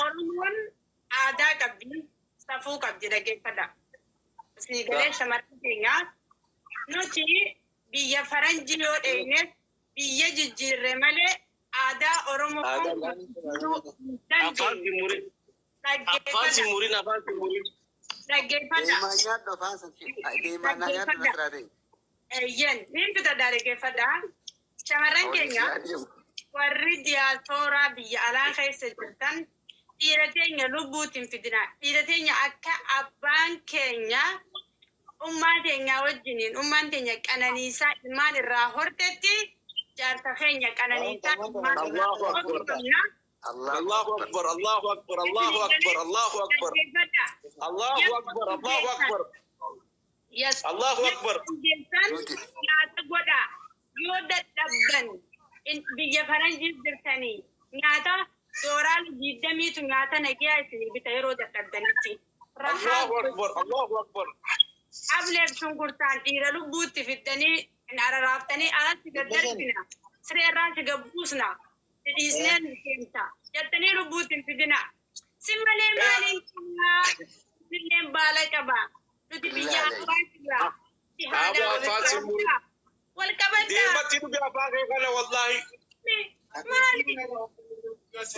Oromoon aadaa qabdi, safuu qabdi dhaggeeffadha. Isinii galee shamarran keenya nuti biyya faranjii yoo dheyne biyya jijjiirre malee aadaa Oromoo Aadaa guddisuu hin afaan dandeenyu. si murin afaan si Dhaggeeffadha. murin afaan si murin. Dhaggeeffadha. Deemaa nyaadhu afaan santi deemaa naa nyaadhu Dhaggeeffadha. Nasraa teenya. Eeyyan, niin bitadhaa dhaggeeffadha. Shamarran Hawwi keenya si adeemu. warri diyaaspooraa biyya alaa keessa jirtan dhiira teenya lubbuutiin fidina. Dhiira teenya akka abbaan keenya ummaa teenya wajjiniin ummaan teenya qananiisaa ilmaan irraa hortetti jaarsa keenya qananiisaa ilmaan irraa Allahu hortuu akbar. qabna. Allahu Allahu akbar. akbar Allahu akbar Allahu akbar Allahu akbar Dhaggeeffadha. Allahu Yeroo akbar Allahu hundeessan akbar yes Allahu yeroo akbar. hundeessan Nuti nyaata godhaa yoo dadhabdan biyya faranjiis jirtanii nyaata doolaara digdamiitu nyaata nagiyaa isinii bita yeroo dadhabdanitti. Rahaa Allahu akbar Allahu akbar. Ableef shunkurtaan dhiira lubbuutti fiddanii hin araraaftanii alatti daddarbina. Sireerraa si gabbuusna. Si dhiisnee nu seenta. Jettanii lubbuutti hin fidina. Si malee maaliin qabnaa? Silleen baala qaba. Nuti biyya Billaahi. hambaa jirra. Si haadha Aboo afaan si murin. wal wal qabaddaa. Deematti dhugi afaan kee kana wallahi. Maali?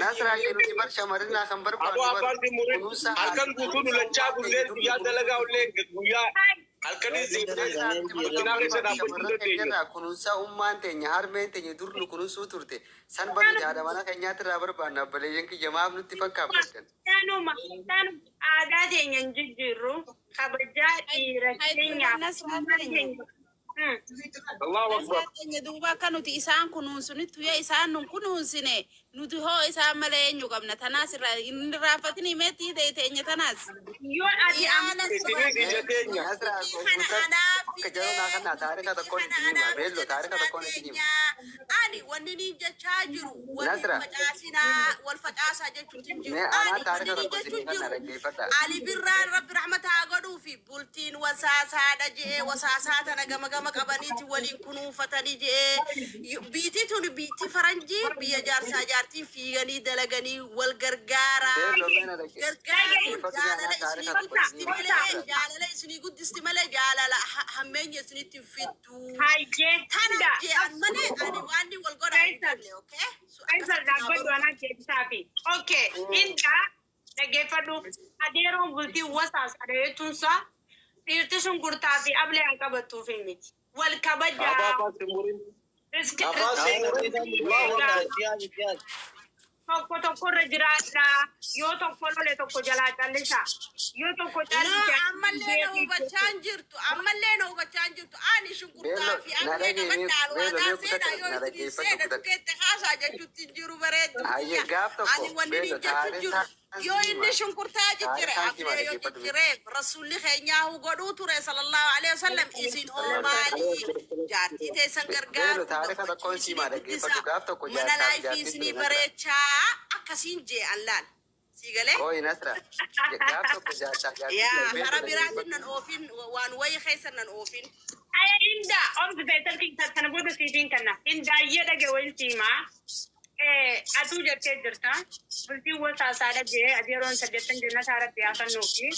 Nasraa kee nuti bar shamarrinaa kan Aboo barbaannu bar afaan si murin. kunuunsa Halkan haadha guutuu nu kunuunsa lachaa ummaa bullee teenya dur guyyaa nu dalagaa kunuunsuu ullee guyyaa Hai. halkanis deemnee Nasraa nuti bar makiinaa kan keessa barbaannu dhaabbachuu shamarran dandeenya. keenyarraa kunuunsa ummaan teenya harmeen teenya dur nu kunuunsuu turte san bar nuti haadha mana keenyaatti irraa barbaanna obboleeyyan kiyya maaf nutti fakkaaffattan. Tanuma tanuma aadaa teenya hin jijjiirru kabajaa dhiira keenyaaf Nasraa ummaa teenya. keenya. Allahu akbar. Nasraa teenya duuba akka nuti isaan kunuunsunitti yoo isaan nun kunuunsine nuti hoo isaan malee eenyu qabna tanaas irraa hin irraanfatin himeetti teenya tanaas. Yoo ati Yaa amma Nasraa Isinii ija teenya. Nasraa dubbii kana guutaa anaa akka jalonaa fidee kana taarika dubbii tokkoon kana isin hima anaa beello fide taarika Nasraa tokkoon isin hima. teenya ani wanni niin jechaa jiru wal Nasra facaasinaa wal facaasaa jechuutti hin jiru mee anaa ani wanni taarika niin tokko jechuu isin kana jiru dhaggeeffadha. Ali birraan rabbi rahmata haa godhuu fi bultiin wasaasaadha je'ee wasaasaa tana gama gama qabaniiti waliin kunuunfatanii je'ee biitii tun biitii faranjii biyya jaarsaa jaartiin fiiganii dalaganii wal gargaaraa Beello mee na gargaaruun dhaggeeffadhu mee jaalala anaa taarika isinii tokko isin guddisti hima malee Nasra. jaalala isinii guddisti malee jaalala hammeenya isinitti hin fiddu. hayyee Tana hunda je'an malee ani waan inni wal godhaa hin Faisal jenne okay? So Faisal akkasitti naa dhaabbadhu baruu anaa qabdi. deebisaafi. Okay, hinda dhaggeeffadhu adeeroon bultii wasaasadha jechuunsaa dhiirti shunkurtaa fi ablee hin qabattuuf miti. Wal Aboo kabajaa afaan si murin. riski Afaan si murin. riski Allahu eegaa. akbar. Tokko tokkorra jiraadha. Yoo tokko lole tokko jalaa callisa. Yoo tokko No, callise ammallee na hubachaa hin jirtu. Ammallee na hubachaa hin jirtu. Ani shunkurtaa Beello fi na ablee dhagee qabadha beello alwaadaa mee seenaa kutata yoo na isin dhaggeeffadhu seena kutata. tukeette haasaa jechuutti hin jiru bareeddu Hayyee tiyya. gaaf Ani tokko wanni beello hin jechu taaree jiru. taan Yoo sii inni hima. shunkurtaa Taaree jijjire taan sii hima ablee yoo dhaggeeffadhu mee. jijjire rasuulli keenyaa godhuu ture sallallahu alaihi wasallam isin hoo maalii jaartii teessan Beello gargaaru taaree gammachuu tokkoon sii isinii hima guddisa dhaggeeffadhu gaaf tokko mana jaarsaaf laayifii jaartiin ture isinii Nasra. bareechaa akkasiin jee allaan. Sii galee? Ooyi Nasra gaaf tokko jaarsaaf jaartiin ture Yaa beello kara biraatiin dhaggeeffadhu. nan oofin waan wayi keessa nan oofin. Aya inda omsite salki sana booda siitiin kanna. Indaayyee dhage wayin siimaa. Atuu jettee jirta. Bultiin wasaasaa dhagee adeeroon saddeettan jannataa irratti yaafannuufi.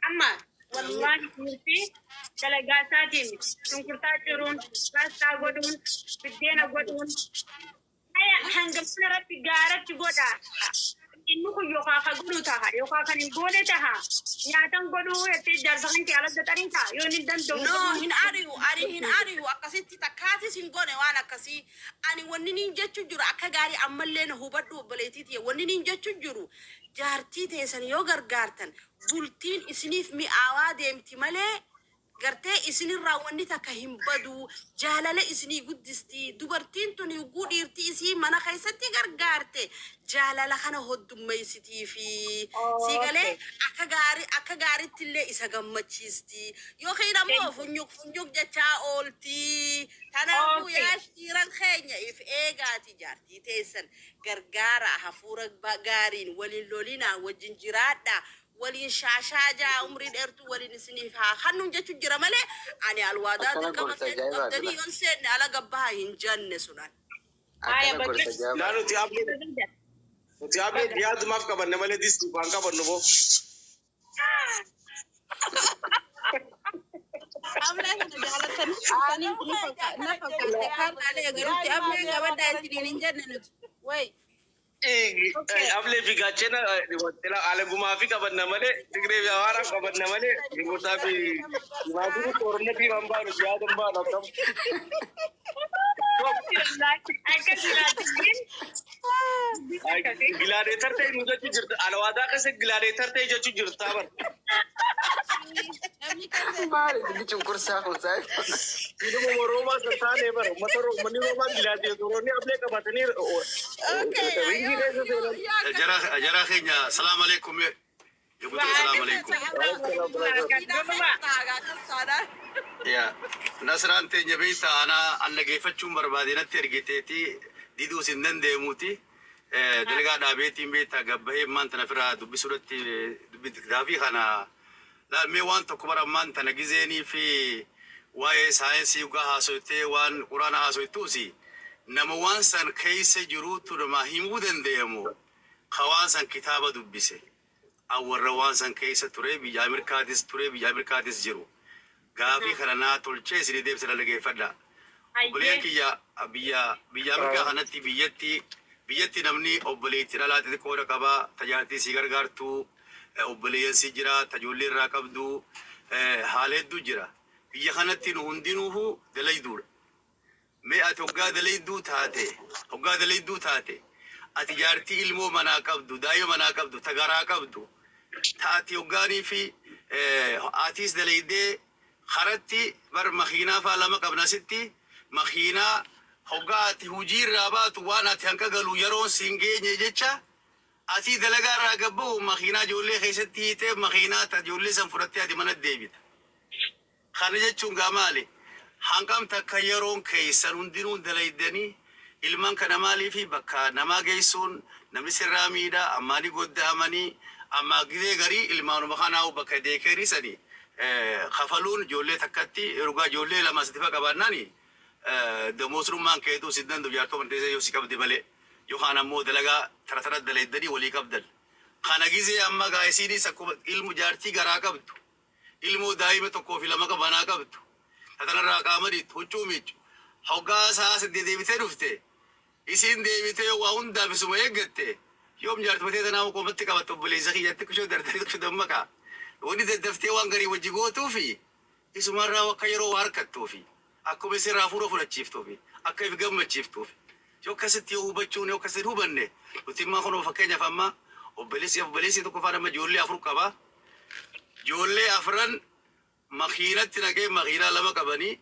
Amma wallahi dhiirti dalagaa isaatiin shunkurtaa ciruun, paastaa godhuun, biddeena godhuun. Aya hanga mana irratti gaaratti godha. Inni kun yookaan ka godhu taha yookaan kan hin goone taha. Nyaatan godhuu jettee jaarsa kan kee ala gaxarii taha yoo inni hin danda'u No, godhuu. hin ari'u, ani hin ari'u. Akkasitti takkaatis hin goone waan akkasii. Ani wanni niin jechu jiru akka gaarii ammallee na hubadhu obboleettii tiyya. Wanni niin jechu jiru jaartii teessan yoo gargaartan bultiin isiniif mi'aawaa deemti malee gartee isinirraa wanni takka hin badu jaalala isinii guddisti dubartiin tun hogguu dhiirtii isii mana keessatti gargaarte jaalala kana hoddummeessitii fi sii galee akka gaarii akka gaariitti illee isa gammachiisti yookiin ammoo funyuq funyuq jechaa oolti tanaafuu yaa dhiiran keenya if eegaati jaartii teessan gargaara hafuura gaariin waliin lolinaa wajjin jiraadha waliin shaashaa jaa umrii dheertuu waliin isiniif haa kennuun jechuun jira malee ani alwaadaa Akkana dirqama gorsa seenuu ajaa'ibaa qabdanii dha. yoon seenne ala gabbaha hin janne sunan. Aya Akkana gorsa bakka. ajaa'ibaa. Laa nuti ablee nuti ablee dhiyaadumaaf qabanne malee distii waan qabannu boo. Ablee kana jaalattanii turtanii isinii na fakkaate kaartaalee garuutti ablee qabadhaa isiniin hin jenne nuti. Wayi. Ablee fi gaachena alagumaa fi qabanna malee Tigree fi Amaaraaf qabanna malee Gingootaa fi Maatii Oromoo waan baanu dhiyaaduun baanu akkam. Akka jiraatiin. Gilaadeetar ta'e nu jechuu jirta. Alawaadaa keessa gilaadeetar ta'e jechuu jirta bar. Namni keessa Maali inni cunqursaa kun saayifa? Ilma Roomaa san taanee bara. Uummata Uummanni Roomaa gilaadeetoroonni ablee qabatanii Okay, ringii yoo keessa yoo seenan. yoo akkas Jara keenya salaamu alaikum. Yogutu salaamu alaikum. Yaa Nasraan teenya beektaa anaa an dhageeffachuun barbaade natti ergiteeti diduus hin dandeemuuti. Dalagaa dhaabeetiin beektaa gabbahee ammaan tana firaa dubbisuudhatti gaafii kana laalmee waan tokko bara ammaan tana gizeenii fi waa'ee saayinsii dhugaa haasoftee waan quraana haasoftuusi nama waan san keessa jiruutu nama himuu danda'amu ka waan san kitaaba dubbise. Warra waan san keessa ture biyya Ameerikaatis ture biyya Ameerikaatis jiru. Gaafii kana naa tolchee isinii deebisa dhaggeeffadha. Obboleeyyan kiyya biyya biyya Ameerikaa kanatti biyyatti biyyatti namni obboleetti dhalaa xixiqqoodha qaba tajaajiltii si gargaartu obboleeyyan si jira tajoollee irraa qabdu haala hedduu jira. Biyya kanatti nu hundinuufu dalayduudha. Mee ati hoggaa dalayduu taate hoggaa dalayduu taate ati jaartii ilmoo manaa qabdu daa'ima manaa qabdu tagaraa qabdu taati hoggaanii fi atiis dalaydee karatti bar makiinaa faa lama qabna sitti makiinaa hoggaa ati hujii irraa baatu waan ati hanqa galu yeroon siin geenye jecha ati dalagaa irraa gabba'u makiinaa ijoollee keessatti hiitee makiinaa ta ijoollee san fudhattee ati mana deebita. Kana jechuun gaa maali? Hanqam takka yeroon keessan hundinuu dalaydanii ilmaan kana maalii fi bakka namaa geessuun namni sirraa miidhaa ammaa ni godda'amanii amma gizee garii ilmaanuma kanaa bakka deekerii sani kafaluun ijoollee takkatti ergaa ijoollee lama sadifa qabaannaani damoosummaan keetuu si danda'u jaartoo manteessee yoo si qabde malee yookaan ammoo dalagaa tara tara dalaydanii walii qabdan. Kana gizee amma gaa isiinis akkuma ilmu jaartii garaa qabdu ilmoo daa'ima tokkoo fi lama qabanaa qabdu tatanarraa qaama dhiittu huccuu miiccu hoggaa isaa saddeet deebitee dhufte isiin deebitee waa hundaaf isuma eeggatte yoom jaartimatee tanaa qomatti qabatte obboleessa kiyyatti kushoo dardaree kushoo dammaqaa wanni daddaftee waan garii wajji gootuufi isumarraa akka yeroo waa harkattuufi akkuma isirraa fuula fudhachiiftuufi akka if gammachiiftuufi Yoo akkasitti yoo hubachuun yoo akkasitti hubanne nuti immoo kunoo fakkeenyaaf amma obboleessi tokko faana amma ijoollee afur qaba. Ijoollee afran makiinatti naqee makiinaa lama qabanii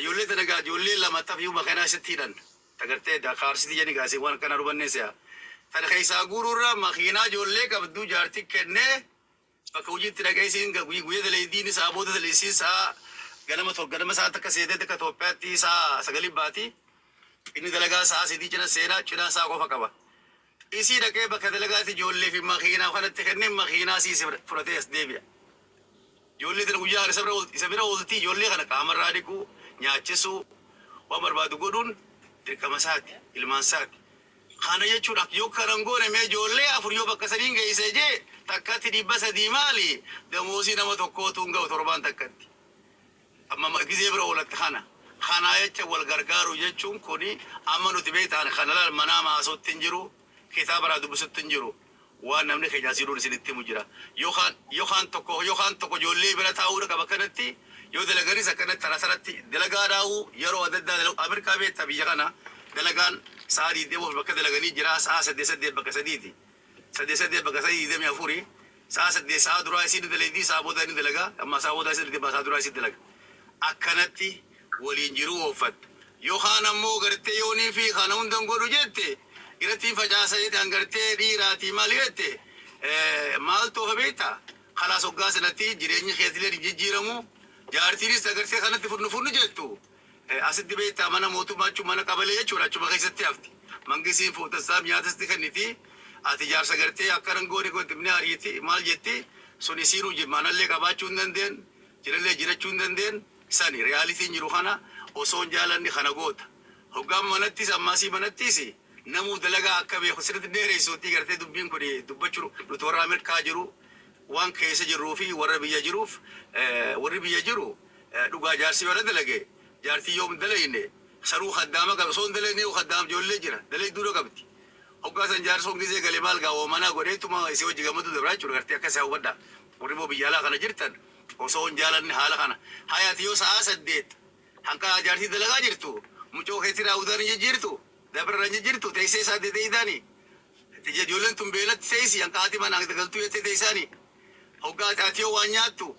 ijoollee tana gaa ijoollee lama tafiyyuu makiinaa isitti hidhan. Tagartee kaarsitii jedhani gaasee waan kana hubannee si'a. Tana keessaa guuruurraa makiinaa ijoollee qabdu jaarti kennee bakka hojiitti dhaqee isiin guyyaa daleediin isaa booda daleessiin isaa ganama ganama isaa takka seetee takka Itoophiyaatti isaa sagalii baati. Inni dalagaa sa'a sadii cina seenaa cinaa isaa qofa qaba. Isii dhaqee bakka dalagaatti ijoollee fi makiinaa kanatti kennee makiinaa sii fudhatee as deebi'a. Ijoollee tana guyyaa isa bira ooltii ijoollee kana qaamarraa dhiquu, nyaachisuu, waan barbaadu godhuun dirqama isaati, ilmaan isaati. Kana jechuun yoo kanan goone mee ijoollee afur yoo bakka sadiin geessee jee takkatti 300 maali damoosii nama tokkootu hin ga'u torbaan takkatti. Amma gizee bira oolatti kana. Kana jecha wal gargaaru jechuun kuni amma nuti beektaan kana laal manaa maasootti hin jiru kitaaba irraa dubbisutti hin jiru waan namni keenya asii duun isinitti himu jira. Yookaan tokko ijoollee bira taa'uu qaba kanatti yoo dalaganis akkanatti tara taratti dalagaa dhaa'uu yeroo adda addaa dalagu Ameerikaa beektaa biyya kana dalagaan sa'a 20 bakka dalaganii jira sa'a 8 8 bakka sadiiti. 8 8 bakka sadii 24 sa'a 8 sa'a duraa isiin dalaydii sa'a booda ni dalagaa amma sa'a booda isiin dalagaa sa'a duraa isiin dalaga. Akkanatti waliin jiruu ooffatta. Yookaan ammoo gartee yoonii fi kana hundan godhu jette irratti facaasa jette hangartee dhiiraatii maali jette maal toofa beektaa? Kalaas hoggaa sanatti jireenyi keetilee hin jijjiiramu. Jaartiinis agartee kanatti furnu furnu jettu. Asitti beektaa mana mootummaa jechuun mana qabalee jechuudha achuma keessatti hafti. Mangisiin fuutassaaf nyaatasti kenniti. Ati jaarsa gartee akkanan goone goone ariiti maal jetti sun isiinuu manallee qabaachuu hin dandeen jirallee jirachuu hin dandeen sani realityn jiru kana osoo hin jaalanni kana goota. Hoggaan manattis ammaasii manattis namuu dalagaa akka beeku sirriitti dheeressuutti gartee dubbiin kun dubbachuu nuti warra Ameerikaa jiru waan keessa jirruu fi warra biyya jiruuf warri biyya jiru dhugaa jaarsi yoo dalage jaartii yoo hin dalayne saruu kaddaama qaba osoo hin dalayne kaddaama ijoollee jira dalay dura qabdi. Hoggaa san jaarsi hongizee galee maal gaa manaa godheetuma isii hojii gammadu dabraa jechuudha gartee akka isaa hubadhaa. Warri immoo biyya alaa kana jirtan osoo hin jaalanne haala kana. Hayaati yoo sa'a 8 hanqa jaartii dalagaa jirtu mucoo keetti raawudaan hin jijjiirtu dabra hin jijjiirtu teessee isaa dedeeydaani. Ijoolleen tun beelatti teessi hanqa haati manaa galtuu jettee teessaani. Hoggaa ati yoo waan nyaattu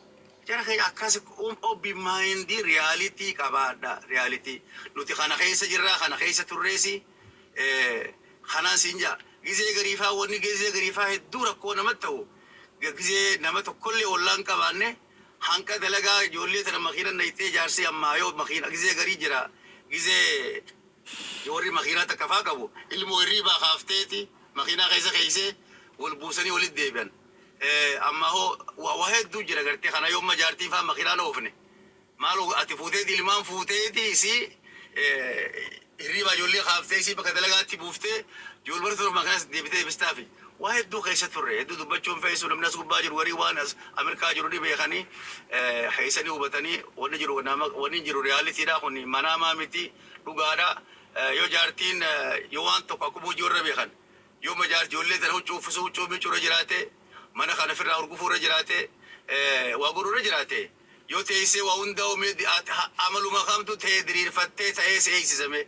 jara keenya akkas open mind reality qabaadha reality. Nuti kana keessa jirraa kana keessa turreesi kanaan siin jaa gizee gariifaa wanni gizee gariifaa hedduu rakkoo namatti ta'u gizee nama tokkollee ollaan qabaanne hanqa dalagaa ijoollee tana makiina nayitee jaarsi ammaa yoo makiina gizee garii jira gizee warri makiinaa takka faa qabu ilmoo hirriibaa kaafteeti makiinaa keessa keeysee wal buusanii walitti deebi'an. Amma hoo waa hedduu jira gartee kana yoo amma jaartii faa makiinaan oofne maal ati fuuteeti ilmaan fuuteeti isii hirriibaa ijoollee kaaftee isii bakka dalagaatti buuftee ijoollee bara makiinaas deebitee deebistaafi. Waa hedduu keessa turre hedduu dubbachuun fe'isu namni as gubbaa jiru warii waan as Ameerikaa jiru ni beekanii keessanii hubatanii wanni jiru nama wanni jiru realitydha kun manaamaa miti dhugaadha yoo jaartiin yoo waan tokko akkuma hojii warra beekan yoo majaar ijoollee tana huccuu uffisuu huccuu miicuu irra jiraate mana kana ofirraa hurgufuu irra jiraate waa godhuu irra jiraate yoo teessee waa hunda amaluma kamtu ta'ee diriirfattee ta'ee si eegsisame.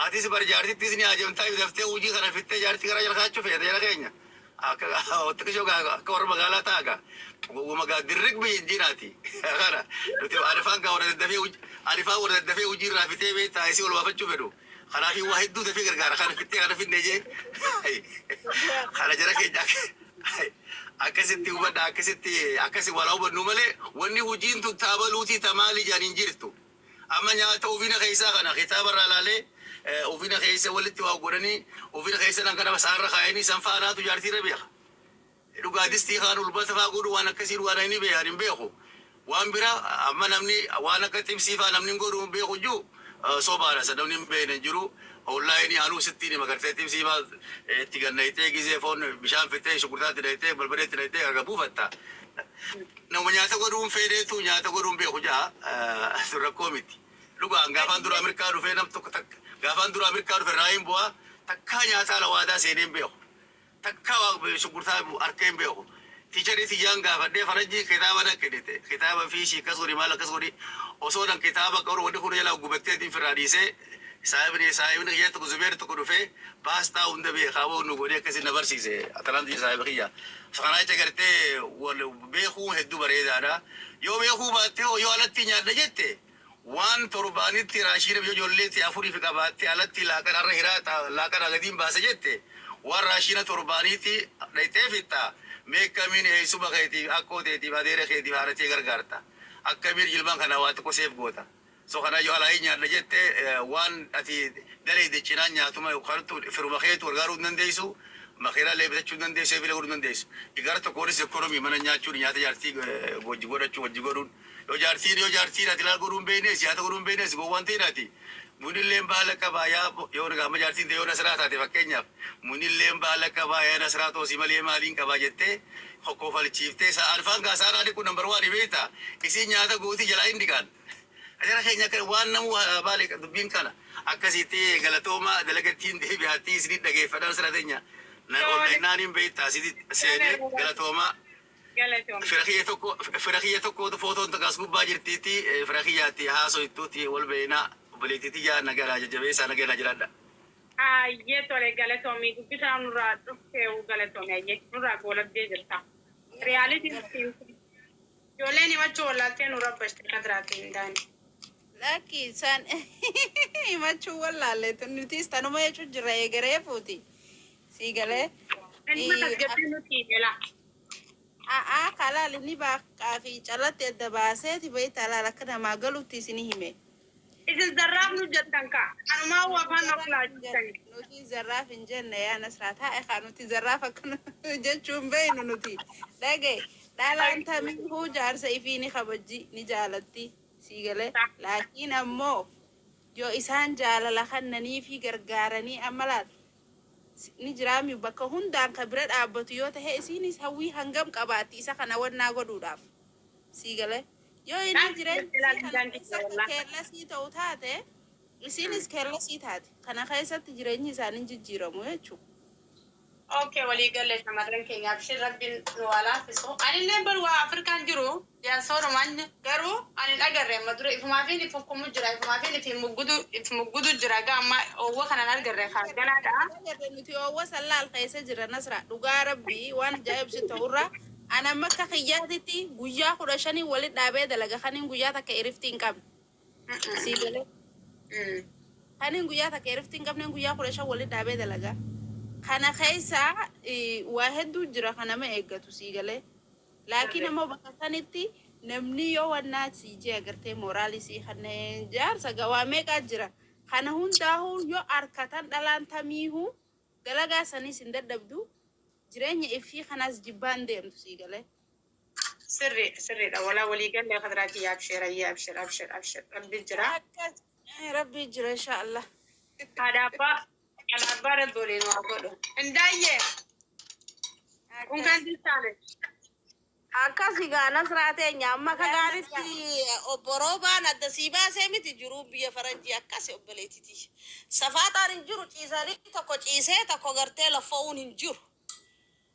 Atis bar jaartittis ni ajamtaa daftee hojii kana fittee jaartii gara jala kaachuu feete jala keenya. Akka xiqqishoo akka warra magaalaa taaga. Magaa dirrig biyya jiraati. Kana nuti arifaan gaa warra daddafee arifaan warra daddafee hojii irraa fitee beektaa isii ol baafachuu fedhu. Kanaaf waa hedduu dafee gargaara kana fittee kana finne jee. Kana jara keenya akkasitti hubadha akkasitti akkasi wal hubannu malee wanni hojiin tun taabaluutii tamaali jedhan hin jirtu. Amma nyaata ofiina keessaa kana kitaaba irraa ilaalee ofiina keessa walitti waa godhanii ofiina keessa nan kana saarra kaayanii san faanaatu jaartii irra beeka. Dhugaadistii kaan ulbata faa godhu waan akkasii waan inni beekan hin beeku. Waan bira amma namni waan akka xibsii faa namni hin godhu hin beeku jiru sobaadha isa namni hin beekne hin jiru. Onlaayinii anuu sittiin hima gartee xibsii faa itti gannayitee gizee foon bishaan fittee shunkurtaatti nayitee barbareetti nayitee aga buufatta. Nama nyaata godhuun fedheetu nyaata godhuun beeku jaa rakkoo miti. Dhugaan gaafaan dura Ameerikaa dhufee nam tokko takka gaafaan dura Ameerikaa dhufe raayin bu'aa takkaa nyaata ala waadaa seenee hin beeku. Takkaa waa shunkurtaa harkee hin beeku. Teacherii tiyyaan gaafadhee faranjii kitaaba nan kennite kitaaba fiishii akkas godhi maal akkas godhi osoo nan kitaaba qabu wanni kun jala gubattee firraa dhiisee Saahibni kiyya tokko Zubeer tokko dhufee paastaa hunda beekaa woo nu godhee akkasii na barsiise. Atalanti saahiba kiyya. Kanaa jecha gartee wal beekuun hedduu bareedaadha. Yoo beekuu baatte hoo yoo alatti nyaadha jette waan torbaanitti raashiin yoo ijoolleetti afurii fi qabaatte alatti laaqana har'a hiraa laaqana gadiin baasa jette waan raashiina torbaaniitti dhayxee fixxa. Meeqamiin eessuma keetiif akkoo teetiif adeera keetiif haadhatee gargaarta. Akkamiin jilbaan kana waa xiqqoo seef goota. So kana yoo alaa nyaadha jette waan ati dalayde cinaan nyaatuma yookaan firuma keetu gargaaruu hin dandeessu. Makiinaa illee bitachuu hin dandeessu, eebilee godhuu hin dandeessu. Gara tokkoonis ekonomii mana nyaachuun nyaata jaartii wajji godhachuu wajji godhuun. Yoo jaartiin ati laal godhuu hin beeknes, nyaata godhuu hin beeknes, gowwaan ta'inaati. Munilleen baala qabaa yaa yoo gaama jaartiin ta'e yoo Nasraa taate, fakkeenyaaf, munilleen baala qabaa yaa Nasraa toosii malee maaliin qabaa jettee hokkofalchiiftee alfaan gaasaadhaa dhiqu number one beektaa, isiin nyaata gootii jalaa hin dhiqan. Ajara keenya akka waan namu baale dubbiin kana akkasitti. Galatooma, dalagattiin deebi'aatti isinit dhageeffadhaan sira teenya. Onlaayinaan hin beektaa asitti seenee, galatooma. Galatooma. Fira kiyya tokko footoon takka as gubbaa jirtiitti, fira kiyyaatti haasoo ittuutti wal beeknaa, obboleettiitti yaa nagaraa jajjabeessaa, nagaraa jiraadha. Ayyee, tole, galatoomii, dubbisaa nurraa dhuftee galatoomii, ayyee nurraa goolabdee jirta. Realitiin ijoolleen himachuu wallaaltee nu rabbashte kadiraatiin hin taane. Lakki, isaan himachuu wallaalle, nutis tanuma jechuun jirra eegaree fuuti. Sii galee. Inni tasgabbii nuti himela. A'aa, kalaal inni baaqaa fi callatti adda baaseeti beektaa, laal akka namaa galutti isin hime. Isin zarraaf nu jettan kaa. Anumaa afaan of laachistani. Nuti zarraaf hin jenne yaa Nasraa, taa'e kaa, nuti zarraaf akkana jechuun beeynu nuti. Dhage, dhalaan tamiihuu jaarsa ifii ni kabajji, ni jaalatti, sii galee. Laakiin ammoo yoo isaan jaalala kannanii fi gargaaranii amma laal ni jiraami, bakka hundaan ka bira dhaabbatu yoo tahe, isiinis hawwii hangam qabaatti isa kana wannaa godhuudhaaf, sii galee. Yoo inni jireenya isii kana keessatti careless ta'u taate, isiinis careless taate, kana keessatti jireenyi isaanii jijjiiramu jechuudha. Okay, walii galee shamarran keenya, abshir, rabbiin nu waa laaffisu. Anillee bar waa Afrikaan jiru jaarsoorumaan garuu ani hin agarre amma dura ifumaa fi if hukkumu jira, ifumaa fi if muggudu jira, gaa amma oowwa kanan argarre kaa ganaadha. Agarre, nuti oowwa sallaal keessa jira. Nasra, dhugaa rabbii waan ajaa'ibsi ta'urra ana amma akka kiyyaatitti guyyaa 15 walit dhaabee dalaga, kaniin guyyaa takka iriftii hin qabne. Sii galee. Kaniin guyyaa takka iriftii hin qabne guyyaa 15 walit dhaabee dalaga. Kana keessa waa hedduu jira kan nama eeggatu, sii galee. Laakiin ammoo bakka sanitti namni yoo wannaa sii jee agartee mooraalii sii kanneen jaarsa gawaa meeqaa jira. Kana hundaa'uu yoo arkatan dhalaan tamiihuu dalagaa saniis hin dadhabdu, jireenya ifii kanaas jibbaan deemtu, sii galee. Sirri sirriidha, walaa walii galee kadraati, abshir, ayyee, abshir, abshir, abshir, rabbi jira. Akkas rabbi jira, insha Allah. Haadha abbaa rabbi waliin waa godhu. Indaayyee kun kan distaale. Akkas egaa Nasraa teenya, amma akka gaaritti obbo Roobaan adda sii baasee miti, jiru biyya faranjii akkas obboleettiti. Safaaxaan hin jiru, ciisanii tokko ciisee tokko gartee laffa'uun hin jiru.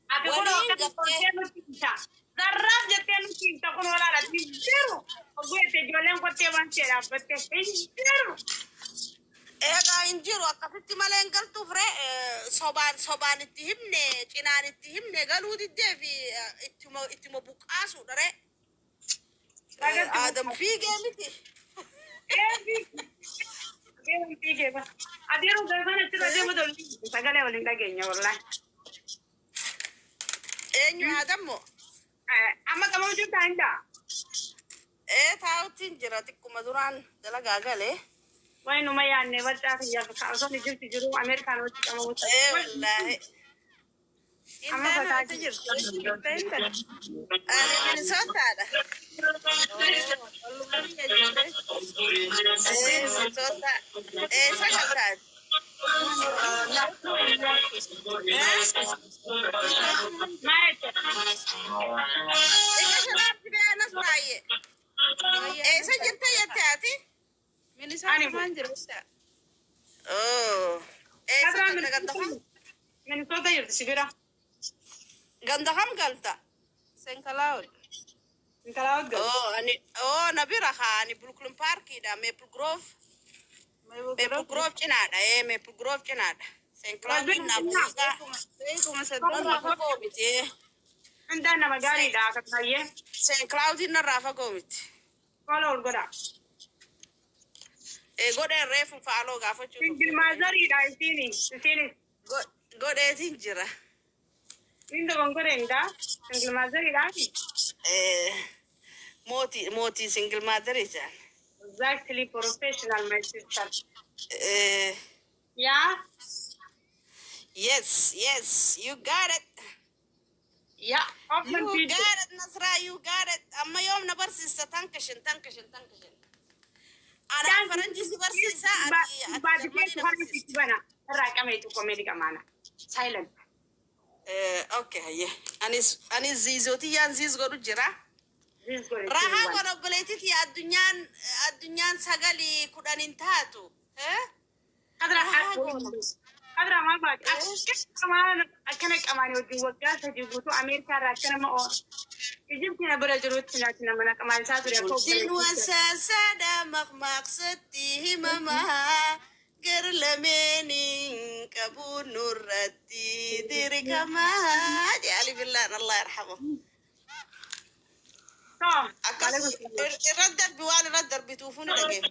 Ati kun Waliin akkas gartee tolchee nutti himta. Zarraaf jettee nutti himta, kun walaala hin jiru. Oguu jette ijoolleen qottee waan ta'e dhaabbatte hin jiru. Egaa hin jiru, akkasitti malee hin galtuuf ree, sobaan itti himne, cinaan itti himne, galuu diddee fi ittuma buqqaasuudha ree. Aadam fiigee miti. Adeemu galfan achirra deemu tolu sagalee waliin dhageenya wallaahi. Eenyu, Aadam moo? Amma qabamuu jirtaa hin ta'a. Ee, taa'utti hin jira, xiqquma duraan dalagaa galee. Wayi numa yaadne bal'aa kiyyaaf osoo ni jirti jiru Ameerikaan wajji qabamu. Ee wallaahi. Amma Intaan fataa eessa jirtu? Eessa jirta intala? Ani Minisootaadha. Olluma biyya jirte. Ee, Minisoota. Eessa galtaati? Ee? Maal jette? Xiqqa shanaatti bee Nasraayyee. Eessa jirta jette ati? Minisoota maan jira jecha? Oh. Eessa galta, ganda kam? Minisoota jirti si bira. Ganda kam galta? Senkalaawol. Intalaa waggaa. Oh, ani oh na bira haa, ani Brooklyn Parkidha, Maple Grove. Maple Grove cinaadha. Maple Grove cinaadha. St. Wal Cloud bira naaf jinnaa. daqiiqaa narraa fagoo miti. Hundaan nama gaariidha akka baay'ee. St. Cloud narraa fagoo miti. Follow ol godha. Godheen reefu follow gaafachuu Single turte. motheriidha isiini. Isiinis. Godheetiin jira. Inni dogongoreen gaa. Single motheriidha. Mootii mootii single motherii jedhan. Exactly, professional, my sister. Yeah? Yes, you got it. Yeah. Open You video. got it, Nasra, you got it. Amma yoom na barsiista? Tankashin, tankashin, tankashin. Anaan faranjii si barsiisa, ati Baadiyyaa jarmanii na kana barsiista. sitti bana. Irraa qameetu komeedi qamaana. Silent. Okay, hayyee. Anis ziizootiyyaan ziiz godhu jira. This godhe. Rahaa godha, obboleettiiti, addunyaan sagalii 10 hin taatu. Eh? Kadra Rahaa goona. Kadra maal baate? Akkana akkana qamaanii wajjin waggaa 3 guutuu Ameerikaa irraa akka nama Ijiptii na bira jirutti naati nama na qamaanisaa ture akka Bultiin obboleettiitti. wasaasaadha, maqmaqsatti himamaa gar lameeniin qabu nurratti dirqamaa jedhali billaan, Allah yarhamu. So, Akkas irra darbi, waan irra darbituufuu ni dhageenya.